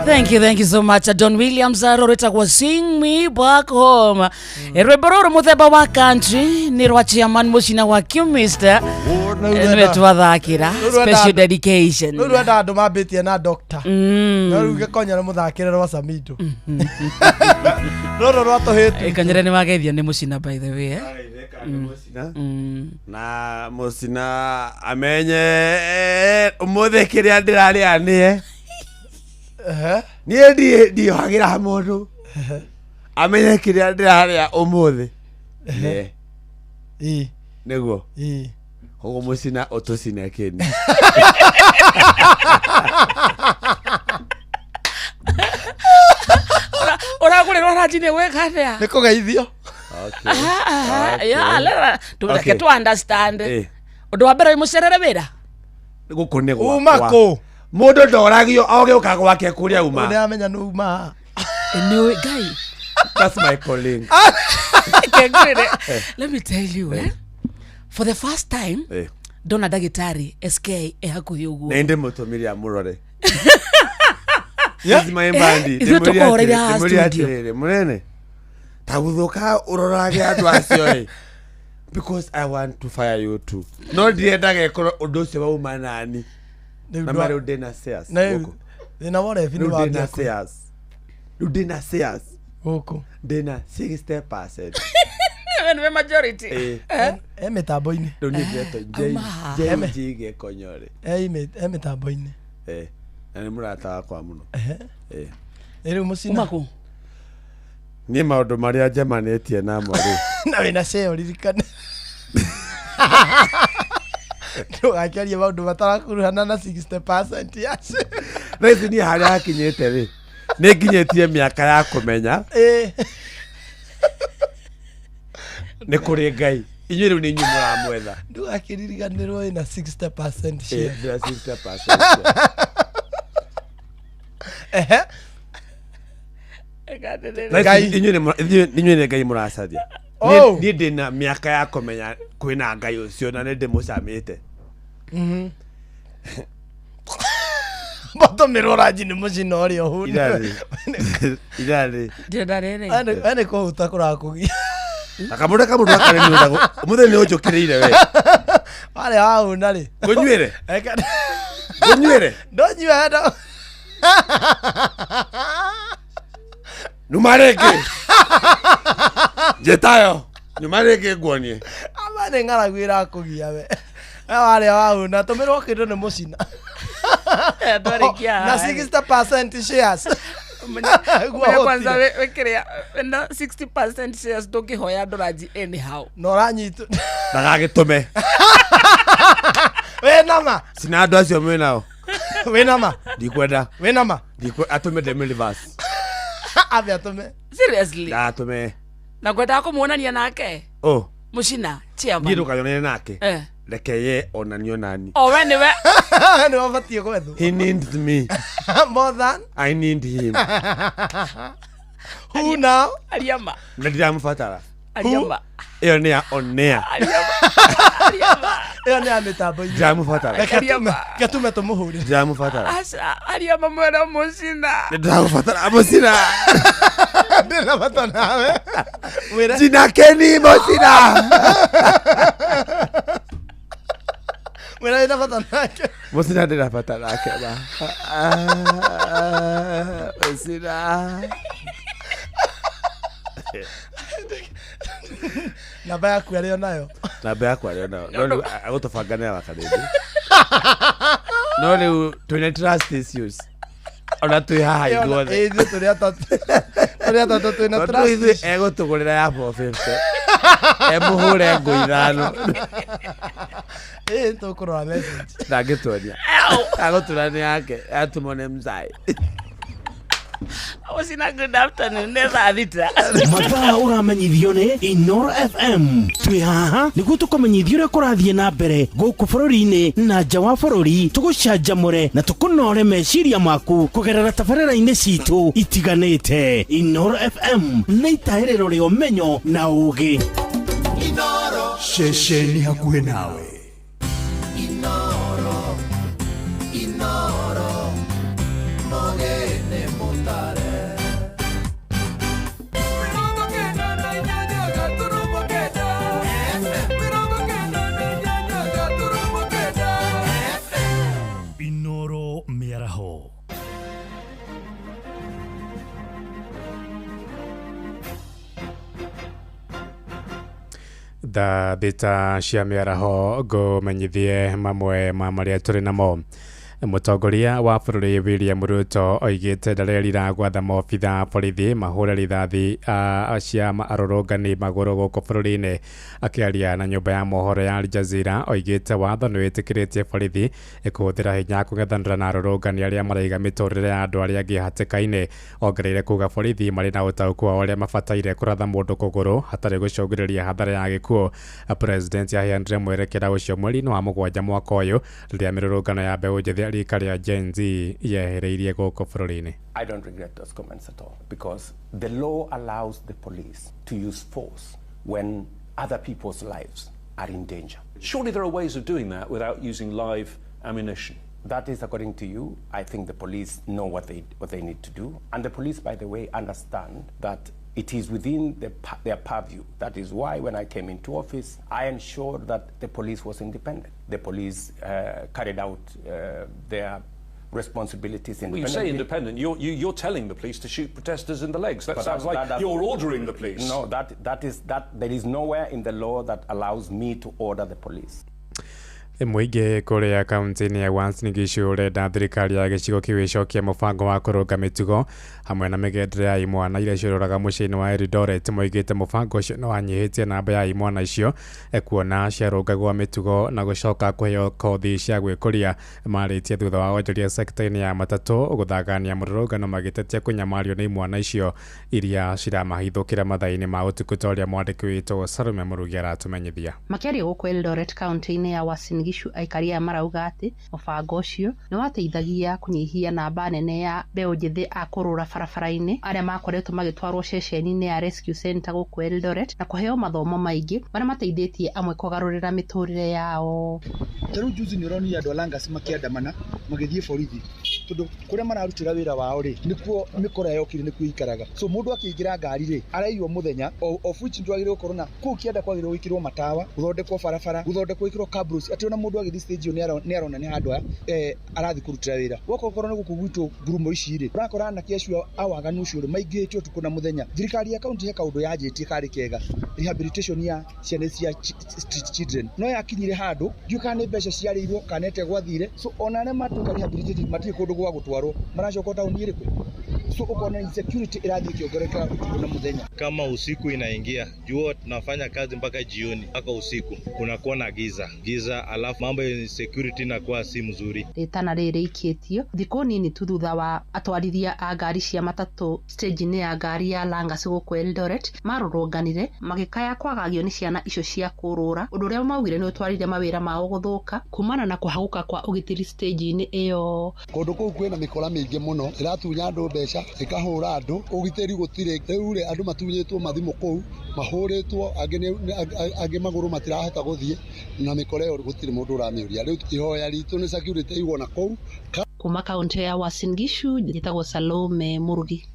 Thank you so much Don Williams. Rwĩtagwo Sing Me Back Home. Rwĩmbo rũrũ mũthemba wa country nĩ rwa chairman Mũcina wa Chemist nĩwe twathakĩra special dedication. Rĩu rwenda andũ mambĩtie na doctor. No rĩu gĩkonyere mũthakĩre rwa Samido. Rũrũ rwa tũhĩtu. Gĩkonyere nĩ wageithio nĩ Mũcina by the way. Na Mũcina amenye ũmũthĩ kĩrĩa ndĩrarĩa nĩe. Niĩ ndiyohagĩra mũndũ amenye kĩrĩa ndĩrarĩa ũmũthĩ nĩe. Nĩguo koguo Mũcina ũtũcine kĩni. Ũragũrĩrwo ranji nĩ gwĩka atĩa? Nĩ kũgeithio. Reke tu understand. Ũndũ wa mbere wĩ mũcerere wĩra? Gũkũ nĩ gwakwa. Uma kũ? Mũndũ ndoragio ogĩũka gwake kũrĩa uma. Nĩ amenya nĩ uma. Nĩ Ngai. That's my calling. Let me tell you, for the first time ndona ndagĩtarĩ SK e hakuhĩ ũguo. Na inde mũtũmire amũrore. Yeah. This is my bandi. Ithuĩ tũkũhũrĩra haha studio. Atĩrĩrĩ mũnene ta gũthũka ũrorage andũ acio ĩ because I want to fire you too. No ndiendaga ĩkorwo ũndũ ũcio wauma nani. Na ma rĩu ndĩna shares gũkũ. Thĩna wa ũrebi nĩ Rĩu wambia ndĩna shares. Rĩu ndĩna shares. Gũkũ. Ndĩna 60%. We nĩwe majority. E mĩtambo-inĩ. Rĩu niĩ ndĩretwo Auma. J Gĩkonyore. E mĩtambo-inĩ. Na nĩ mũrata wakwa mũno. Rĩu mũcina. Niĩ maũndũ marĩa njemanĩtie namo rĩ. Na wĩna share ũririkane. Ndũgakĩarie maũndũ matarakuruhana na 60% ya share. Thaa ici niĩ harĩa hakinyĩte rĩ nĩ nginyĩtie mĩaka ya kũmenya nĩ kũrĩ Ngai. Inyuĩ rĩu nĩ inyuĩ mũramwetha. Ndũgakĩririganĩrwo wĩna 60% share. Ndĩna 60% share. Thaa ici inyuĩ nĩ Ngai mũracaria. Niĩ ndĩna mĩaka ya kũmenya kwĩna Ngai ũcio na nĩ ndĩmũcamĩte. Matũmĩrwo ranji nĩ mũcina ũrĩa ũhune. Irarĩ. Ndĩrenda rĩrĩ. We nĩ kũhuta kũrakũgia. Akamũndũ kamũndũ gakarĩ nĩ ũndagwo. Ũmũthĩ nĩ ũnjũkĩrĩire we. Warĩa wahũna rĩ. Ngũnyuĩre? Ngũnyuĩre? Ndũnyue ndo. Numa rĩngĩ. Njĩtayo. Nyuma rĩngĩ nguonie. Ama nĩ ng'aragu ĩrakũgia we. We warĩa wahũna tũmĩrwo kĩndũ nĩ mũcina. Twarĩkia Na haha rĩ. 60% shares. Menya kwanza wĩkĩrĩa na 60% shares ndũngĩhoya andũ ranji anyhow. Na ũranyitwo. Ndagagĩtũme. Wĩ nama. Sina andũ acio mwĩ nao. Wĩ nama. Ndikwenda. Wĩ nama. Atũme ndeme reverse. Ambe atũme. Seriously. Ndatũme. Na ngwendaga kũmuonania nake. Oh. Mũcina chairman. Niĩ ndũkanyonere nake. Reke ye onanio nani. O we nĩwe. Nĩ wabatiĩ gwethwo. He needs me. More than I need him. Who now? Ariama. Na ndiramũbatara. Ariama. Ĩyo nĩ ya on air. Ĩyo nĩ ya mĩtambo-inĩ. Ndiramũbatara. Reke tume tũmũhũrĩre. Ndiramũbatara. Aca Ariama mwena mũcina. Ndiramũbatara mũcina. Ndĩna bata nawe. Mwĩre. Jina Keni mũcina. Mwĩre wĩna bata nake. Mũcina ndĩna bata nake ma. Mũcina. Namba yaku arĩ o nayo. Namba yakwa arĩ o nayo. No rĩu agũtũbanga na wakarĩndĩ. No rĩu twĩna trust issues. Ona twĩ haha ithuothe. Ithuĩ tũrĩ atatũ. Tũrĩ atatũ twĩna Tondũ trust ithuĩ issues. egũtũgũrĩra ya 450. Emũhũre ngũ ithano. Ĩ tũkũrora message. Ndangĩtuonia. Agũtũra nĩ yake. Atũmwo nĩ mzai. Mũcina good afternoon nĩ thaa 6. Mathaa ũramenyithio nĩ Inoro FM. Twĩ haha nĩguo tũkũmenyithie ũrĩa kũrathiĩ na mbere gũkũ bũrũri-inĩ na nja wa bũrũri, tũgũcanjamũre na tũkũnore meciria maku kũgerera tabarĩra-inĩ citũ itiganĩte. Inoro FM nĩ itahĩrĩro rĩa ũmenyo na ũgĩ. Ceceni hakuhĩ nawe. Inoro, Inoro, mogene mutare. Inoro mĩaraho. Thaa thita cia mĩaraho ngũmenyithie mamwe ma marĩa tũrĩ namo. Mũtongoria wa bũrũri William Ruto oigĩte ndarerira gwatha maobitha a borithi mahũre rithathi cia arũrũngani magũrũ gũkũ bũrũri-inĩ. Akĩaria na nyũmba ya mohoro ya Al Jazeera oigĩte watho nĩ wĩtĩkĩrĩtie borithi kũhũthĩra hinya kũng'ethanĩra na arũrũngani arĩa maraiga mĩtũrĩre ya andũ arĩa angĩ hatĩka-inĩ. Ongereire kuga borithi marĩ na ũtaũku wa ũrĩa mabataire kũratha mũndũ kũgũrũ hatarĩ gũcũngĩrĩria hathara ya gĩkuũ. President aheanire mwerekera ũcio mweri-inĩ wa 7 mwaka ũyũ rĩrĩa mĩrũrũngano ya mbeũ njĩthĩ rika rĩa Gen Z yehereirie gũkũ bũrũri-inĩ. I don't regret those comments at all, because the law allows the police to use force when other people's lives are in danger. Surely there are ways of doing that without using live ammunition. That is according to you. I think the police know what they need to do. And the police, by the way, understand that it is within their purview. That is why when I came into office, I ensured that the police was independent. The police carried out their responsibilities independently. Well, you say independent. You're telling the police to shoot protesters in the legs. That sounds like you're ordering the police. No, that there is nowhere in the law that allows me to order the police. Mũingĩ kũrĩa kaunti-inĩ ya Uasin Gishu ũrenda thirikari ya gĩcigo kĩu ĩcokie mũbango wa kũrũnga mĩtugo hamwe na mĩgendere ya imwana iria ciũrũraga mũciĩ-inĩ wa Eldoret. Moigĩte mũbango ũcio nĩ wanyihĩtie namba ya imwana icio kuona ciarũngagwo mĩtugo na gũcoka kũheo kothi cia gwĩkũria. Marĩtie thutha wa onjoria sekta-inĩ ya matatũ gũthagania mũrũrũngano magĩtetia kũnyamario nĩ imwana icio iria ciramahithũkĩra mathaa-inĩ ma ũtukũ, ta ũrĩa mwandĩki witũ Salome Mũrugi aratũmenyithia. Makĩaria gũkũ Eldoret kaunti-inĩ ya Uasin Gishu, aikari aya marauga atĩ mũbango ũcio nĩ wateithagia kũnyihia namba nene ya mbeũ njĩthĩ a kũrũra barabara-inĩ arĩa makoretwo magĩtwarwo ceceni-inĩ ya Rescue Center gũkũ Eldoret na kũheo mathomo maingĩ marĩa mateithĩtie amwe kũgarũrĩra mĩtũrĩre yao. Ta rĩu juzi nĩ ũronire andũ a Langas makĩandamana magĩthiĩ borithi tondũ kũrĩa mararutĩra wĩra wao rĩ nĩkuo mĩkora yokire nĩkuo ikaraga. So mũndũ akĩingĩra ngari rĩ araiywo mũthenya, of which ndwagĩrĩirwo gũkorwo na kũu kĩanda kwagĩrĩirwo gwĩkĩrwo matawa, gũthondekwo barabara, gũthondekwo gwĩkĩrwo cabros, atĩ ona mũndũ agĩthiĩ stage ĩyo nĩ arona nĩ handũ arathiĩ kũrutĩra wĩra. Gwoka ũkorwo nĩ gũkũ gwitũ ngurumo ici rĩ ũrakora anake acio a waganu ũcio rĩ maingĩhĩte ũtukũ na mũthenya. Thirikari ya kaunti he kaũndũ yanjĩtie karĩ kega, rehabilitation ya ciana cia street children, no yakinyire handũ ndiũĩ kana nĩ mbeca ciarĩirwo kana ĩte gwathire. So ona arĩa matuĩka rehabilitated matirĩ kũndũ gwa gũtwarwo, maracoka taũni ĩrĩkũ? So ũkona insecurity ĩrathiĩ ĩkĩongerereka ũtukũ na mũthenya. Kama usiku inaingia, jua tunafanya kazi mpaka jioni, mpaka usiku kunakuwa na giza giza, alafu mambo ya insecurity inakuwa si mzuri. Rĩtana rĩrĩ rĩikĩtio thikũ nini tu thutha wa atwarithia a ngari cia matatũ stage-inĩ ya ngari ya Langas gũkũ Eldoret marũrũnganire magĩkaya kwagagio nĩ ciana icio cia kũrũra, ũndũ ũrĩa maugire nĩ ũtwarire mawĩra mao gũthũka kumana na kũhagũka kwa ũgitĩri stage-inĩ ĩyo. Kũndũ kũu kwĩna mĩkora mĩingĩ mũno ĩratunya andũ mbeca, ĩkahũra andũ, ũgitĩri gũtirĩ. Rĩu rĩ andũ matunyĩtwo mathimũ kũu, mahũrĩtwo, angĩ magũrũ matirahota gũthiĩ, na mĩkora ĩyo gũtirĩ mũndũ ũramĩũria. Rĩu ihoya ritũ nĩ security ĩigwo na kũu. Kuma kaunti ya Uasin Gishu, njĩtagwo Salome Mũrugi.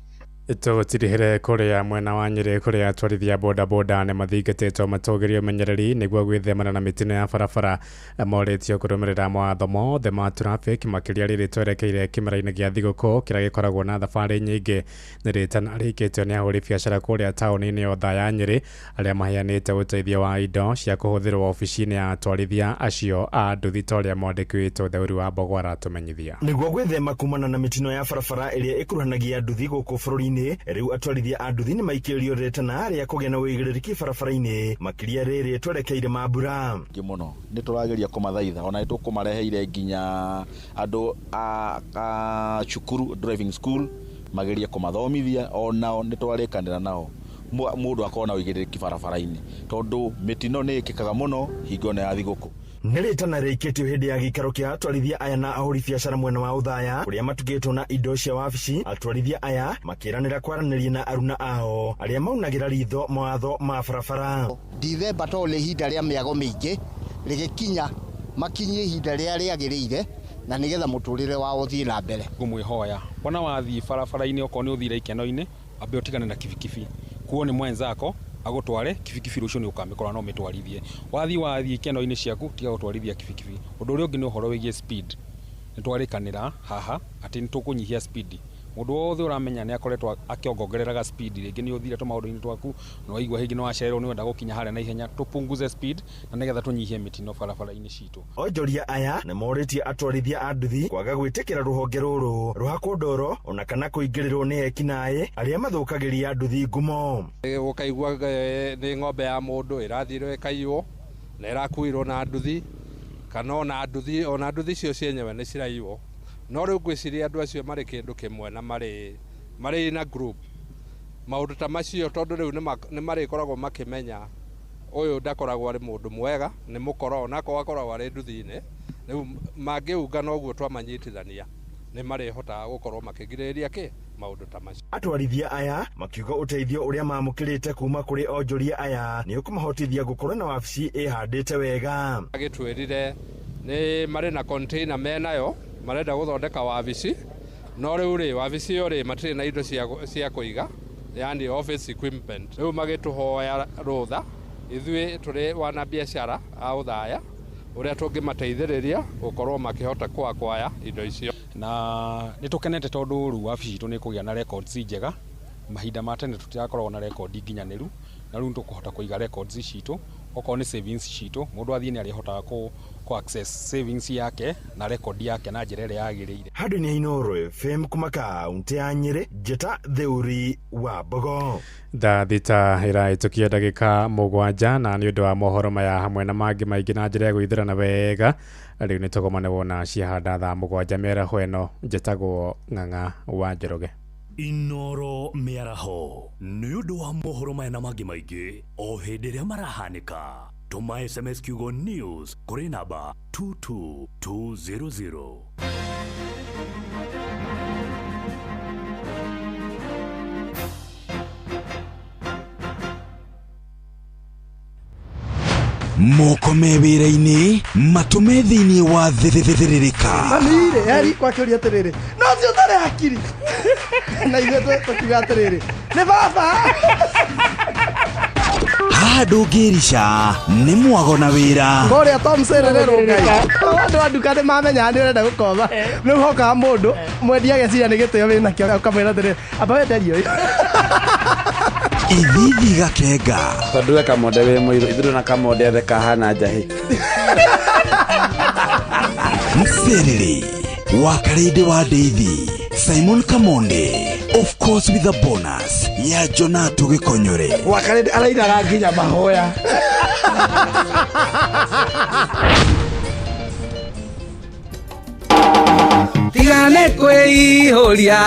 Tũtirihĩre kũrĩa mwena wa Nyĩrĩ kũrĩa atwarithia bodaboda nĩ mathingatĩtwo matũgĩrio ũmenyereri nĩguo gwĩthemana na mĩtino ya barabara. Morĩtio kũrũmĩrĩra mawatho mothe ma traffic makĩria rĩrĩ twerekeire kĩmera-inĩ gĩa thigũkũ kĩrĩa gĩkoragwo na thabarĩ nyingĩ. Nĩ rĩtana rĩikĩtio nĩ ahũri biacara kũrĩa taũni-inĩ Othaya ya Nyĩrĩ arĩa maheanĩte ũteithio wa indo cia kũhũthĩrwo obici-inĩ ya atwarithia acio a nduthi, ta ũrĩa mwandĩki witũ Theuri wa Mbogo aratũmenyithia. Nĩguo gwĩthema kumana na mĩtino ya barabara ĩrĩa ĩkuruhanagia nduthi gũkũ bũrũri-inĩ, rĩu atwarithia a nduthi nĩ maikĩrio rĩtana rĩa kũgĩa na ũigĩrĩrĩki barabara-inĩ makĩria rĩrĩ twerekeire mambura. Mũno nĩ tũrageria kũmathaitha, ona nĩ tũkũmareheire nginya andũ a cukuru driving school magerie kũmathomithia, onao nĩ twarĩkanĩra nao mũndũ akorwo na ũigĩrĩrĩki barabara-inĩ tondũ mĩtino nĩ ĩkĩkaga mũno hingo ĩno ya thigũkũ. Nĩ rĩtana rĩikĩtio hĩndĩ ya gĩikaro kĩa atwarithia aya na ahũri biacara mwena wa Othaya kũrĩa matugĩtwo na indo cia wabici. Atwarithia aya makĩranĩra kwaranĩria na aruna ao arĩa maunagĩra ritho mawatho ma barabara. Dithemba to nĩ ihinda rĩa mĩago mĩingĩ rĩgĩkinya makinyie ihinda rĩrĩa rĩagĩrĩire na nĩgetha mũtũrĩre wao ũthiĩ na mbere. Ngũmwĩhoya wona wathiĩ barabara-inĩ okorwo nĩ ũthire ikeno-inĩ ambe ũtigane na kibikibi, kuo nĩ mwenzako agũtware kibikibi rũciũ nĩ ũkamĩkora no mĩtwarithie. Wathiĩ ikeno-inĩ ciaku tiga gũtwarithia kibikibi. Ũndũ ũrĩa ũngĩ nĩ ũhoro wĩgiĩ speed, nĩ twarĩkanĩra haha atĩ nĩ tũkũnyihia speed. Mũndũ wothe ũramenya nĩ akoretwo akĩongongereraga speed, rĩngĩ nĩ ũthire tũmaũndũ-inĩ twaku nĩ waigua hĩngĩ nĩ wacererwo nĩ wenda gũkinya harĩa na ihenya, tũpunguze speed na nĩgetha tũnyihie mĩtino barabara-inĩ citũ. Onjoria aya nĩ morĩtie atwarithia a nduthi kwaga gwĩtĩkĩra rũhonge rũrũ rũhakwo ndoro ona kana kũingĩrĩrwo nĩ ekinaĩ arĩa mathũkagĩria nduthi ngumo. Ũkaigua nĩ ng'ombe ya mũndũ ĩrathirwo ĩkaiywo na ĩrakuirwo na nduthi, kana ona nduthi icio cienyewe nĩ ciraiywo. No rĩu ngwĩciria andũ acio marĩ kĩndũ kĩmwe na marĩ na group maũndũ ta macio, tondũ rĩu nĩ marĩkoragwo makĩmenya ũyũ ndakoragwo arĩ mũndũ mwega, nĩ mũkora onakorwo akoragwo arĩ nduthi-inĩ, Rĩu mangĩungana ũguo twamanyitithania nĩ marĩhotaga gũkorwo makĩgirĩrĩria kĩ maũndũ ta macio. Atwarithia aya makiuga ũteithio ũrĩa mamũkĩrĩte kuma kũrĩ onjoria aya nĩ ũkũmahotithia gũkorwo na wabici ĩhandĩte wega. Agĩtwĩrire nĩ marĩ na container menayo marenda gũthondeka wabici, no rĩu rĩ wabici ĩyo rĩ matirĩ na indo cia kũiga, yani office equipment. Rĩu magĩtũhoya rũtha ithuĩ tũrĩ wanabiacara a Othaya ũrĩa tũngĩmateithĩrĩria gũkorwo makĩhota kwaya indo icio. Na nĩ tũkenete tondũ rĩu wabici itũ nĩ ĩkũgĩa na records njega. Mahinda ma tene tũtirakoragwo na record nginyanĩru, na rĩu nĩ tũkũhota kũiga records citũ, okorwo nĩ savings citũ, mũndũ athiĩ nĩ arĩhotaga kũ access savings yake na record yake na njĩra ĩrĩa yagĩrĩire. Handũ-inĩ ha Inooro FM kuma kaunti ya Nyĩrĩ, Njĩta Theuri wa Mbogo. Thaa thita ĩrahĩtũkia ndagĩka 7, na nĩ ũndũ wa mohoro maya hamwe na mangĩ maingĩ na njĩra ya gwĩthurana wega, rĩu nĩ tũgomane wona ciahanda thaa 7 mĩaraho ĩno. Njĩtagwo Ng'ang'a wa Njoroge. Inooro mĩaraho nĩ ũndũ wa mohoro maya na mangĩ maingĩ o hĩndĩ ĩrĩa marahanĩka. Tũma SMS kiugo news kũrĩ namba 22200. Moko me wĩra-inĩ, matũ me thĩinĩ wa thĩrĩrĩka. Mami-rĩ, eri kwakĩũria atĩrĩrĩ, no ũcio ũtarĩ hakiri. Na ithuĩ tũkiuga atĩrĩrĩ, nĩ baba. Haha ndũngĩrica nĩ mwago na wĩra. Kũrĩa Tom Serere Rũngai. Andũ a nduka nĩ mamenyaga nĩ ũrenda gũkomba. Rĩu hokaga mũndũ mwendia ageciria nĩ gĩtĩo wĩnakĩo, ũkamwĩra atĩrĩrĩ, amba wenderie ũyũ. Ithithi gakenga. Tondũ we Kamonde wĩ mũirũ, ithuĩ na Kamonde othe kahana njahĩ. Mserere wa Karĩndĩ wa Ndeithi, Simon Kamonde, of course with a bonus ya Jonato Gĩkonyore. Wa Karĩndĩ arainaga nginya mahoya. Tigane kwĩihũria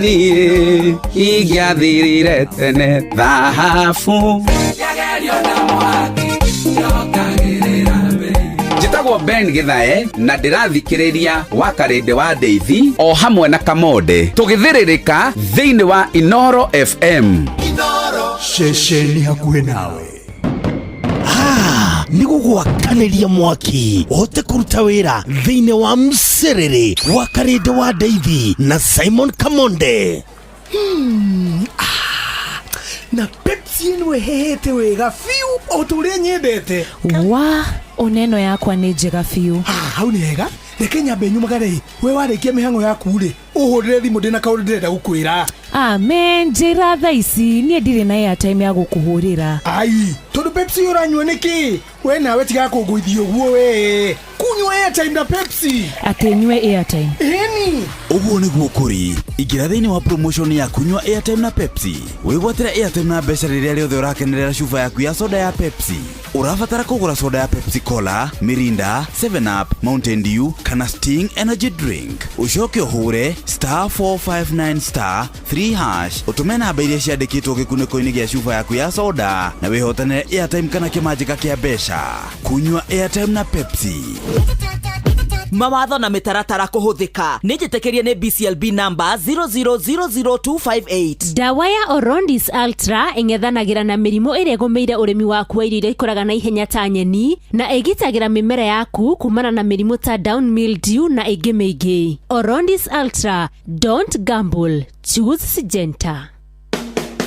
niĩ ingĩathirire tene thahabu. Njĩtagwo Ben Githae na ndĩrathikĩrĩria wa Karĩndĩ wa Ndeithi o hamwe na Kamonde tũgĩthĩrĩrĩka thĩinĩ wa Inooro FM. Ceceni hakuhĩ nawe. Nĩ gũgwakanĩria mwaki ũhote kũruta wĩra thĩinĩ wa mserere wa Karĩndĩ wa Ndeithi na Simon Kamonde. Na Pepsi ĩno ĩhehete wega biũ o ta ũrĩa nyendete. Wa ona ĩno yakwa nĩ njega biũ. Hau nĩ hega, reke nyambe nyumagare. We warĩkia mĩhang'o yaku rĩ, ũhũrĩre thimũ ndĩna kaũndũ ndĩrenda gũkwĩra. Amen, njĩra thaa ici niĩ ndirĩ na airtime ya gũkũhũrĩra. Ai, tondũ Pepsi ũranyua nĩkĩ? We nawe tiga kũngũithia ũguo we. Kunyua airtime na Pepsi. Atĩ nyue airtime. Ĩni. Ũguo nĩguo kũrĩ. Ingĩra thĩinĩ wa promotion ya kunyua airtime na Pepsi. Wĩgwatĩre airtime na mbeca rĩrĩa rĩothe ũrakenerera cuba yaku ya soda ya Pepsi. Ũrabatara kũgũra soda ya Pepsi Cola, Mirinda, 7 Up, Mountain Dew kana Sting Energy Drink. Ũcoke ũhũre star 459 star 3 hash, ũtũme namba iria ciandĩkĩtwo gĩkunĩko-inĩ gĩa cuba yaku ya soda na wĩhotanĩre airtime kana kĩmanjĩka kĩa mbeca. Kunyua airtime na Pepsi. Mawatho na mĩtaratara kũhũthĩka nĩ njĩtĩkĩrie nĩ BCLB number 0000258. Ndawa ya Orondis Ultra ĩng'ethanagĩra na mĩrimũ ĩrĩa ĩgũmĩire ũrĩmi waku wa irio iria ikũraga na ihenya ta nyeni, na ĩgitagĩra mĩmera yaku kumana na mĩrimũ ta down mildew na ĩngĩ mĩingĩ. Orondis Ultra, don't gamble, choose Syngenta.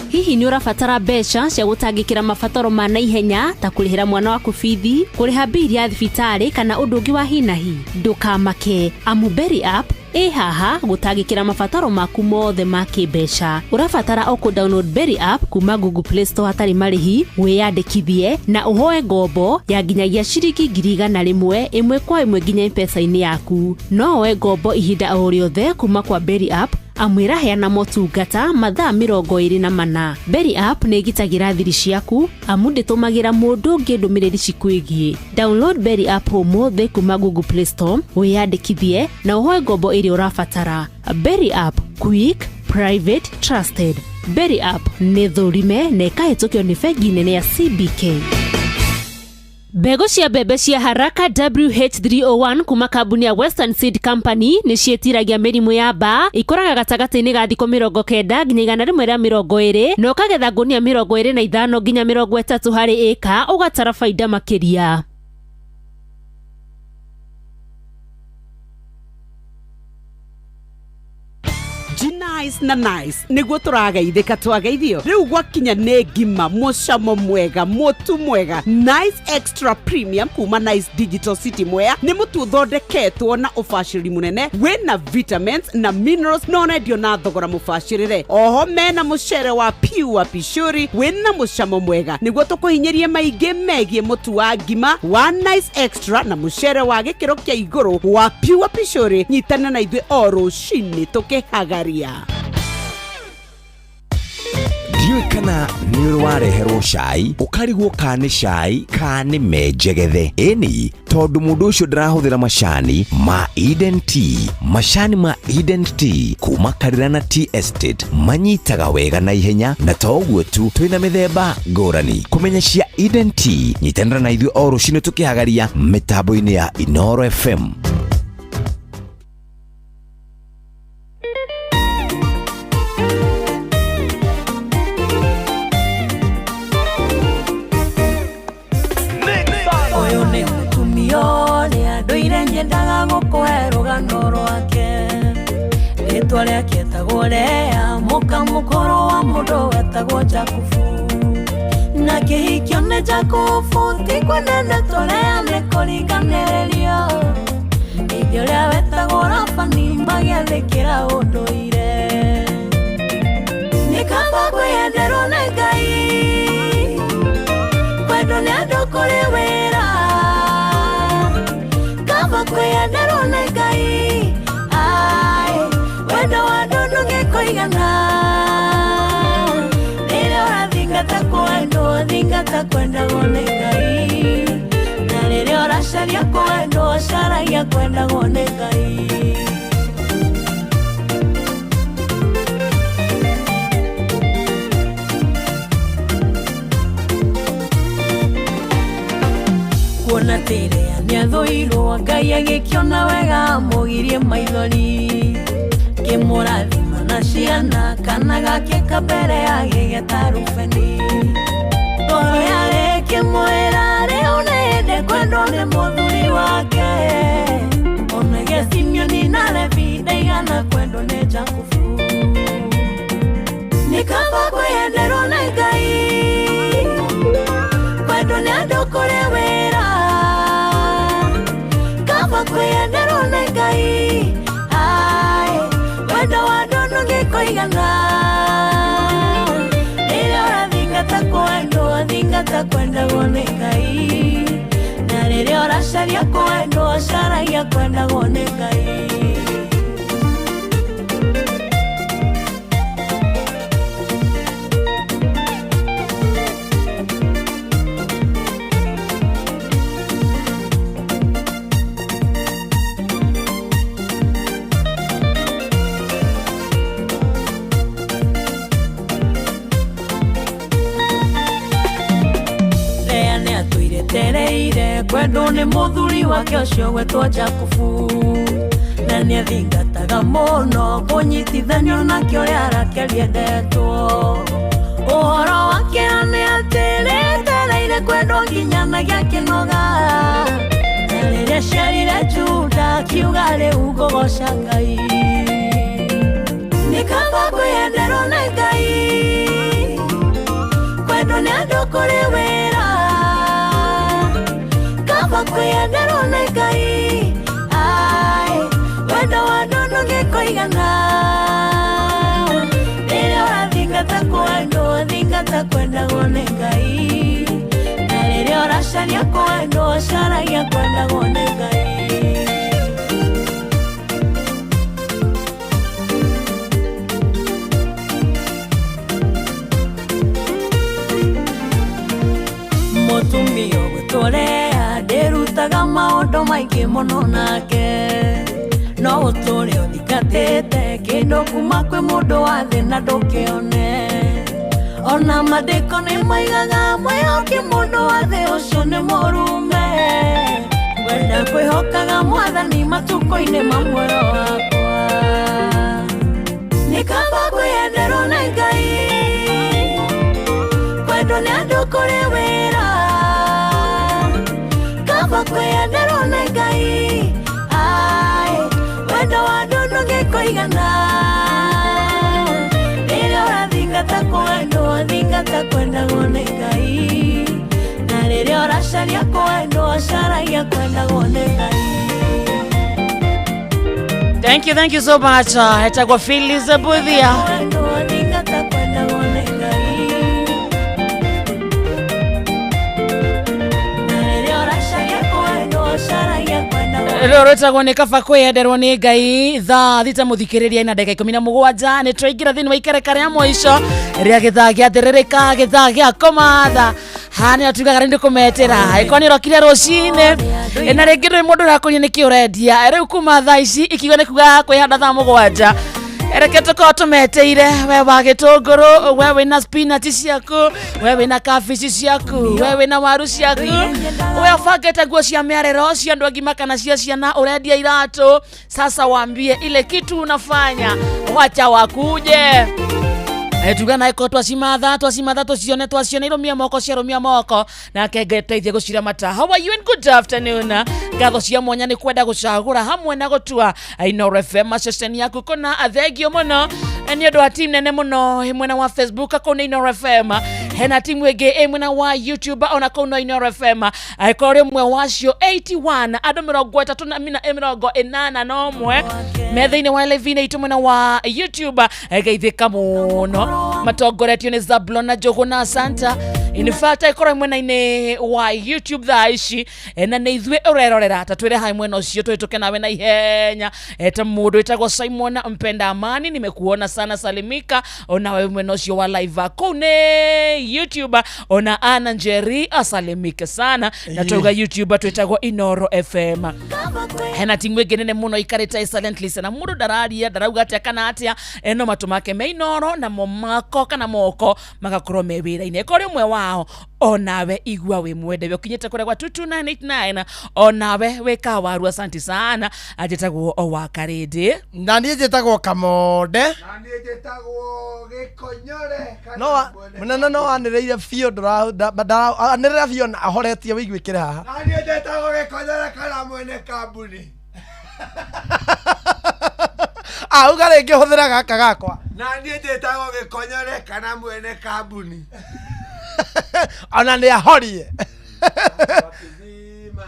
Hihi nĩ ũrabatara mbeca cia gũtangĩkĩra mabataro ma naihenya ta kũrĩhĩra mwana waku bithi, kũrĩha mbili ya thibitarĩ kana ũndũ ũngĩ wa hi na hi? Ndũkamake, amu Berry App ĩ haha gũtangĩkĩra mabataro maku mothe ma kĩmbeca. Ũrabatara o kũ download Berry App kuma Google Play Store hatarĩ marĩhi, wĩyandĩkithie na ũhoe ngombo ya nginyagia ciringi 100,000 ĩmwe kwa ĩmwe nginya M-Pesa-inĩ yaku. No woe ngombo ihinda o rĩothe kuma kwa Berry App, amu ĩraheana motungata mathaa 24. Berry App nĩ ĩgitagĩra thiri ciaku amu ndĩtũmagĩra mũndũ ũngĩ ndũmĩrĩri cikwĩgiĩ. Download Berry App ũmũthĩ kuma Google Play Store, wĩyandĩkithie na ũhoe ngombo ĩrĩa ũrabatara. Berry App, quick, private, trusted. Berry App nĩ thũrime na ĩkahĩtũkio nĩ bengi nene ya CBK. Mbegũ cia mbembe cia Haraka WH301 kuma kambuni ya Western Seed Company nĩ ciĩtiragia mĩrimũ ya mbaa, ikũraga gatagatĩ-inĩ ga thikũ 90 nginya 120 na ũkagetha ngũnia 25 nginya 30 harĩ ĩka, ũgatara baida makĩria. Nice na nice niguo tũrageithĩka twageithio rĩu gwakinya nĩ ngima mũcamo mwega mũtu mwega Nice Extra Premium kuma Nice Digital City Mwea nĩ mũtu ũthondeketwo na ũbacĩrĩri mũnene wĩna vitamins na minerals na ũrendio na thogora mũbacĩrĩre. Oho mena mũcere wa pure pishuri wĩna mũcamo mwega nĩguo tũkũhinyĩrie maingĩ megiĩ mũtu wa ngima wa Nice Extra na mũcere wa gĩkĩro kĩa igũrũ wa pure pishuri. Nyitana na ithuĩ o rũcinĩ tũkĩhagaria. Ndiũĩ kana nĩ ũrĩ wareherwo cai ũkarigwo ka nĩ cai ka nĩ menjegethe. Ĩni tondũ mũndũ ũcio ndarahũthĩra macani ma Eden Tea. Macani ma Eden Tea kuma Karirana Tea Estate manyitaga wega na ihenya, na to ũguo tu, twĩna mĩthemba ngũrani. Kũmenya cia Eden Tea, nyitanĩra na ithuĩ o rũcinĩ tũkĩhagaria mĩtambo-inĩ ya Inooro FM. Ũyũ nĩ mũtumia ũrĩa ndũire nyendaga gũkũhe rũgano rwake. Rĩtwa rĩake etagwo Lea, mũka mũkũrũ wa mũndũ wetagwo Jakubu. Na kĩhikio nĩ Jakubu, ti kwendete Lea nĩ kũringanĩrĩrio. Ithe ũrĩa wetagwo Labani magĩathĩkĩra ũndũire. Nĩ kaba kwĩyenderwo nĩ Ngai, kwendwo nĩ andũ kũrĩ wĩra. Kaba kwĩyenderwo nĩ Ngai, ai, wendo wa andũ ndũngĩkũigana. Rĩrĩa ũrathingata kwendwo, thingata kwendagwo nĩ Ngai. Na rĩrĩa ũracaria kwendwo, caragia kwendagwo nĩ Ngai. Kuona atĩ Lea nĩathũirwo, Ngai agĩkĩona wega amũgirie maithori. Kĩmũrathima na ciana, kana gake ka mbere agĩgeta Rubeni. Ngoro yarĩ ĩkĩmwĩra rĩu nĩ hĩndĩ kwendwo nĩ mũthuri wake. Onage Simeoni na Levi ndaigana kwendwo nĩ Jakubu. Nĩ kaba kwĩyenderwo nĩ Ngai, kwendwo nĩ andũ kũrĩ wĩra. Kaba kwĩyenderwo nĩ Ngai, ai, wendo wa andũ ndũngĩkũigana. Rĩrĩa ũrathingata kwendwo, thingata kwendagwo nĩ Ngai. Na rĩrĩa ũracaria kwendwo, caragia kwendagwo nĩ Ngai. Lea nĩ atũire tereire kwendwo nĩ mũthuri wake ũcio gwetwo Jakubu. Na nĩathingataga mũno kũnyitithanio nake ũrĩa Rakeli endetwo. Ũhoro wake nĩ atĩ rĩetereire kwendwo nginya na gĩakĩnoga. Na rĩrĩa aciarire Juda akiuga rĩu ngũgoca Ngai. Nĩ kaba kwĩyenderwo nĩ Ngai, kwendwo nĩ andũ kũrĩ wĩra. Kaba kwĩyenderwo nĩ Ngai, ai, wendo wa andũ ndũngĩkũigana. Rĩrĩa ũrathingata kwendwo, thingata kwendagwo nĩ Ngai. Na rĩrĩa ũracaria kwendwo, caragia kwendagwo nĩ Ngai. Mũtumia ũgwĩtwo Lea ndĩrutaga maũndũ maingĩ mũno nake. No ũtũre ũthingatĩte kĩndũ kuma kwĩ mũndũ wa thĩ na ndũkĩone. Ona mandĩko nĩ maigaga mwĩhoki mũndũ wa thĩ ũcio nĩ mũrume. Wenda kwĩhokaga mwathani matukũ-inĩ ma muoyo wakwa. Nĩ kaba kwĩyenderwo nĩ Ngai, kwendwo nĩ andũ kũrĩ wĩra. Kaba kwĩyenderwo nĩ Ngai, ai, wendo wa andũ ndũngĩkũigana. Rĩrĩa ũrathingata kwendwo, thingata kwendagwo nĩ Ngai. Na rĩrĩa ũracaria kwendwo, caragia kwendagwo nĩ Ngai. Thank you so much. Etagwo Phyllis Buthia. Kwendwo, thingata kwendagwo nĩ Ngai. Na rĩrĩa ũracaria kwendwo, caragia kwendagwo Rĩu rwĩtagwo nĩ kaba kwĩyenderwo nĩ Ngai. Thaa thita mũthikĩrĩria ina ndagĩka 17 nĩ twaingĩra thĩinĩ wa ikereka rĩa mũico rĩa gĩthaa gĩa thĩrĩrĩka, gĩthaa gĩa kũmatha. Haha nĩho tugaga rĩu nĩ kũmetĩra ĩkorwo nĩ ũrokire rũcinĩ na rĩngĩ ndũrĩ mũndũ ũrakũria nĩkĩ ũrendia. Rĩu kuma thaa ici ikiuga nĩ kuga kwĩhanda thaa 7, reke tũkorwo tũmetĩire. We wa gĩtũngũrũ, we wĩna spinach ciaku, we wĩna kabici ciaku, we wĩna waru ciaku, we ũbangĩte nguo cia mĩarĩro cia andũ agima kana cia ciana, ũrendia iratũ. Sasa waambie ile kitu unafanya, wacha wakuje. Tuga nawe ko twacimatha twacimatha tucione twacione irumia moko ciarumia moko nake Ngai teithie guciramata. How are you and good afternoon. Ngatho cia mwanya nĩ kwenda gũcagũra hamwe na gũtua Inooro FM ceceni yaku kũna. Thengio mũno nĩ ũndũ wa team nene mũno ĩ mwena wa Facebook kũu nĩ Inooro FM, hena timu ĩngĩ ĩ mwena wa YouTube ona kũu no Inooro FM. Angĩkorwo ũrĩ ũmwe wacio 81 andũ 381 me thĩinĩ wa live-inĩ itũ mwena wa YouTube, geithĩka mũno matongoretio nĩ Zablon na Njũgũ na Santa. In fact ĩkorwo mwena-inĩ wa YouTube thaa ici na nĩ ithuĩ ũrerorera, ta twĩre hai mwena ũcio tũhĩtũke nawe na ihenya. Ta mũndũ wĩtagwo Simon Mpenda Amani, nimekuona sana, salimika onawe mwena ũcio wa live kũu nĩ YouTube. Ona Ana Njeri asalimike sana na twauga YouTube twĩtagwo Inooro FM. Hena timu ĩngĩ nene mũno ikarĩte silently na mũndũ ndararia ndarauga atĩa kana atĩa, no matũ make me Inooro namo mako kana moko magakorwo me wĩra-inĩ. Korĩ ũmwe wao onawe igua wĩ mwende, we ũkinyĩte kũrĩa gwa 22989 onawe wĩ kawaru, asanti sana. Anjĩtagwo o wa Karĩndĩ. Na niĩ njĩtagwo Kamonde. Na niĩ njĩtagwo Gĩkonyore kana No mũnene no anĩrĩire biũ, anĩrĩra biũ na ahoretie wĩiguĩkĩre haha. Na niĩ njĩtagwo Gĩkonyore kana mwene kambuni. Auga rĩngĩ hũthĩra gaka gakwa. Na niĩ njĩtagwo Gĩkonyore kana mwene kambuni. Ona nĩ ahorie. Wakizima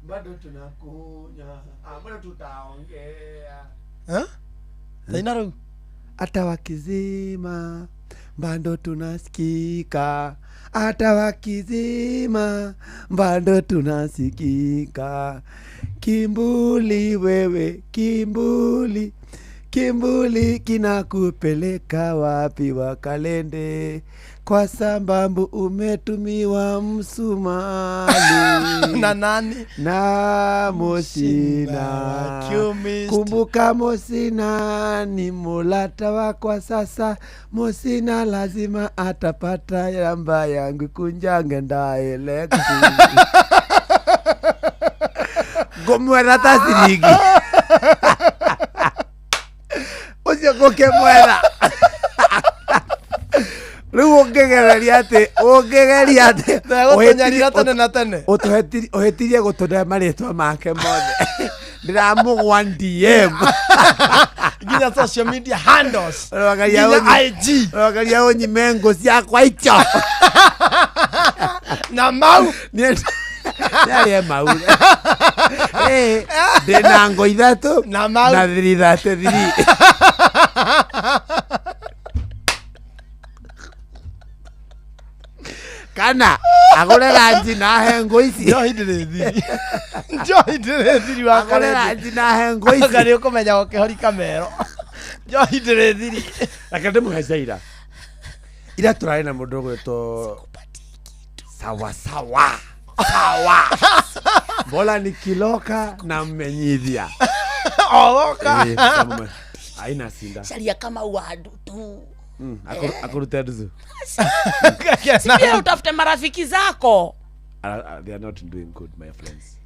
bado tunakunywa, bado tutaongea. Eh? Thaina rĩu. Hata wakizima bado tunasikika, hata wakizima bado tunasikika. Kimbuli wewe, kimbuli, kimbuli kinakupeleka wapi Wakalende? Kwa sababu umetumiwa msumali na nani? Na Mosina. Kumbuka Mosina ni mulata wakwa sasa. Mosina lazima atapata yamba yangu kunjange ndaeleku. Ngũmwetha ta ciringi ũcio ngũkĩmwetha rĩu ũngĩgereria atĩ Ndegũtũnyarira tene na tene. Ũhĩtirie gũtũne marĩtwa make mothe. Ndĩramũgwa DM nginya social media handles nginya IG. Ũrogeria ũnyime ngũ ciakwa icio na mau nĩarĩe mau. Ndĩna ngũ ithatũ na mau na 333. Kana agũre ranji na ahe ngũ ici. Njohi ndĩrĩ thiri. Njohi ndĩrĩ thiri wa Agũre ranji na ahe ngũ ici. Anga nĩ ũkũmenya ũkĩhorika mero. Njohi ndĩrĩ thiri. Reke ndĩmũhe caira. Ira tũrarĩ na mũndũ ũgwĩtwo sawa sawa sawa. Mbola nikiloka na mmenyithia. Ogoka. Aina sinda. Caria kama wandu tu. Akurute nduzu. Si pia utafute marafiki zako. They are not doing good, my friends.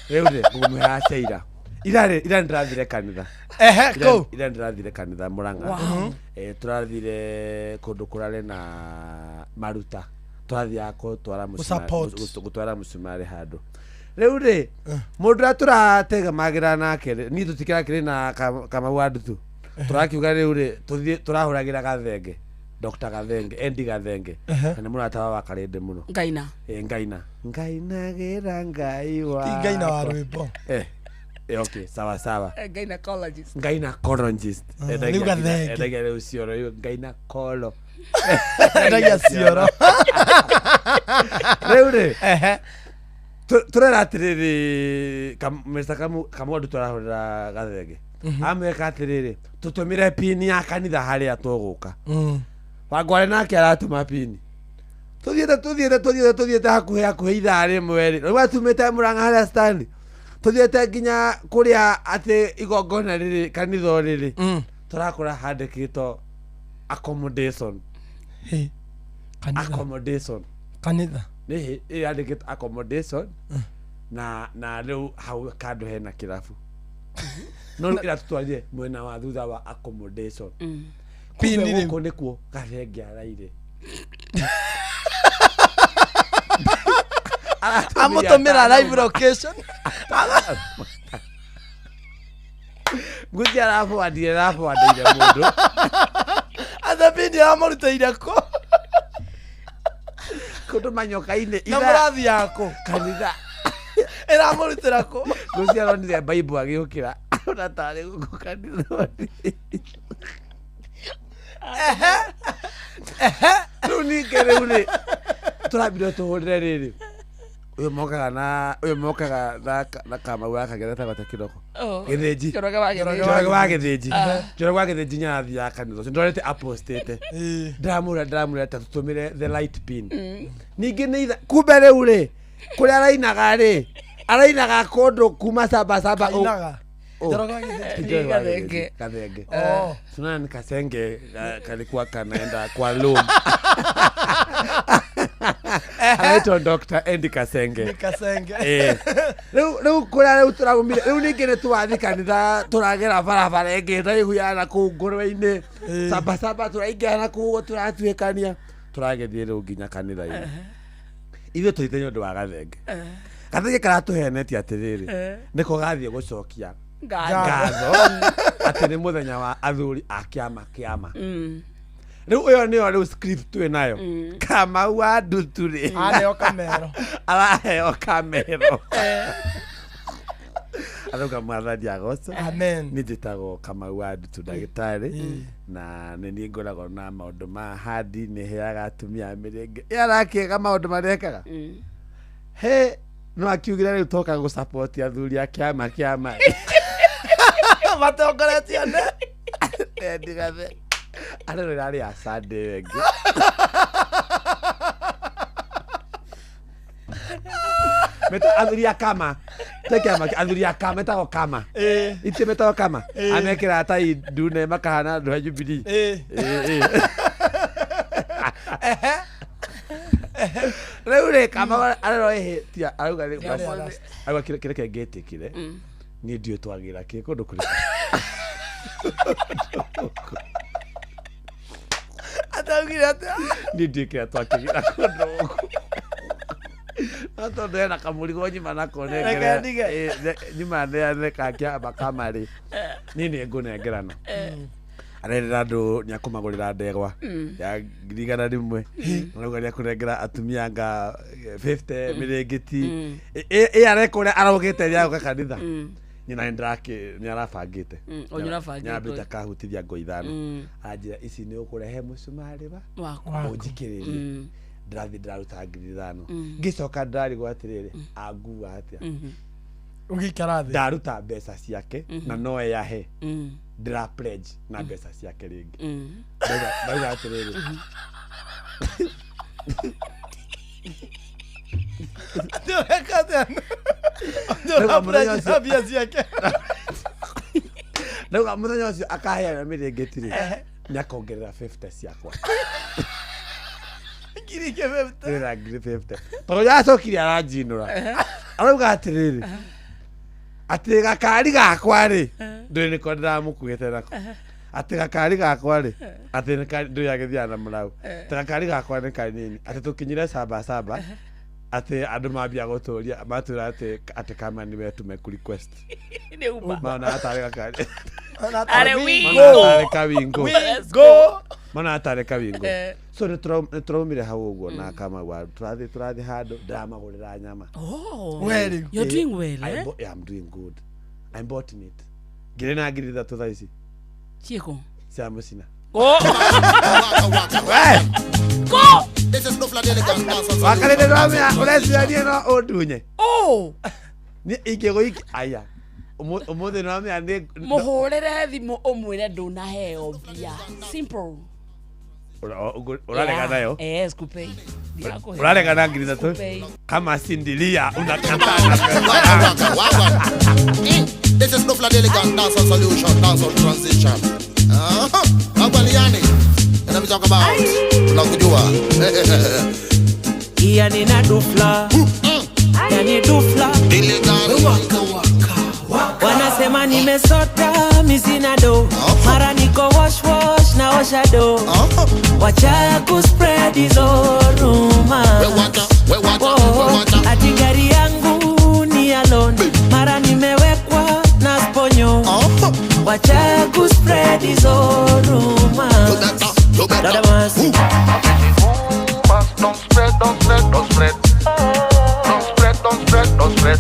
Rĩu rĩ ngũmũhe aca ira ira ndĩrathire kanitha. Ehe, ira ndĩrathire kanitha Murang'a. Tũrathire kũndũ kũrarĩ na maruta. Tũrathiaga gũtwara mũcumarĩ handũ. Rĩu rĩ mũndũ ũrĩa tũrategemagĩra nake rĩ niĩ tũtikĩrakĩrĩ na Kamau wa Ndutu. Tũrakiuga rĩu rĩ tũthiĩ tũrahũragĩra Gathenge. Dr. Gathenge, Endi Gathenge. Na nĩ mũrata wa Wakarĩndĩ mũno. Ngaina. Ngaina. Ngainagĩra Ngai wa. Ti Ngaina wa rwĩmbo. Okay, sawa sawa. Gynecologist. Gynecologist. Rĩu Gathenge. Endagia rĩu cioro, rĩu gynecolo. Endagia cioro. Rĩu rĩ. Turera atiriri Mr. Kamau Ndutu arahũrĩra Gathenge. Amwĩka atiriri tũtũmĩre pini ya kanitha harĩa tũgũka. Wangware nake aratũma pini. Tũthiĩte hakuhĩ ithaa rĩmwe rĩ. Rĩu atumĩte Murang'a harĩa Stanley. Tũthiĩte nginya kũrĩa atĩ igongona rĩrĩ kanitha rĩrĩ. Tũrakora handĩkĩtwo accommodation. Accommodation. Kanitha. Nĩ yandĩkĩtwo accommodation na rĩu hau kando hena kĩrabu. No rĩu ĩratũtwarire mwena wa thutha wa accommodation. Pini gũkũ nĩkuo Gathenge araire. Amũtũmĩra live location. Ngũthi araforwardire mũndũ. Atha pini aramũrutĩire kũ? Kũndũ manyoka-inĩ. Na mũrathiaga kũ? Kanitha. Ĩramũrutĩra kũ? Ngũthi aronire Bible agĩũkĩra. Arona tarĩ gũkũ kanitha. Rĩu ningĩ rĩu rĩ tũrambire tũhũrĩre rĩrĩ. Ũyũ mokaga na Kamau gaka getagwo ta kĩroko. Gĩthĩnji. Njoroge wa Gĩthĩnji. Njoroge wa Gĩthĩnji nĩarathiaga kanitha ũcio. Ndorete apostĩte. Ndĩramwĩra ta tũtũmĩre the light pin. Ningĩ nĩ itha kumbe rĩu rĩ kũrĩa arainaga rĩ arainaga kũndũ kuma saba saba. Ainaga. Njoroge wa Gĩthĩnji. Gathenge. Tunaona ni Kasenge kalikuwa kanaenda kwa loan. Anaitwa Dr. Endi Kasenge. Kasenge. Rĩu kũrĩa rĩu tũraumire rĩu ningĩ nĩ tũrathiĩ kanitha tũragera barabara ĩngĩ ndaihu ya na kũu ngũrwe-inĩ. Saba saba tũraingĩra na kũu tũratuĩkania. Tũragĩthiĩ rĩu nginya kanitha-inĩ. Ithuĩ tũthiĩte nĩ ũndũ wa Gathenge. Gathenge karatũhenetie atĩrĩrĩ nĩko gathiĩ gũcokia ngatho atĩ nĩ mũthenya wa athuri a kĩama kĩama. Rĩu ũyũ nĩyo rĩu script twĩ nayo. Kamau wa Ndutu rĩ araheo kamero. Araheo kamero. Arauga mwathani agocwo. Amen. Niĩ njĩtagwo Kamau wa Ndutu ndagĩtarĩ na nĩ niĩ ngoragwo na maũndũ ma handi nĩ heaga atumia a mĩrĩngĩ. Arakĩga maũndũ marĩa ekaga. He no akiugire rĩu toka gũsupport athuri a kĩama kĩama. Matongoretie nĩ Endi Gathenge. Arero ĩrarĩ ya Sunday ĩngĩ. Meta athuri a kama. Te kĩama athuri a kama metagwo kama. Itĩ metagwo kama. Amekĩraga tai ndune makahana andũ a Jubilee. Rĩu rĩ Kamau arero ĩhĩtia arauga rĩu arauga kĩreke ngĩtĩkĩre. Niĩ ndiũĩ twagĩra kĩ kũndũ kũrĩkũ. Ataugire atĩa? Niĩ ndiũĩ kĩrĩa twakĩgĩra kũndũ gũkũ. No tondũ hena kamũrigo nyuma nako Reke ndige. Nyuma neane ka kĩama kama rĩ niĩ nĩ ngũnengerana. Arerera andũ nĩ akũmagũrĩra ndegwa ya 100,000. Arauga nĩ akũnengera atumia anga 50 mĩrĩngĩti. Ĩ areka ũrĩa araugĩte rĩrĩa agũka kanitha. Nyina nĩ arabangĩte. Nĩarambĩte akahutithia ngo 5. Anjĩra ici nĩ ũkũrehe mũcumarĩ wa ũnjikĩrĩrie. Ndĩrathiĩ ndĩraruta 5,000. Ngĩcoka ndĩrarigwo atĩrĩrĩ angua atĩa. Ũgĩikara thĩ. Ndaruta mbeca ciake na no eyahe. Ndĩra pledge na mbeca ciake rĩngĩ. Ndauga atĩrĩrĩ. Ndĩreka atĩa? Ndĩra pledge na mbia ciake. Ndauga mũthenya ũcio akaheana mĩrĩngĩti rĩ. Nĩakongerera 50 ciakwa. Ngiri ingĩ 50. Ndĩrenda ngiri 50. Tondũ yacokire aranjinũra. Arauga atĩrĩrĩ, atĩ gakari gakwa rĩ, ndũĩ nĩko ndĩramũkuĩte nako. Atĩ gakari gakwa rĩ, atĩ ndũĩ agĩthiaga na mũrau. Atĩ gakari gakwa nĩ kanini. Atĩ tũkinyire saba saba, atĩ andũ mambia gũtũria, matwĩra atĩ atĩ kama nĩwe tume request. Nĩ Uber. Maona atarĩ gakari. Arĩ Maona wingo. atarĩ kawingo. Let's go. Maona atarĩ kawingo. So nĩ tũraumire hau ũguo na Kamau wa tũrathiĩ handũ ndĩramagũrĩra nyama. Oh. We rĩu. You're doing well, I eh? Yeah, I'm doing good. I'm bought it. Ngiri na 3,000 thaa ici. Ciĩkũ? Cia mũcina. Oh. We! Go! This is Dufla Delegan Dancehall Wakarĩte ndĩramenya ũreciria niĩ no ũndunye. Oh! Niĩ ingĩgũikia aya. Ũmũthĩ nĩwamenya nĩ Mũhũrĩre thimũ ũmwĩre ndũnaheo mbia. Simple. Ũrarega nayo. Eh, sikupei. Ndirakuhe. Urarega na 3,000. Sikupei. Kama sindilia unakataa. Wagwan. This is Dufla Delegan Dancehall Solution, Dancehall Transition. Wagwan yani. And I'm talking about tunakujua. Yani na dufla, yani dufla. Waka waka. Wanasema nimesota mi sina do, mara niko wash wash na osha do. Wacha kuspread hizo rumors. Oh, ati gari yangu ni ya loan, mara nimewekwa na sponyo. Wacha kuspread hizo rumors. Dada masi. Don't spread, don't spread, don't spread. Don't spread, don't spread, don't spread.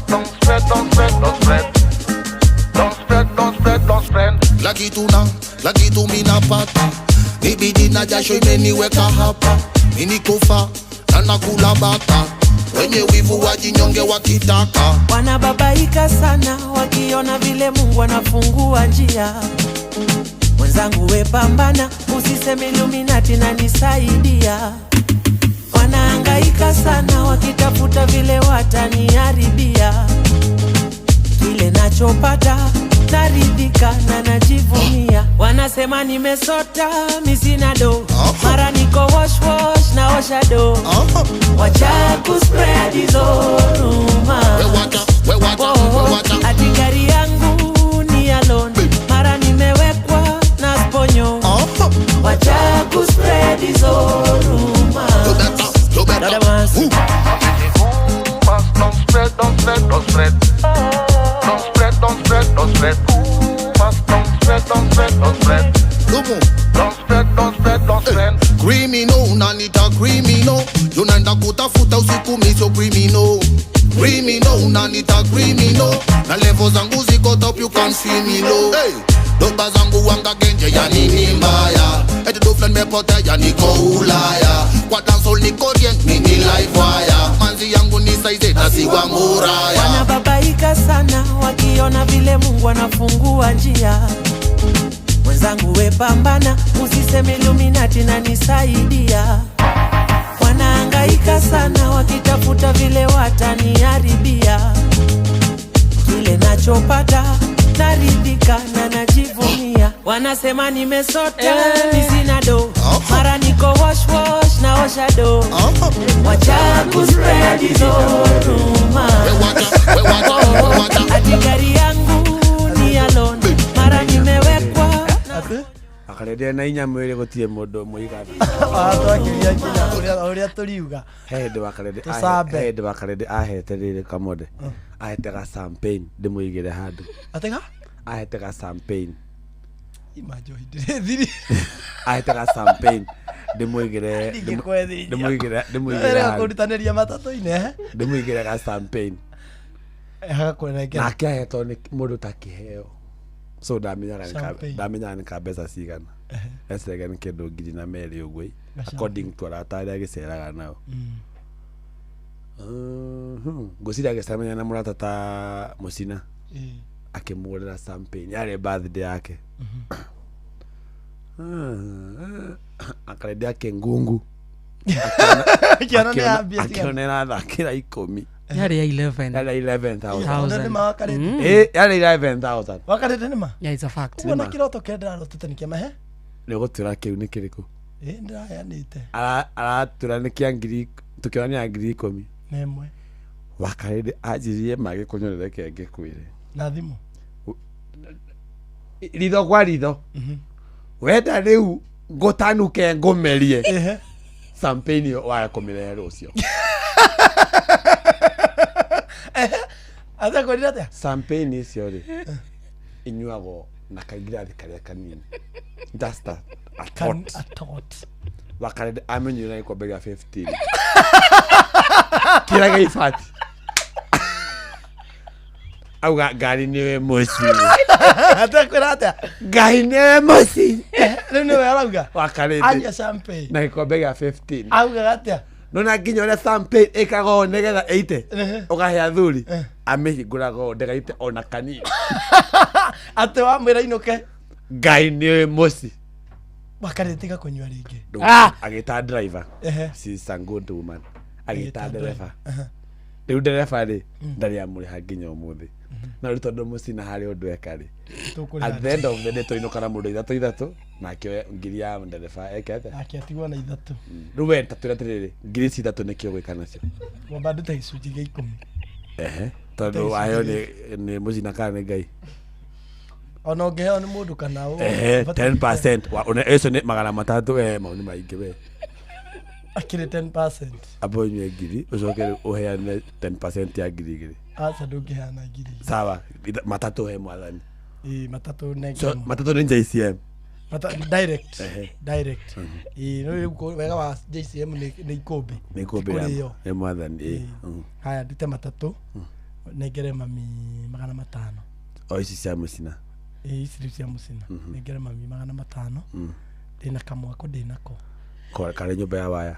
Don't spread, don't spread, don't spread. Don't spread, don't spread, don't spread. La kitu na, la kitu minapata. Nibidi na jasho imeniweka hapa. Mimi nikufa na nakula bata. Wenye wivu wajinyonge wakitaka. Wanababaika sana wakiona vile Mungu anafungua njia. Mwenzangu we pambana, usiseme Illuminati na nisaidia. Wanahangaika sana wakitafuta vile wataniharibia. Kile nachopata naridhika na najivunia. Wanasema nimesota mi sina do, mara niko wash wash na osha do. Wacha kuspread hizo rumors. Oh, ati gari yangu ni ya loan, mara nimewekwa na sponyo. Wacha kuspread hizo rumors. Dada masi. Don't spread, don't spread, don't spread. Don't spread, don't spread, don't spread. Don't spread, don't spread, don't spread. Don't spread, don't spread, don't spread. Criminal, unanita criminal. Unaenda kutafuta usiku mi sio criminal. Criminal, unanita criminal. Na level zangu ziko top, you can't see me low. Hey. Doba zangu wanga genje ya nini mbaya. Eti dofla nimepotea niko Ulaya. Kwa dancehall niko orient mi ni live wire. Manzi yangu ni size na si wa muraya. Wanababaika sana wakiona vile Mungu anafungua njia. Mwenzangu we pambana, usiseme Illuminati na nisaidia. Wanahangaika sana wakitafuta vile wataniharibia. Kile nachopata naridhika na najivunia. Wanasema nimesota mi sina do, mara niko wash wash na osha do. Wacha kuspread hizo rumors. Oh, ati gari yangu ni ya loan, mara nimewekwa Akarendia na inya mwĩrĩ gũtirĩ mũndũ mũigana. Twakĩria nginya ũrĩa tũriuga. He hĩndĩ wakarende Tũcambe. he hĩndĩ wakarende ahete rĩrĩ kamode. Ahete ga champagne ndĩmũigĩre handũ. Atega? Ahete ga champagne. Ima njohi ndĩrĩthiri. Ahete ga champagne ndĩmũigĩre Ndingĩkwethirithia. ndĩmũigĩre ndĩmũigĩre Wĩrega handũ. kũrutanĩria matatũ-inĩ eh? Ndĩmũigĩre ga champagne. Hagakũnengera. Nake ahetwo nĩ mũndũ ta kĩheo. So ndamenyaga nĩ ka Champagne. ndamenyaga nĩ ka mbeca cigana. Eciragia nĩ kĩndũ 2,000 ũguo. According to arata arĩa agĩceraga nao. Ngwĩciria agĩcemania na mũrata ta Mũcina. Akĩmũgũrĩra champagne yarĩ birthday yake. Akarendia kĩngungu. Akĩona nĩ yambia cigana. Akĩona ĩrathakĩra 10. Yarĩ ya 11. Yarĩ ya 11,000. Thousand. Nĩ ma wakarĩte. Ĩ, yarĩ 11,000. Wakarĩte nĩ ma? Yeah, it's a fact. Ũguo na kĩroto kĩrĩa ndĩrarotete nĩ kĩamahe? Nĩ ũgũtwĩra kĩu nĩ kĩrĩkũ? Ĩ, ndĩraheanĩte. Aratwĩra nĩ kĩa ngiri, tũkĩona ngiri ikũmi. Na ĩmwe. Wakarĩndĩ anjirie magĩkũnyore reke ngĩkwĩre. Na thimũ. Ritho kwa ritho. Wenda rĩu ngũtanuke ngũmerie. Champagne ĩyo waga kũmĩrehe rũciũ. Atĩa kwĩrire atĩa? Champagne icio rĩ, inyuagwo na kaingirathi karĩa kanini. Just a tot. A tot. Wakarĩndĩ amenyire na gĩkombe gĩa 15. Kĩrĩa gĩa ibati. Auga ngari nĩwe mũciĩ. Atĩa kwĩra atĩa? Ngai nĩwe mũciĩ. Rĩu nĩwe arauga? Wakarĩndĩ. Anyua champagne. Na gĩkombe gĩa 15. Augaga atĩa? Nona nginya ũrĩa champagne ĩkagwo ũũ nĩgetha ĩite ũkahe athuri amĩhingũraga ũũ ndĩgaite ona kanini. Atĩ wamwĩra inũke. Ngai nĩwe mũciĩ. Wakarĩndĩ tiga kũnyua rĩngĩ. Agĩta driver. Ehe. She's a good woman. Agĩta Agĩta ndereba. Aha. Rĩu ndereba rĩ ndarĩ amũrĩha nginya ũmũthĩ. Na rĩu tondũ mũcina harĩ ũndũ eka rĩ. Tũkũrĩha At the end of the day tũinũka na mũndũ ithatũ ithatũ nake oe ngiri ya ndereba eke atĩa? Nake atigwo na ithatũ. Rĩu we ta twĩre atĩrĩrĩ ngiri ici ithatũ nĩkĩo ũgwĩka nacio. Ngwamba ndute gĩcunjĩ gĩa ikũmi. Ehe. Tondũ waheo nĩ mũcina kana nĩ Ngai. Ona ũngĩheo nĩ mũndũ kana ũ. Ehe, 10% ũcio nĩ magana matatũ eh mau nĩ maingĩ we. Akĩrĩ 10%. Amba ũnyue ngiri ũcoke rĩu ũheane 10% ya ngiri igĩrĩ. Aca ndũngĩheana ngiri. Sawa, matatũ he mwathani. Ĩ, matatũ So, nengere. matatũ nĩ JCM. Direct. Ehe. Direct. Ĩ, no rĩu wega wa JCM nĩ ikũmbĩ. Nĩ ikũmbĩ Ti kũrĩo. ya mwathani. Ĩ. Haya ndute matatũ. Nengere mami magana matano. O ici cia mũcina. Ĩ, ici rĩu cia mũcina. Nengere mami magana matano. Ndĩna kamwako ndĩnako. Karĩ nyũmba ya waya.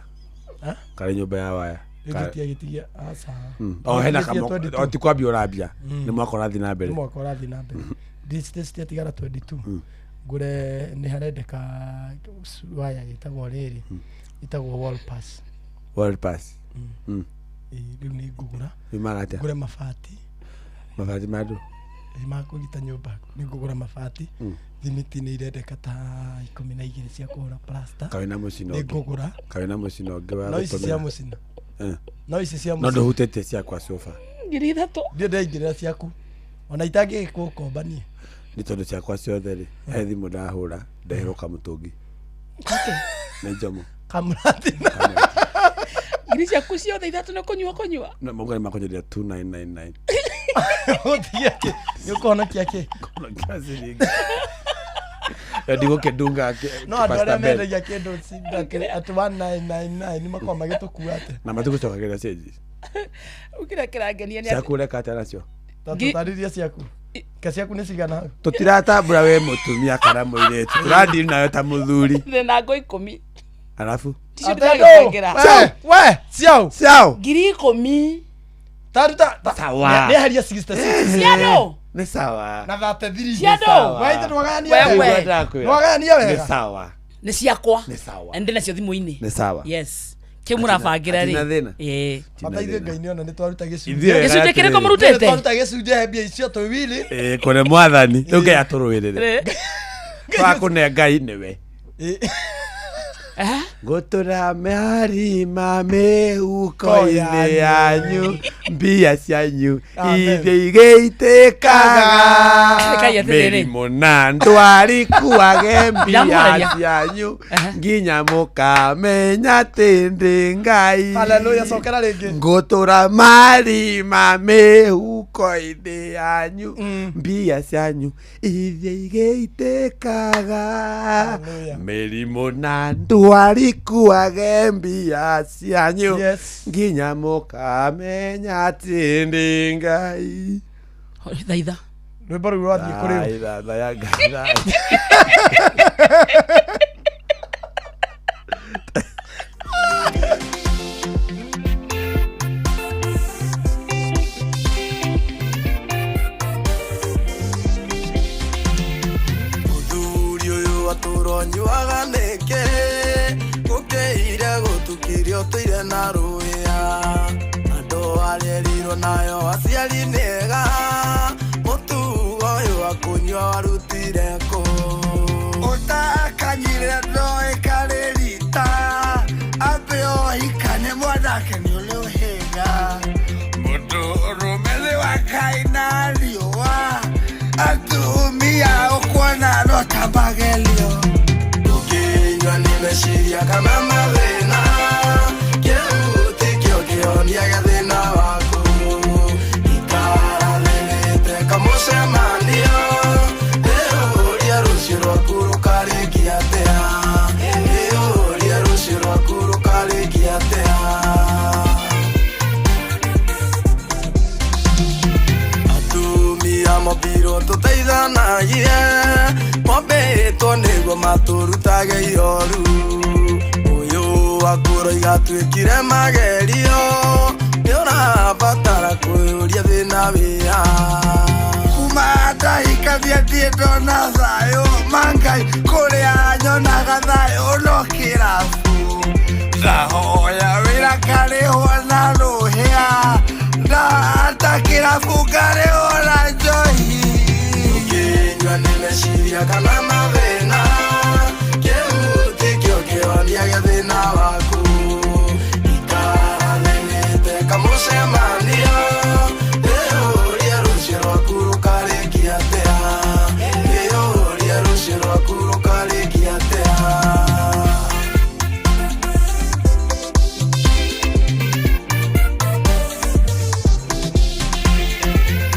Ah? Karĩ nyũmba ya waya. Rĩu tũtiagĩtigia aca. O hena Tũtiagĩtigia kamwako. 22. O ti kwambia ũrambia. Nĩ mwaka ũrathiĩ na mbere. Nĩ mwaka ũrathiĩ na mbere. Citiatigara 22. Ngũre nĩ harendeka waya ĩtagwo rĩrĩ. Ĩtagwo wall pass. World pass. Ĩ, rĩu nĩ ngũgũra. Yumaga atĩa? Ngũre mabati. Mabati ma andũ. Ĩ, ma kũgita nyũmba. Nĩ ngũgũra mabati. Thimiti nĩ irendeka ta 12 cia kũhũra plaster. Kaĩ na mũcino Nĩ ũngĩ. ngũgũra. Kaĩ na mũcino ũngĩ wa No ici gũtũmĩra. cia mũcina. Eh. No ici cia No mũcina. ndũhutĩtie ciakwa sofa. Ngiri ithatũ. Ndiĩ ndaingĩrĩra ciaku. Ona itangĩgĩkũkomba niĩ. Nĩ tondũ ciakwa ciothe rĩ, he thimũ ndahũra, ndeherwo kamũtũngi. Nĩ njomo. Kamũratina. Ngiri ciaku ciothe ithatũ nĩ kũnyua kũnyua. Na mauga nĩ makũnyenderia 2999. Ũgũtigia kĩ? Nĩ ũkũhonokia kĩ? Kũhonokia ciringi. Ĩyo ndigũkĩndunga No andũ Pastor arĩa Ben. mendagia kĩndũ at 1999 nĩ makoragwo magĩtũkua atĩa? Na matigũcokagĩria cĩnji. Rĩu kĩrĩa kĩrangenia nĩ atĩ Ciaku ũreka atĩa nacio? Ta tũtarĩrie ciaku. Ke ciaku nĩ cigana hau? Tũtiratambũra we mũtumia kana mũirĩtu. Tũradiri nawe ta mũthuri. ndĩ na ngũ ikũmi. Arabu? Ticio ndĩragĩbangĩra. We, we, ciao. Ciao. Ngiri ikũmi. Taruta. Sawa. Nĩ eheria 66. Cia andũ. Nĩ sawa. Na 33. Cia andũ. We ithe ndwagayania Wewe. wega. Ndwagayania Nĩ wega. sawa. Nĩ ciakwa. Nĩ sawa. Na ndĩ nacio thimũ-inĩ. Nĩ sawa. Yes. Kĩu mũrabangĩra rĩ. Hatina thĩna. Ĩĩ. Mateithie Ngai nĩ ona nĩ twaruta gĩcunjĩ. Ithuĩ wega Gĩcunjĩ kĩrĩkũ atĩrĩrĩ. mũrutĩte? Nĩ twaruta gĩcunjĩ he mbia icio twĩ wili. Ĩĩ, kũrĩ mwathani. Rĩu Ngai atũrũĩrĩre. Twakũne Ngai nĩwe. Ngũtũra marima mĩhuko-inĩ yanyu mbia cianyu Amen. ithiĩ igĩitĩkaga Rekai atĩrĩrĩ. mĩrimũ na ndwari kuage mbia Ndamũraria. cianyu nginya mũkamenya atĩ ndĩ Ngai. Hallelujah, cokera rĩngĩ. Ngũtũra marima mĩhuko-inĩ yanyu mbia cianyu ithiĩ igĩitĩkaga Hallelujah. mĩrimũ na ndwari kuage mbia cianyu Yes. nginya mũkamenya atĩ ndĩ Ngai. Thaitha. Rwĩmbo rũu rwathiĩ kũrĩ ũ? Thaitha, thaitha, Ngai, thaitha. Mũthuri ũyũ atũra ũnyuaga nĩkĩ? Gũkĩire gũtukire ũtũire na rũhĩa. Andũ arĩa erirwo Tondũ nayo aciari nĩega mũtugo ũyũ wa kũnyua warutire kũ Ũtakanyire ndoĩ karĩ rita ambe ohikane mwanake nĩ ũrĩ ũhĩga mũndũrũme nĩ wa Ngai na riũa atumia ũkuona no ta magerio Ũkĩnyua nĩ meciria kana mathĩna kĩu tikĩo kĩhonia gĩa thĩna waku ikara thĩrĩte kamũcemanio ĩũrie rũciũ rwaku rũkarĩkia atĩa ĩũrie rũciũ rwaku rũkarĩkia atĩa atumia mobirwo tũteithanagie mombĩtwo nĩguo matũrutage ihoru ũyũ wakũroiga twĩkire magerio nĩũrabatara kwĩyũria thĩna wĩha kuma ndahikania ndirĩ ndona thayũ mangai kũrĩa nyonaga thayũ no kĩrabu ndahoya wĩra ngarĩhwo na rũhĩa ndahata kĩrabu ngarĩhwo na njohi Ũkĩnyua nĩ meciria kana mathĩna kĩu tikĩo kĩhonia gĩa thĩna waku ikara thĩrĩte kamũcemanio ĩũrie rũciũ rwaku rũkarĩkia atĩa ĩũrie rũciũ rwaku rũkarĩkia atĩa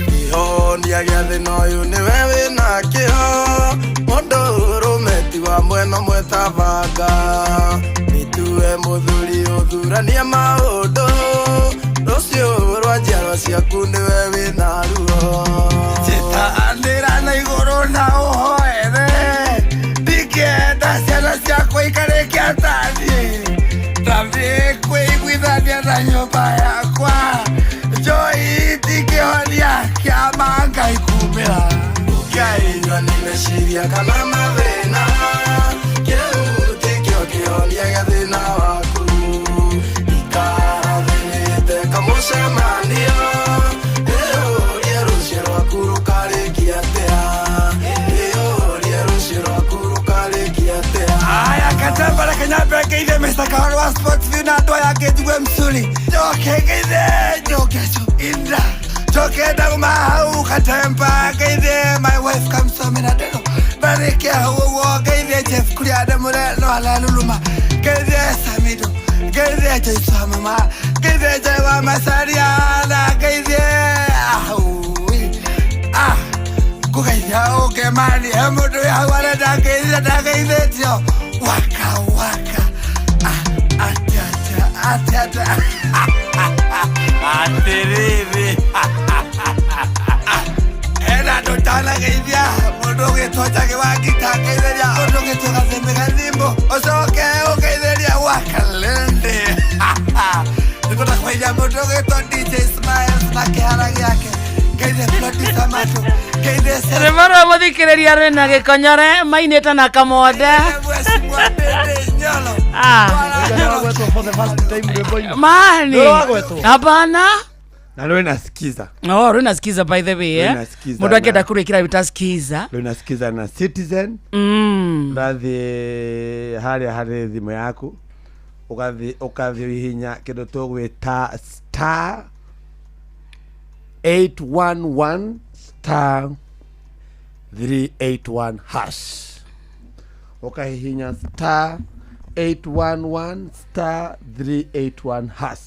Kĩhonia gĩa thĩna ũyũ nĩwe wĩnakĩo mũndũrũme ti wa mwena ũmwe ta banga nĩtue mũthuri ũthuranie maũndũ rũciũ rwa njiarwa ciaku nĩwe wĩna ruo Njĩtanĩra na igũrũ na ũhoere ndingĩenda ciana ciakwa ikarĩkia ta niĩ ndathiĩ kwĩiguithania na nyũmba yakwa njohi ti kĩhonia kĩa mangai kumĩra Ũkĩnyua nĩ meciria kana mathĩna kĩu tikĩo kĩhonia gĩa thĩna waku ikara thĩrĩte kamũcemanio ĩũrie rũciũ rwaku rũkarĩkia atĩa ĩũrie rũciũ rwaku rũkarĩkia atĩa Aya katamba reke nyambe ngeithie Mr. Kahoro wa Sports View na andũ aya angĩ njigue msuri njoke ngeithie njoke inda njoke ndauma hau katemba ngeithie my wife kamsome na ndero ndarĩkia hau ũguo ngeithie Jeff kuria ndemũre no araruruma ngeithie Samido ngeithie Joyce wa mama ngeithie Joy wa Masaria na ngeithie ahui ah ngũgeithia ũngĩmani he mũndũ wĩ hau arenda ngeithia ndageithĩtio waka waka atia atia atia atia atĩrĩrĩ hena andũ ndanageithia mũndũ ũgĩtwo Njagĩ wa ngita ngeithĩria mũndũ ũgĩtwo Gathĩmĩ Gathimũ ũcoke ũngeithĩria Wakalende nĩngwenda kũgeithia mũndũ ũgĩtwo DJ Smiles na kĩhara gĩake ngeithie producer Matu ngeithie Rwĩmbo rwa mũthikĩrĩria rwĩna gĩkonyore mainĩte na kamonde Ah. Mani. Hapana. Na rwĩna skiza. Oh, rwĩna skiza by the way, eh? Rwĩna skiza Mũndũ na- angĩenda kũrwĩkĩra wĩta skiza. Rwĩna skiza na Citizen. Ũrathiĩ harĩa harĩ thimũ yaku ũgathiĩ ũkathiĩ hihinya kĩndũ tũgwĩta star 811 star 381 hash ũkahihinya star 811 star 381 hash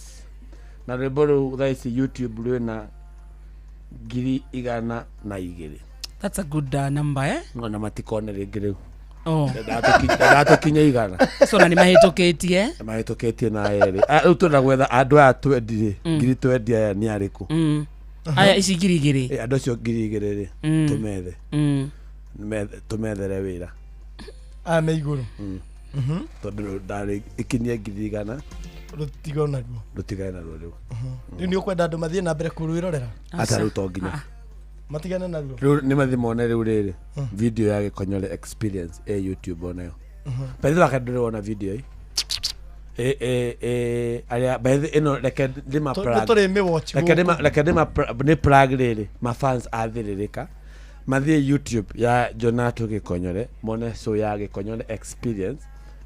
na rwĩmbo rũu thaa ici YouTube rwĩna 102,000. That's a good number, eh? Ona matikone rĩngĩ rĩu. Oh. Ndatũkinya 100. So na nĩ mahĩtũkĩtie. Mahĩtũkĩtie na erĩ. Ah, rĩu twenda gwetha andũ aya twendirĩ ngiri twendi aya nĩ arĩkũ. Aya ici 2,000. Eh, andũ acio 2,000 rĩ tũmethe. Tũmethere wĩra. Aya me igũrũ. Tondũ ndarĩ ikinyie 100,000 rũtigwo naruo. Rũtigane naruo rĩu. Rĩu nĩ ũkwenda andũ mathiĩ na mbere kũrwĩrorera? Ata rĩu to nginya. Matigane naruo. Rĩu nĩ mathiĩ mone rĩu rĩrĩ video ya Gĩkonyore experience ĩ YouTube onayo. Bethe wake ndũrĩ wona video ĩ. Arĩa by the ĩno reke ndĩma Nĩ tũrĩ mĩwatch reke gũkũ. ndĩma reke ndĩma nĩ plug rĩrĩ ma fans a Thĩrĩrĩka mathiĩ YouTube ya Jonato Gĩkonyore mone show ya Gĩkonyore experience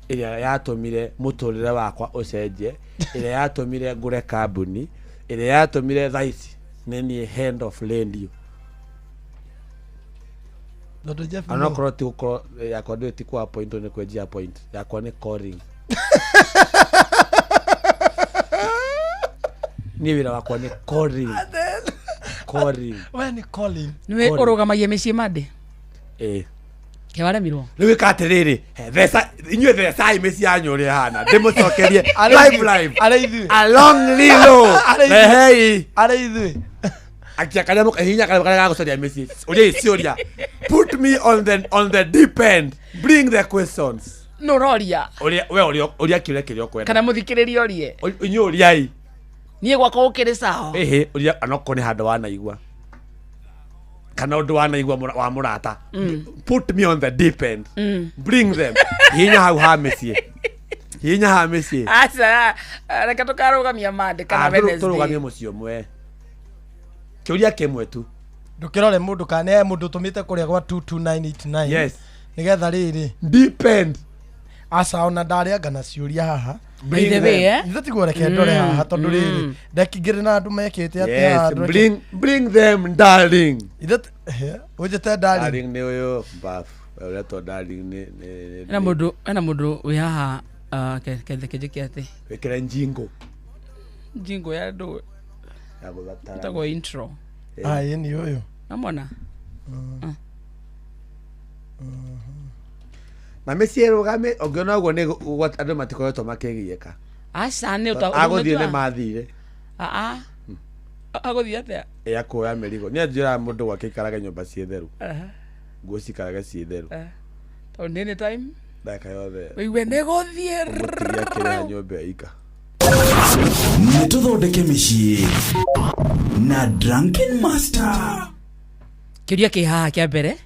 ĩrĩa yatũmire mũtũrĩre wakwa ũcenjie, ĩrĩa yatũmire ngũre kambuni, ĩrĩa yatũmire thaa ici nĩ niĩ head of radio. Tondũ Jeff no. Onokorwo ti gũkorwo yakwa ndĩrĩ ti kwa point nĩ kwenjia point yakwa nĩ calling. Niĩ wĩra wakwa nĩ calling. Calling. We nĩ calling. Nĩwe Calling. ũrũgamagia mĩciĩ Monday. Ĩĩ. Kewaremirwo. Rĩu ĩka atĩrĩrĩ, he, theca inyuĩ thecai mĩciĩ yanyu ũrĩa ĩhana ndĩmũcokerie Arĩ live ithuĩ. live Arĩ ithuĩ. along lilo Arĩ ithuĩ. rehei Arĩ ithuĩ. akia kanyamũ hihinya kanyamũ karĩa gagũcaria mĩciĩ ũria ciũria, put me on the deep end, bring the questions. Nũ ũroria? Ũria we ũria ũria kĩũria kĩrĩa ũkwenda. Kana mũthikĩrĩria orie. Inyuĩ ũriai. Niĩ gwakwa gũkĩrĩ sawa. Ĩhĩ, ũria onokorwo nĩ handũ wanaigua kana ũndũ wanaigua wa mũrata. Put me on the deep end. Bring them. Hihinya hau ha mĩciĩ, hihinya ha mĩciĩ. Aca, reke tũkarũgamia Monday kana Ah, tũrũgamie Wednesday. mũciĩ ũmwe kĩũria kĩmwe tu. Ndũkĩrore mũndũ kana nĩ mũndũ ũtũmĩte kũrĩa gwa 22989. Yes. Nĩgetha rĩrĩ. Deep end. Aca ona ndarĩanga na ciũria haha. By the way, eh? Ithe tiguo reke ndore haha tondũ rĩrĩ ndekingĩrĩ na andũ mekĩte atĩa Yes, haha, ndore- bring them darling. Ithe ũnjĩte darling. Darling nĩ ũyũ bafu ũretwo darling nĩ nĩ Hena mũndũ wĩ haha kenjĩke atĩ wĩkĩre njingo njingo ya ndũ ya gũthatara. ĩtagwo intro. Ah, ĩĩ nĩ ũyũ. Namona? Na mĩciĩ ĩrũgame ũngĩona ũguo nĩ andũ matikoretwo makĩgiĩka. Aca nĩ Agũthiĩ nĩ mathire. Aa. Agũthiĩ atĩa? Ya kuoya mĩrigo nĩ anjĩraga mũndũ gwake ikarage nyũmba ciĩ theru, nguo cikarage ciĩ theru. Tondũ nĩ anytime ndagĩka yothe wĩigue nĩ gũthiĩ. Mũtigia kĩrĩa nyũmba ika. Nĩ tũthondeke mĩciĩ na Drunken Master. Kĩũria kĩ haha kĩa mbere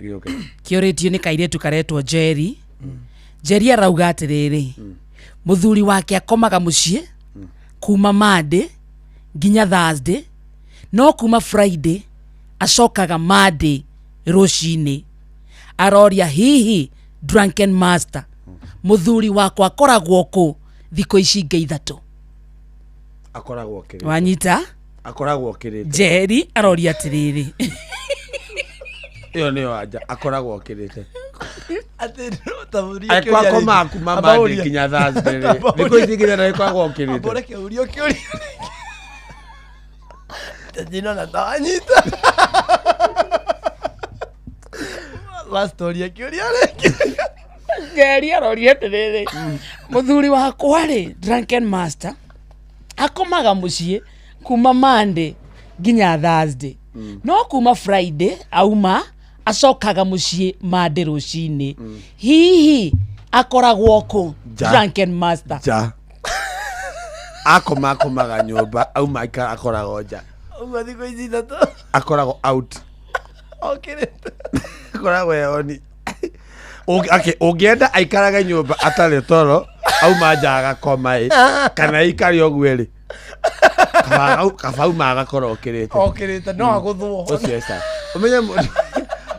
gĩũke kĩũrĩtio nĩ kairĩtu karetwo Jerry. Jerry arauga atĩrĩrĩ, mũthuri wake akomaga mũciĩ kuma Monday nginya Thursday, no kuma Friday acokaga Monday rũcinĩ. Aroria hihi Drunken Master, mũthuri wakwa akoragwo kũ thikũ ici ingĩ ithatũ? Akoragwo okĩrĩte. Wanyita? Akoragwo okĩrĩte. Jerry aroria atĩrĩrĩ, ĩyo nĩyo anja, akoragwo okĩrĩte. Atĩ no ta ũrie Angĩkorwo kĩũria akomaga rĩngĩ. kuma Amba Monday ũrie. nginya Thursday rĩ, Amba thikũ ũrie. ici ingĩ ithatũ akoragwo okĩrĩte. Amba ũreke ũrio kĩũria rĩngĩ. Tajina na ndanyita. Last ũrie kĩũria rĩngĩ. Jerry aroria atĩrĩrĩ, mũthuri wakwa rĩ, Drunken Master, akomaga mũciĩ kuma Monday nginya Thursday, no kuma Friday auma acokaga mũciĩ Monday rũcinĩ. Hihi akoragwo kũ? Ja. Drunken Master. Nja akoma akomaga nyũmba auma aikara akoragwo nja. Ũguo thikũ ici ithatũ Akoragwo out. okĩrĩte. Akoragwo eoni. Ũngĩenda aikarage nyũmba atarĩ toro auma nja agakoma ĩ kana aikare ũguo rĩ, kaba auma agakorwo okĩrĩte. Okĩrĩte no agũthwo. Ũcio eca ũmenye mũndũ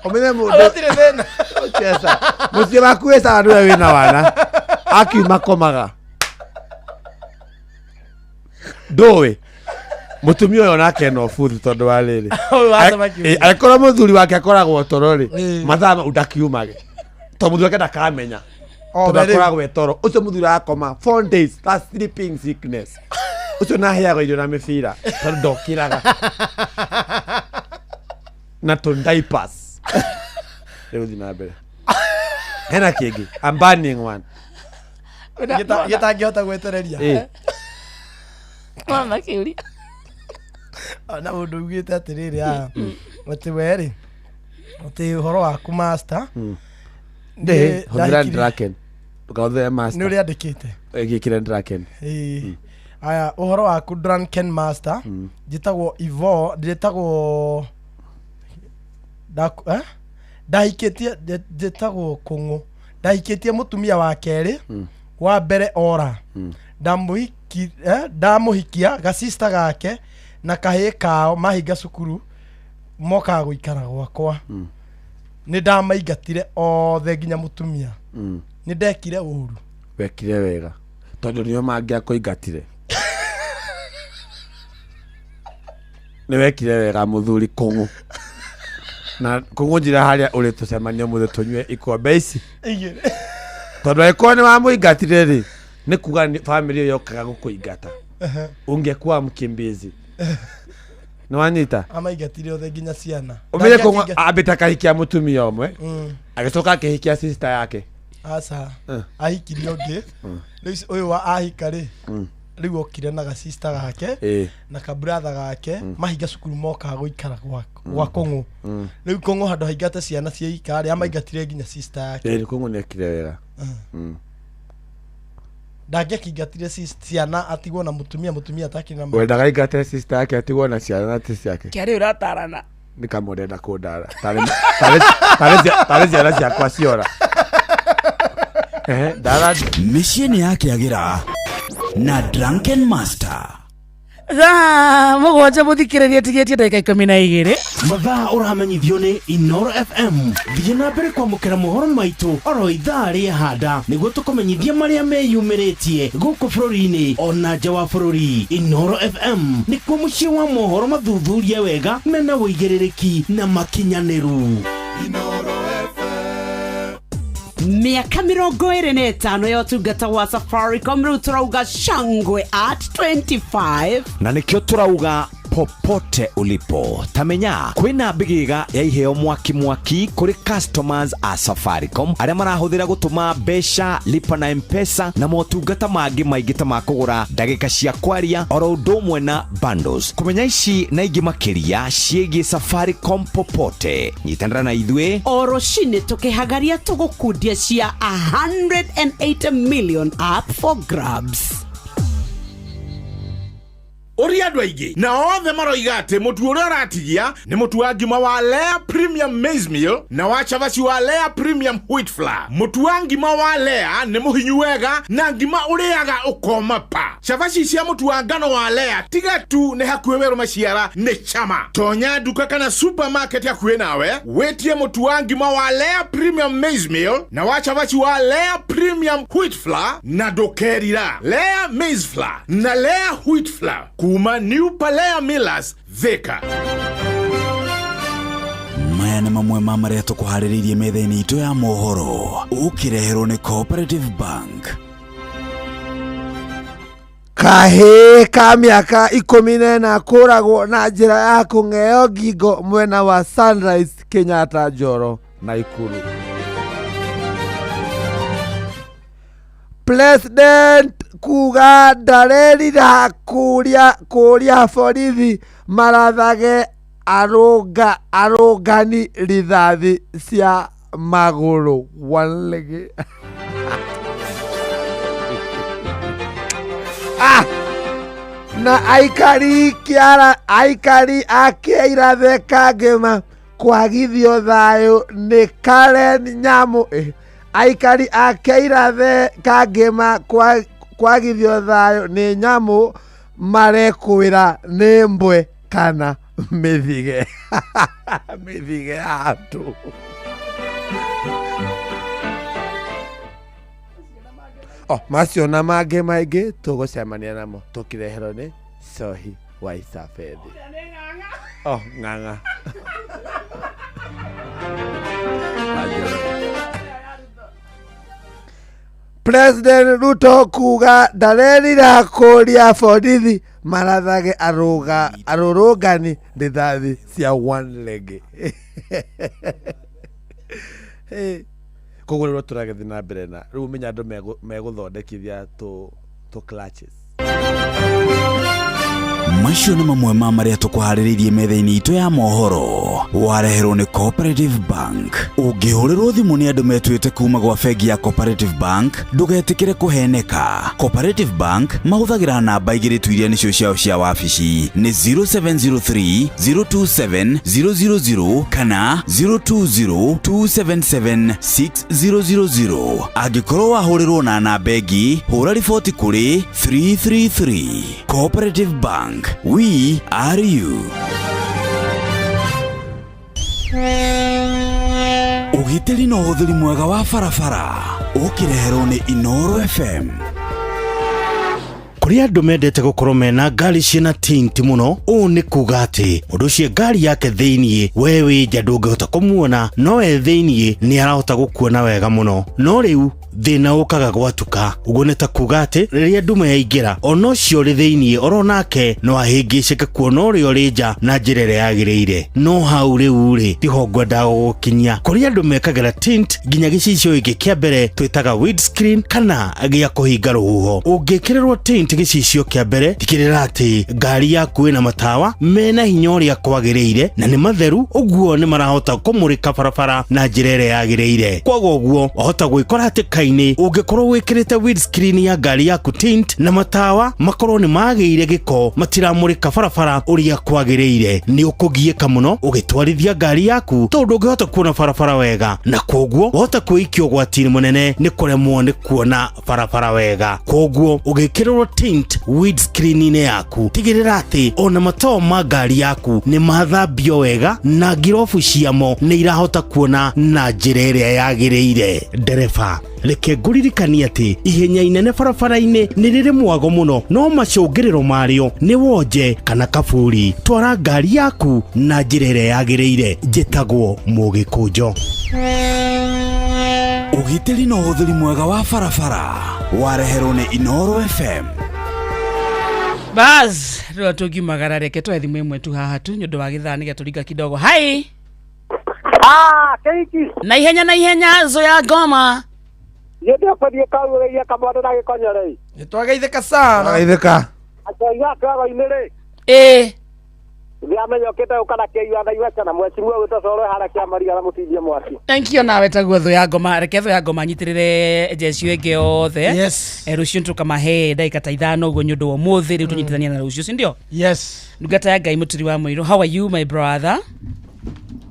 ũmenye mũndũ Gũtirĩ thĩna. Ũcio eca mũciĩ waku wĩ sawa nĩwe wĩna wana akiuma komaga ndũĩ mũtumia ũyũ onake no buthi tondũ wa rĩrĩ. Ũyũ wa thamaki. Angĩkorwo mũthuri wake akoragwo toro rĩ, mathaa mau ndakiumage tondũ mũthuri wake ndakamenya O, tondũ we rĩu. akoragwo e toro ũcio mũthuri arakoma 4 days, that's sleeping sickness. Ũcio naheagwo irio na mĩbira tondũ ndokĩraga na tũ diapers. Rĩu thiĩ na mbere hena kĩngĩ. I'm burning one. Gĩtangĩhota gwetereria. Ĩ. Mwana kĩũria. Ona mũndũ ugĩte atĩrĩrĩ haha atĩ we rĩ atĩ ũhoro waku master Ndĩ, hũthĩra Draken, ndũkahũthĩre nĩ master. ũrĩa andĩkĩte. Gĩkĩre Draken. Ĩĩ. Aya, ũhoro waku Drunken Master, njĩtagwo Ivo, njĩtagwo eh? Ndahikĩtie njĩtagwo Kũng'ũ, ndahikĩtie mũtumia wa kerĩ. Wa mbere ora ndamuhikia gacista gake na kahĩĩ kao mahinga cukuru mokaga gũikara gwakwa. Nĩ ndamaingatire othe nginya mũtumia. Nĩ ndekire ũru. Wekire wega tondũ nĩo mangĩakũingatire. Nĩ wekire wega mũthuri kũng'ũ. Na kũng'ũ njĩra harĩa ũrĩ tũcemanie ũmũthĩ tũnyue ikombe ici igĩrĩ. Tondũ angĩkorwo nĩ wamũingatire rĩ, nĩ kuga family ĩyo yokaga gũkũingata. Ũngĩkuwa mkimbizi. Nĩ wanyita? Amaingatire othe nginya ciana. Ũmenye kũng'ũ ambĩte akahikia mũtumia ũmwe, agĩcoka akĩhikia sister yake. Aca, ahikirie ũngĩ. Rĩu ũyũ wa ahika rĩ, rĩu okire na gacista gake na kabratha gake mahinga cukuru mokaga gũikara gwa kũng'ũ. Rĩu kũng'ũ handũ haingate ciana cia ika rĩ, amaingatire nginya sister yake. Ĩĩ kũng'ũ nĩekire wega. Ndangĩakĩingatire ciana atigwo na mũtumia, mũtumia atakĩrĩ na Wendaga aingate sister yake atigwo na ciana na ti ciake. Kĩarĩ ũratarana. Nĩ kamũrenda kũndara. Tarĩ ciana ciakwa ciora. Ndara. Mĩciĩ nĩ yakĩagĩra na Drunken Master. Thaa mũgwanja mũthikĩrĩria tigĩtie ndagĩka 12. Mathaa ũramenyithio nĩ Inoro FM. Thiĩ na mbere kwamũkĩra mohoro maitũ oro ithaa rĩa handa nĩguo tũkũmenyithia marĩa meyumĩrĩtie gũkũ bũrũri-inĩ ona nja wa bũrũri. Inoro FM nĩkuo mũciĩ wa mohoro mathuthurie wega mena ũigĩrĩrĩki na makinyanĩru. Miaka 25 ya ũtungata wa Safaricom rĩu tũrauga shangwe at 25. Na nĩkĩo tũrauga popote ulipo tamenya kwĩna mbĩgĩga ya iheo mwaki mwaki kũrĩ customers a Safaricom arĩa marahũthĩra gũtũma mbeca lipa na M-Pesa na motungata mangĩ maingĩ ta ma kũgũra ndagĩka cia kwaria oro ũndũ ũmwe na bundles. Kũmenya ici na ingĩ makĩria ciĩgiĩ Safaricom popote, nyitanĩra na ithuĩ o rũcinĩ tũkĩhagaria tũgũkundia cia 180 million up for grabs. Ũria andũ aingĩ na othe maroiga atĩ mũtu ũrĩa ũratigia nĩ mũtu wa ngima wa Lea Premium Maize Meal na wa cabaci wa Lea Premium Wheat Flour. Mũtu wa ngima wa Lea nĩ mũhinyu wega na ngima ũrĩaga ũkoma pa. Cabaci cia mũtu wa ngano wa Lea tiga tu nĩ hakuhĩ werũ maciara nĩ chama. Tonya nduka kana supermarket hakuhĩ nawe wĩtie mũtu wa ngima wa Lea Premium Maize Meal na wa cabaci wa Lea Premium Wheat Flour na ndũkerira. Lea Maize Flour na Lea Wheat Flour kuma New Palea Millers Thika. Maya nĩ mamwe ma marĩa tũkũharĩrĩirie metha-inĩ itũ ya mohoro ũkĩreherwo nĩ Cooperative Bank. Kahĩĩ ka mĩaka 14 kũragwo na njĩra ya kũng'eo ngingo mwena wa Sunrise Kenyatta Njoro Naikuru. President kuga ndarerira kũria borithi marathage arũngani rithathi cia magũrũ. One leg. Na aikari a Kĩirathe Kangema kwagithio thayũ nĩ Karen Nyamu. Aikari a Kĩirathe Kangema kwagithio thayũ nĩ nyamũ marekwĩra nĩ mbwe kana mĩthige. Mĩthige ya andũ. Macio na mangĩ maingĩ tũgũcemania namo tũkĩreherwo nĩ Sohi wa Isabethi. Ng'ang'a. President Ruto kuga ndarerira kũria borithi marathage arũrũngani rithathi cia one leg. Koguo rĩu tũragĩthiĩ na mbere na rĩu menya andũ megũthondekithia tũ clutches. Macio nĩ mamwe ma marĩa tũkũharĩrĩirie metha-inĩ itũ ya mohoro. Wareherwo nĩ Cooperative Bank. Ũngĩhũrĩrwo thimũ nĩ andũ metuĩte kuma gwa bengi ya Cooperative Bank, ndũgetĩkĩre kũheneka. Cooperative Bank mahũthagĩra namba igĩrĩ tu iria nĩcio ciao cia wabici, nĩ 0703 027 000 kana 020 277 6000. Angĩkorwo wahũrĩrwo na namba ĩngĩ, hũra riboti kũrĩ 333. Cooperative Bank, we are you. Ũgitĩri na ũhũthĩri mwega wa barabara ũkĩreherwo nĩ Inoro FM. Kũrĩ andũ mendete gũkorwo mena ngari ciĩna tint mũno. Ũũ nĩ kuga atĩ mũndũ ũcio ngari yake thĩiniĩ, we wĩ nja ndũngĩhota kũmuona, no e thĩiniĩ nĩ arahota gũkuona wega mũno. No rĩu thĩna ũkaga gwatuka. Ũguo nĩ ta kuga atĩ rĩrĩa nduma yaingĩra, ona ũcio ũrĩ thĩiniĩ oro nake no ahĩngĩcĩke kuona ũrĩa ũrĩ nja na njĩra ĩrĩa yagĩrĩire. No hau rĩu rĩ, tiho ngwendaga gũgũkinyia. Kũrĩ andũ mekagĩra tint nginya gĩcicio gĩkĩ kĩa mbere twĩtaga windscreen kana gĩa kũhinga rũhuho. Ũngĩkĩrĩrwo tint gĩcicio kĩa mbere, tigĩrĩra atĩ ngari yaku ĩna matawa mena hinya ũrĩa kwagĩrĩire na nĩ matheru, ũguo nĩ marahota kũmũrĩka barabara na njĩra ĩrĩa yagĩrĩire. Kwaga ũguo wahota gwĩkora hatĩka-inĩ ũngĩkorwo wĩkĩrĩte windscreen ya ngari yaku tint na matawa makorwo nĩ magĩire gĩko, matiramũrĩka barabara ũrĩa kwagĩrĩire. Nĩ ũkũgiĩka mũno ũgĩtwarithia ngari yaku tondũ ndũngĩhota kuona barabara wega, na koguo wahota kwĩikia ũgwati-inĩ mũnene nĩ kũremwo nĩ kuona barabara wega. Koguo ũgĩkĩrĩrwo tint windscreen-inĩ yaku, tigĩrĩra atĩ ona matawa ma ngari yaku nĩ mathambio wega na ngirobu ciamo nĩ irahota kuona na njĩra ĩrĩa yagĩrĩire. Ndereba, reke ngũririkanie atĩ ihenya inene barabara-inĩ nĩ rĩrĩ mwago mũno, no macũngĩrĩro marĩo nĩ wonje kana kaburi. Twara ngari yaku na njĩra ĩrĩa yagĩrĩire. Njĩtagwo Mũgĩkũnjo. Ũgitĩri na ũhũthĩri mwega wa barabara wareherwo nĩ Inoro FM. Bas, rĩu tũngiumagara, reke twoe thimũ ĩmwe tu haha tu nĩ ũndũ wa gĩthaa nĩ gĩatũringa kidogo. Hai. Ah, keiki. Na ihenya na ihenya, Zoya Ngoma. Niĩ ndĩkwendie kaurĩria kamwana na gĩkonyore. Nĩ twageithĩka sana. Twageithĩka. Aciari kĩrago-inĩ rĩ. Ĩĩ. Ndĩramenya ũkĩte gũka na kĩiyũ na iweca na mwecimu ũgĩtwo coro harĩa kĩa mariga na mũtindie mwaki. Thank you nawe taguo Zoya Ngoma. Reke Zoya Ngoma anyitĩrĩre jeshi ĩngĩ yothe. Yes. Rũciũ nĩtũkamahe ndagĩka ta ithano ũguo nĩ ũndũ wa ũmũthĩ rĩu tũnyitithania na rũciũ, si ndio? Yes. Ndungata ya Ngai Mũturi wa Mũirũ, how are you my brother?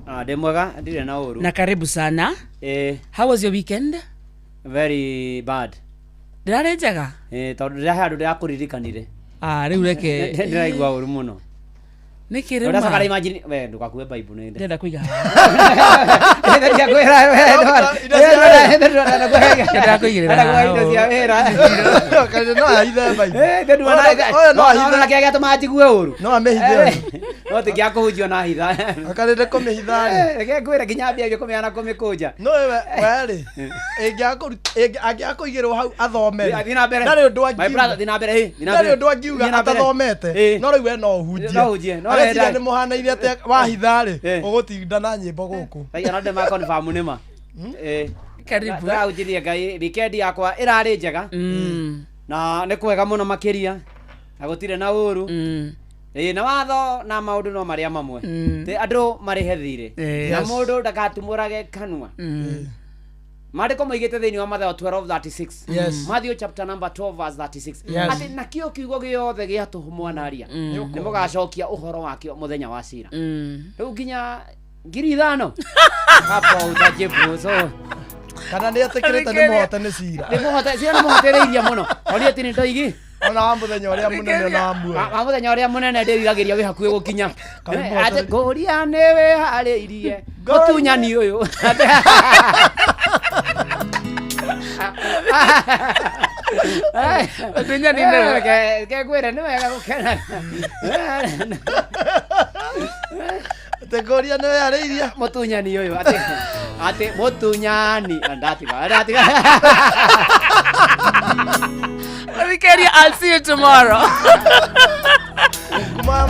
Ah, ndĩ mwega, ndirĩ na ũru. Na karibu sana. How was your weekend? Very bad. Ndĩrarĩ njega? Tondũ ndĩra handũ ndĩrakũririkanire. Ah, rĩu reke. Ndĩraigua ũru mũno. Nĩkĩ rĩu Ũracoka ma? na imagine, we ndũgakue Bible nĩ Ndĩrenda kũiga Ndĩrenda kwĩra, we, Ndĩrenda kũigĩrĩra haha indo cia wĩra. Kaĩ no ahithe Bible. Ũyũ Ũyũ no ahithe. no kĩrĩa gĩatũmaga njigue ũru. No amĩhithe. No ti gĩa kũhunjio na hitha. Akarĩte kũmĩhitha rĩ. Reke ngwĩre nginya mbia kũmĩana kũmĩkũnja. No we we rĩ, angĩaga kũigĩrwo hau athome rĩ, Thiĩ na mbere. ndarĩ ũndũ My brother, angiuga. thiĩ na mbere, thiĩ na Ndarĩ mbere. ũndũ angiuga Thiĩ na mbere. atathomete. No rĩu we no ũhunjie. No ũhunjie, no Areciria wenda. nĩ mũhanaine atĩa wahitha rĩ, Eh. ũgũtinda na nyĩmbo gũkũ. Ngai ona ndĩ ma confirm nĩ ma. Karibu. Ndĩrahunjirie Ngai weekend yakwa ĩrarĩ njega. Na nĩ kwega mũno makĩria. Na gũtirĩ na ũru. Ĩĩ, na watho na maũndũ no marĩa mamwe. Tĩ andũ marĩhe thirĩ. Eh. Na Yes. mũndũ ndakatumũrage kanua. Maandĩko moigĩte thĩinĩ wa Mathayo 12:36. Yes. Matthew chapter number 12 verse 36. Yes. Atĩ nakĩo kiugo gĩothe gĩa tũhũ mwanaria nĩ mũgacokia ũhoro wakĩo mũthenya wa cira. Rĩu nginya 5,000 hapo utajibu so Kana nĩ etĩkĩrĩte nĩ mũhote nĩ cira. nĩ mũhote cira nĩ mũhotereirie mũno onie atĩ nĩ ndoigi Ona wa mũthenya ũrĩa mũnene ona wa muoyo. wa mũthenya ũrĩa mũnene ndĩriragĩria wĩ hakuhĩ gũkinya Karibu atĩ mũhote- ngũria nĩ wĩharĩirie mũtunyani ũyũ Mũtunyani nĩ- Reke ngwĩre nĩ wega gũkena Atĩ ngũria nĩ wĩharĩirie. Mũtunyani ũyũ atĩ atĩ mũtunyani ndatiga ndatiga Thikeria, I'll see you tomorrow.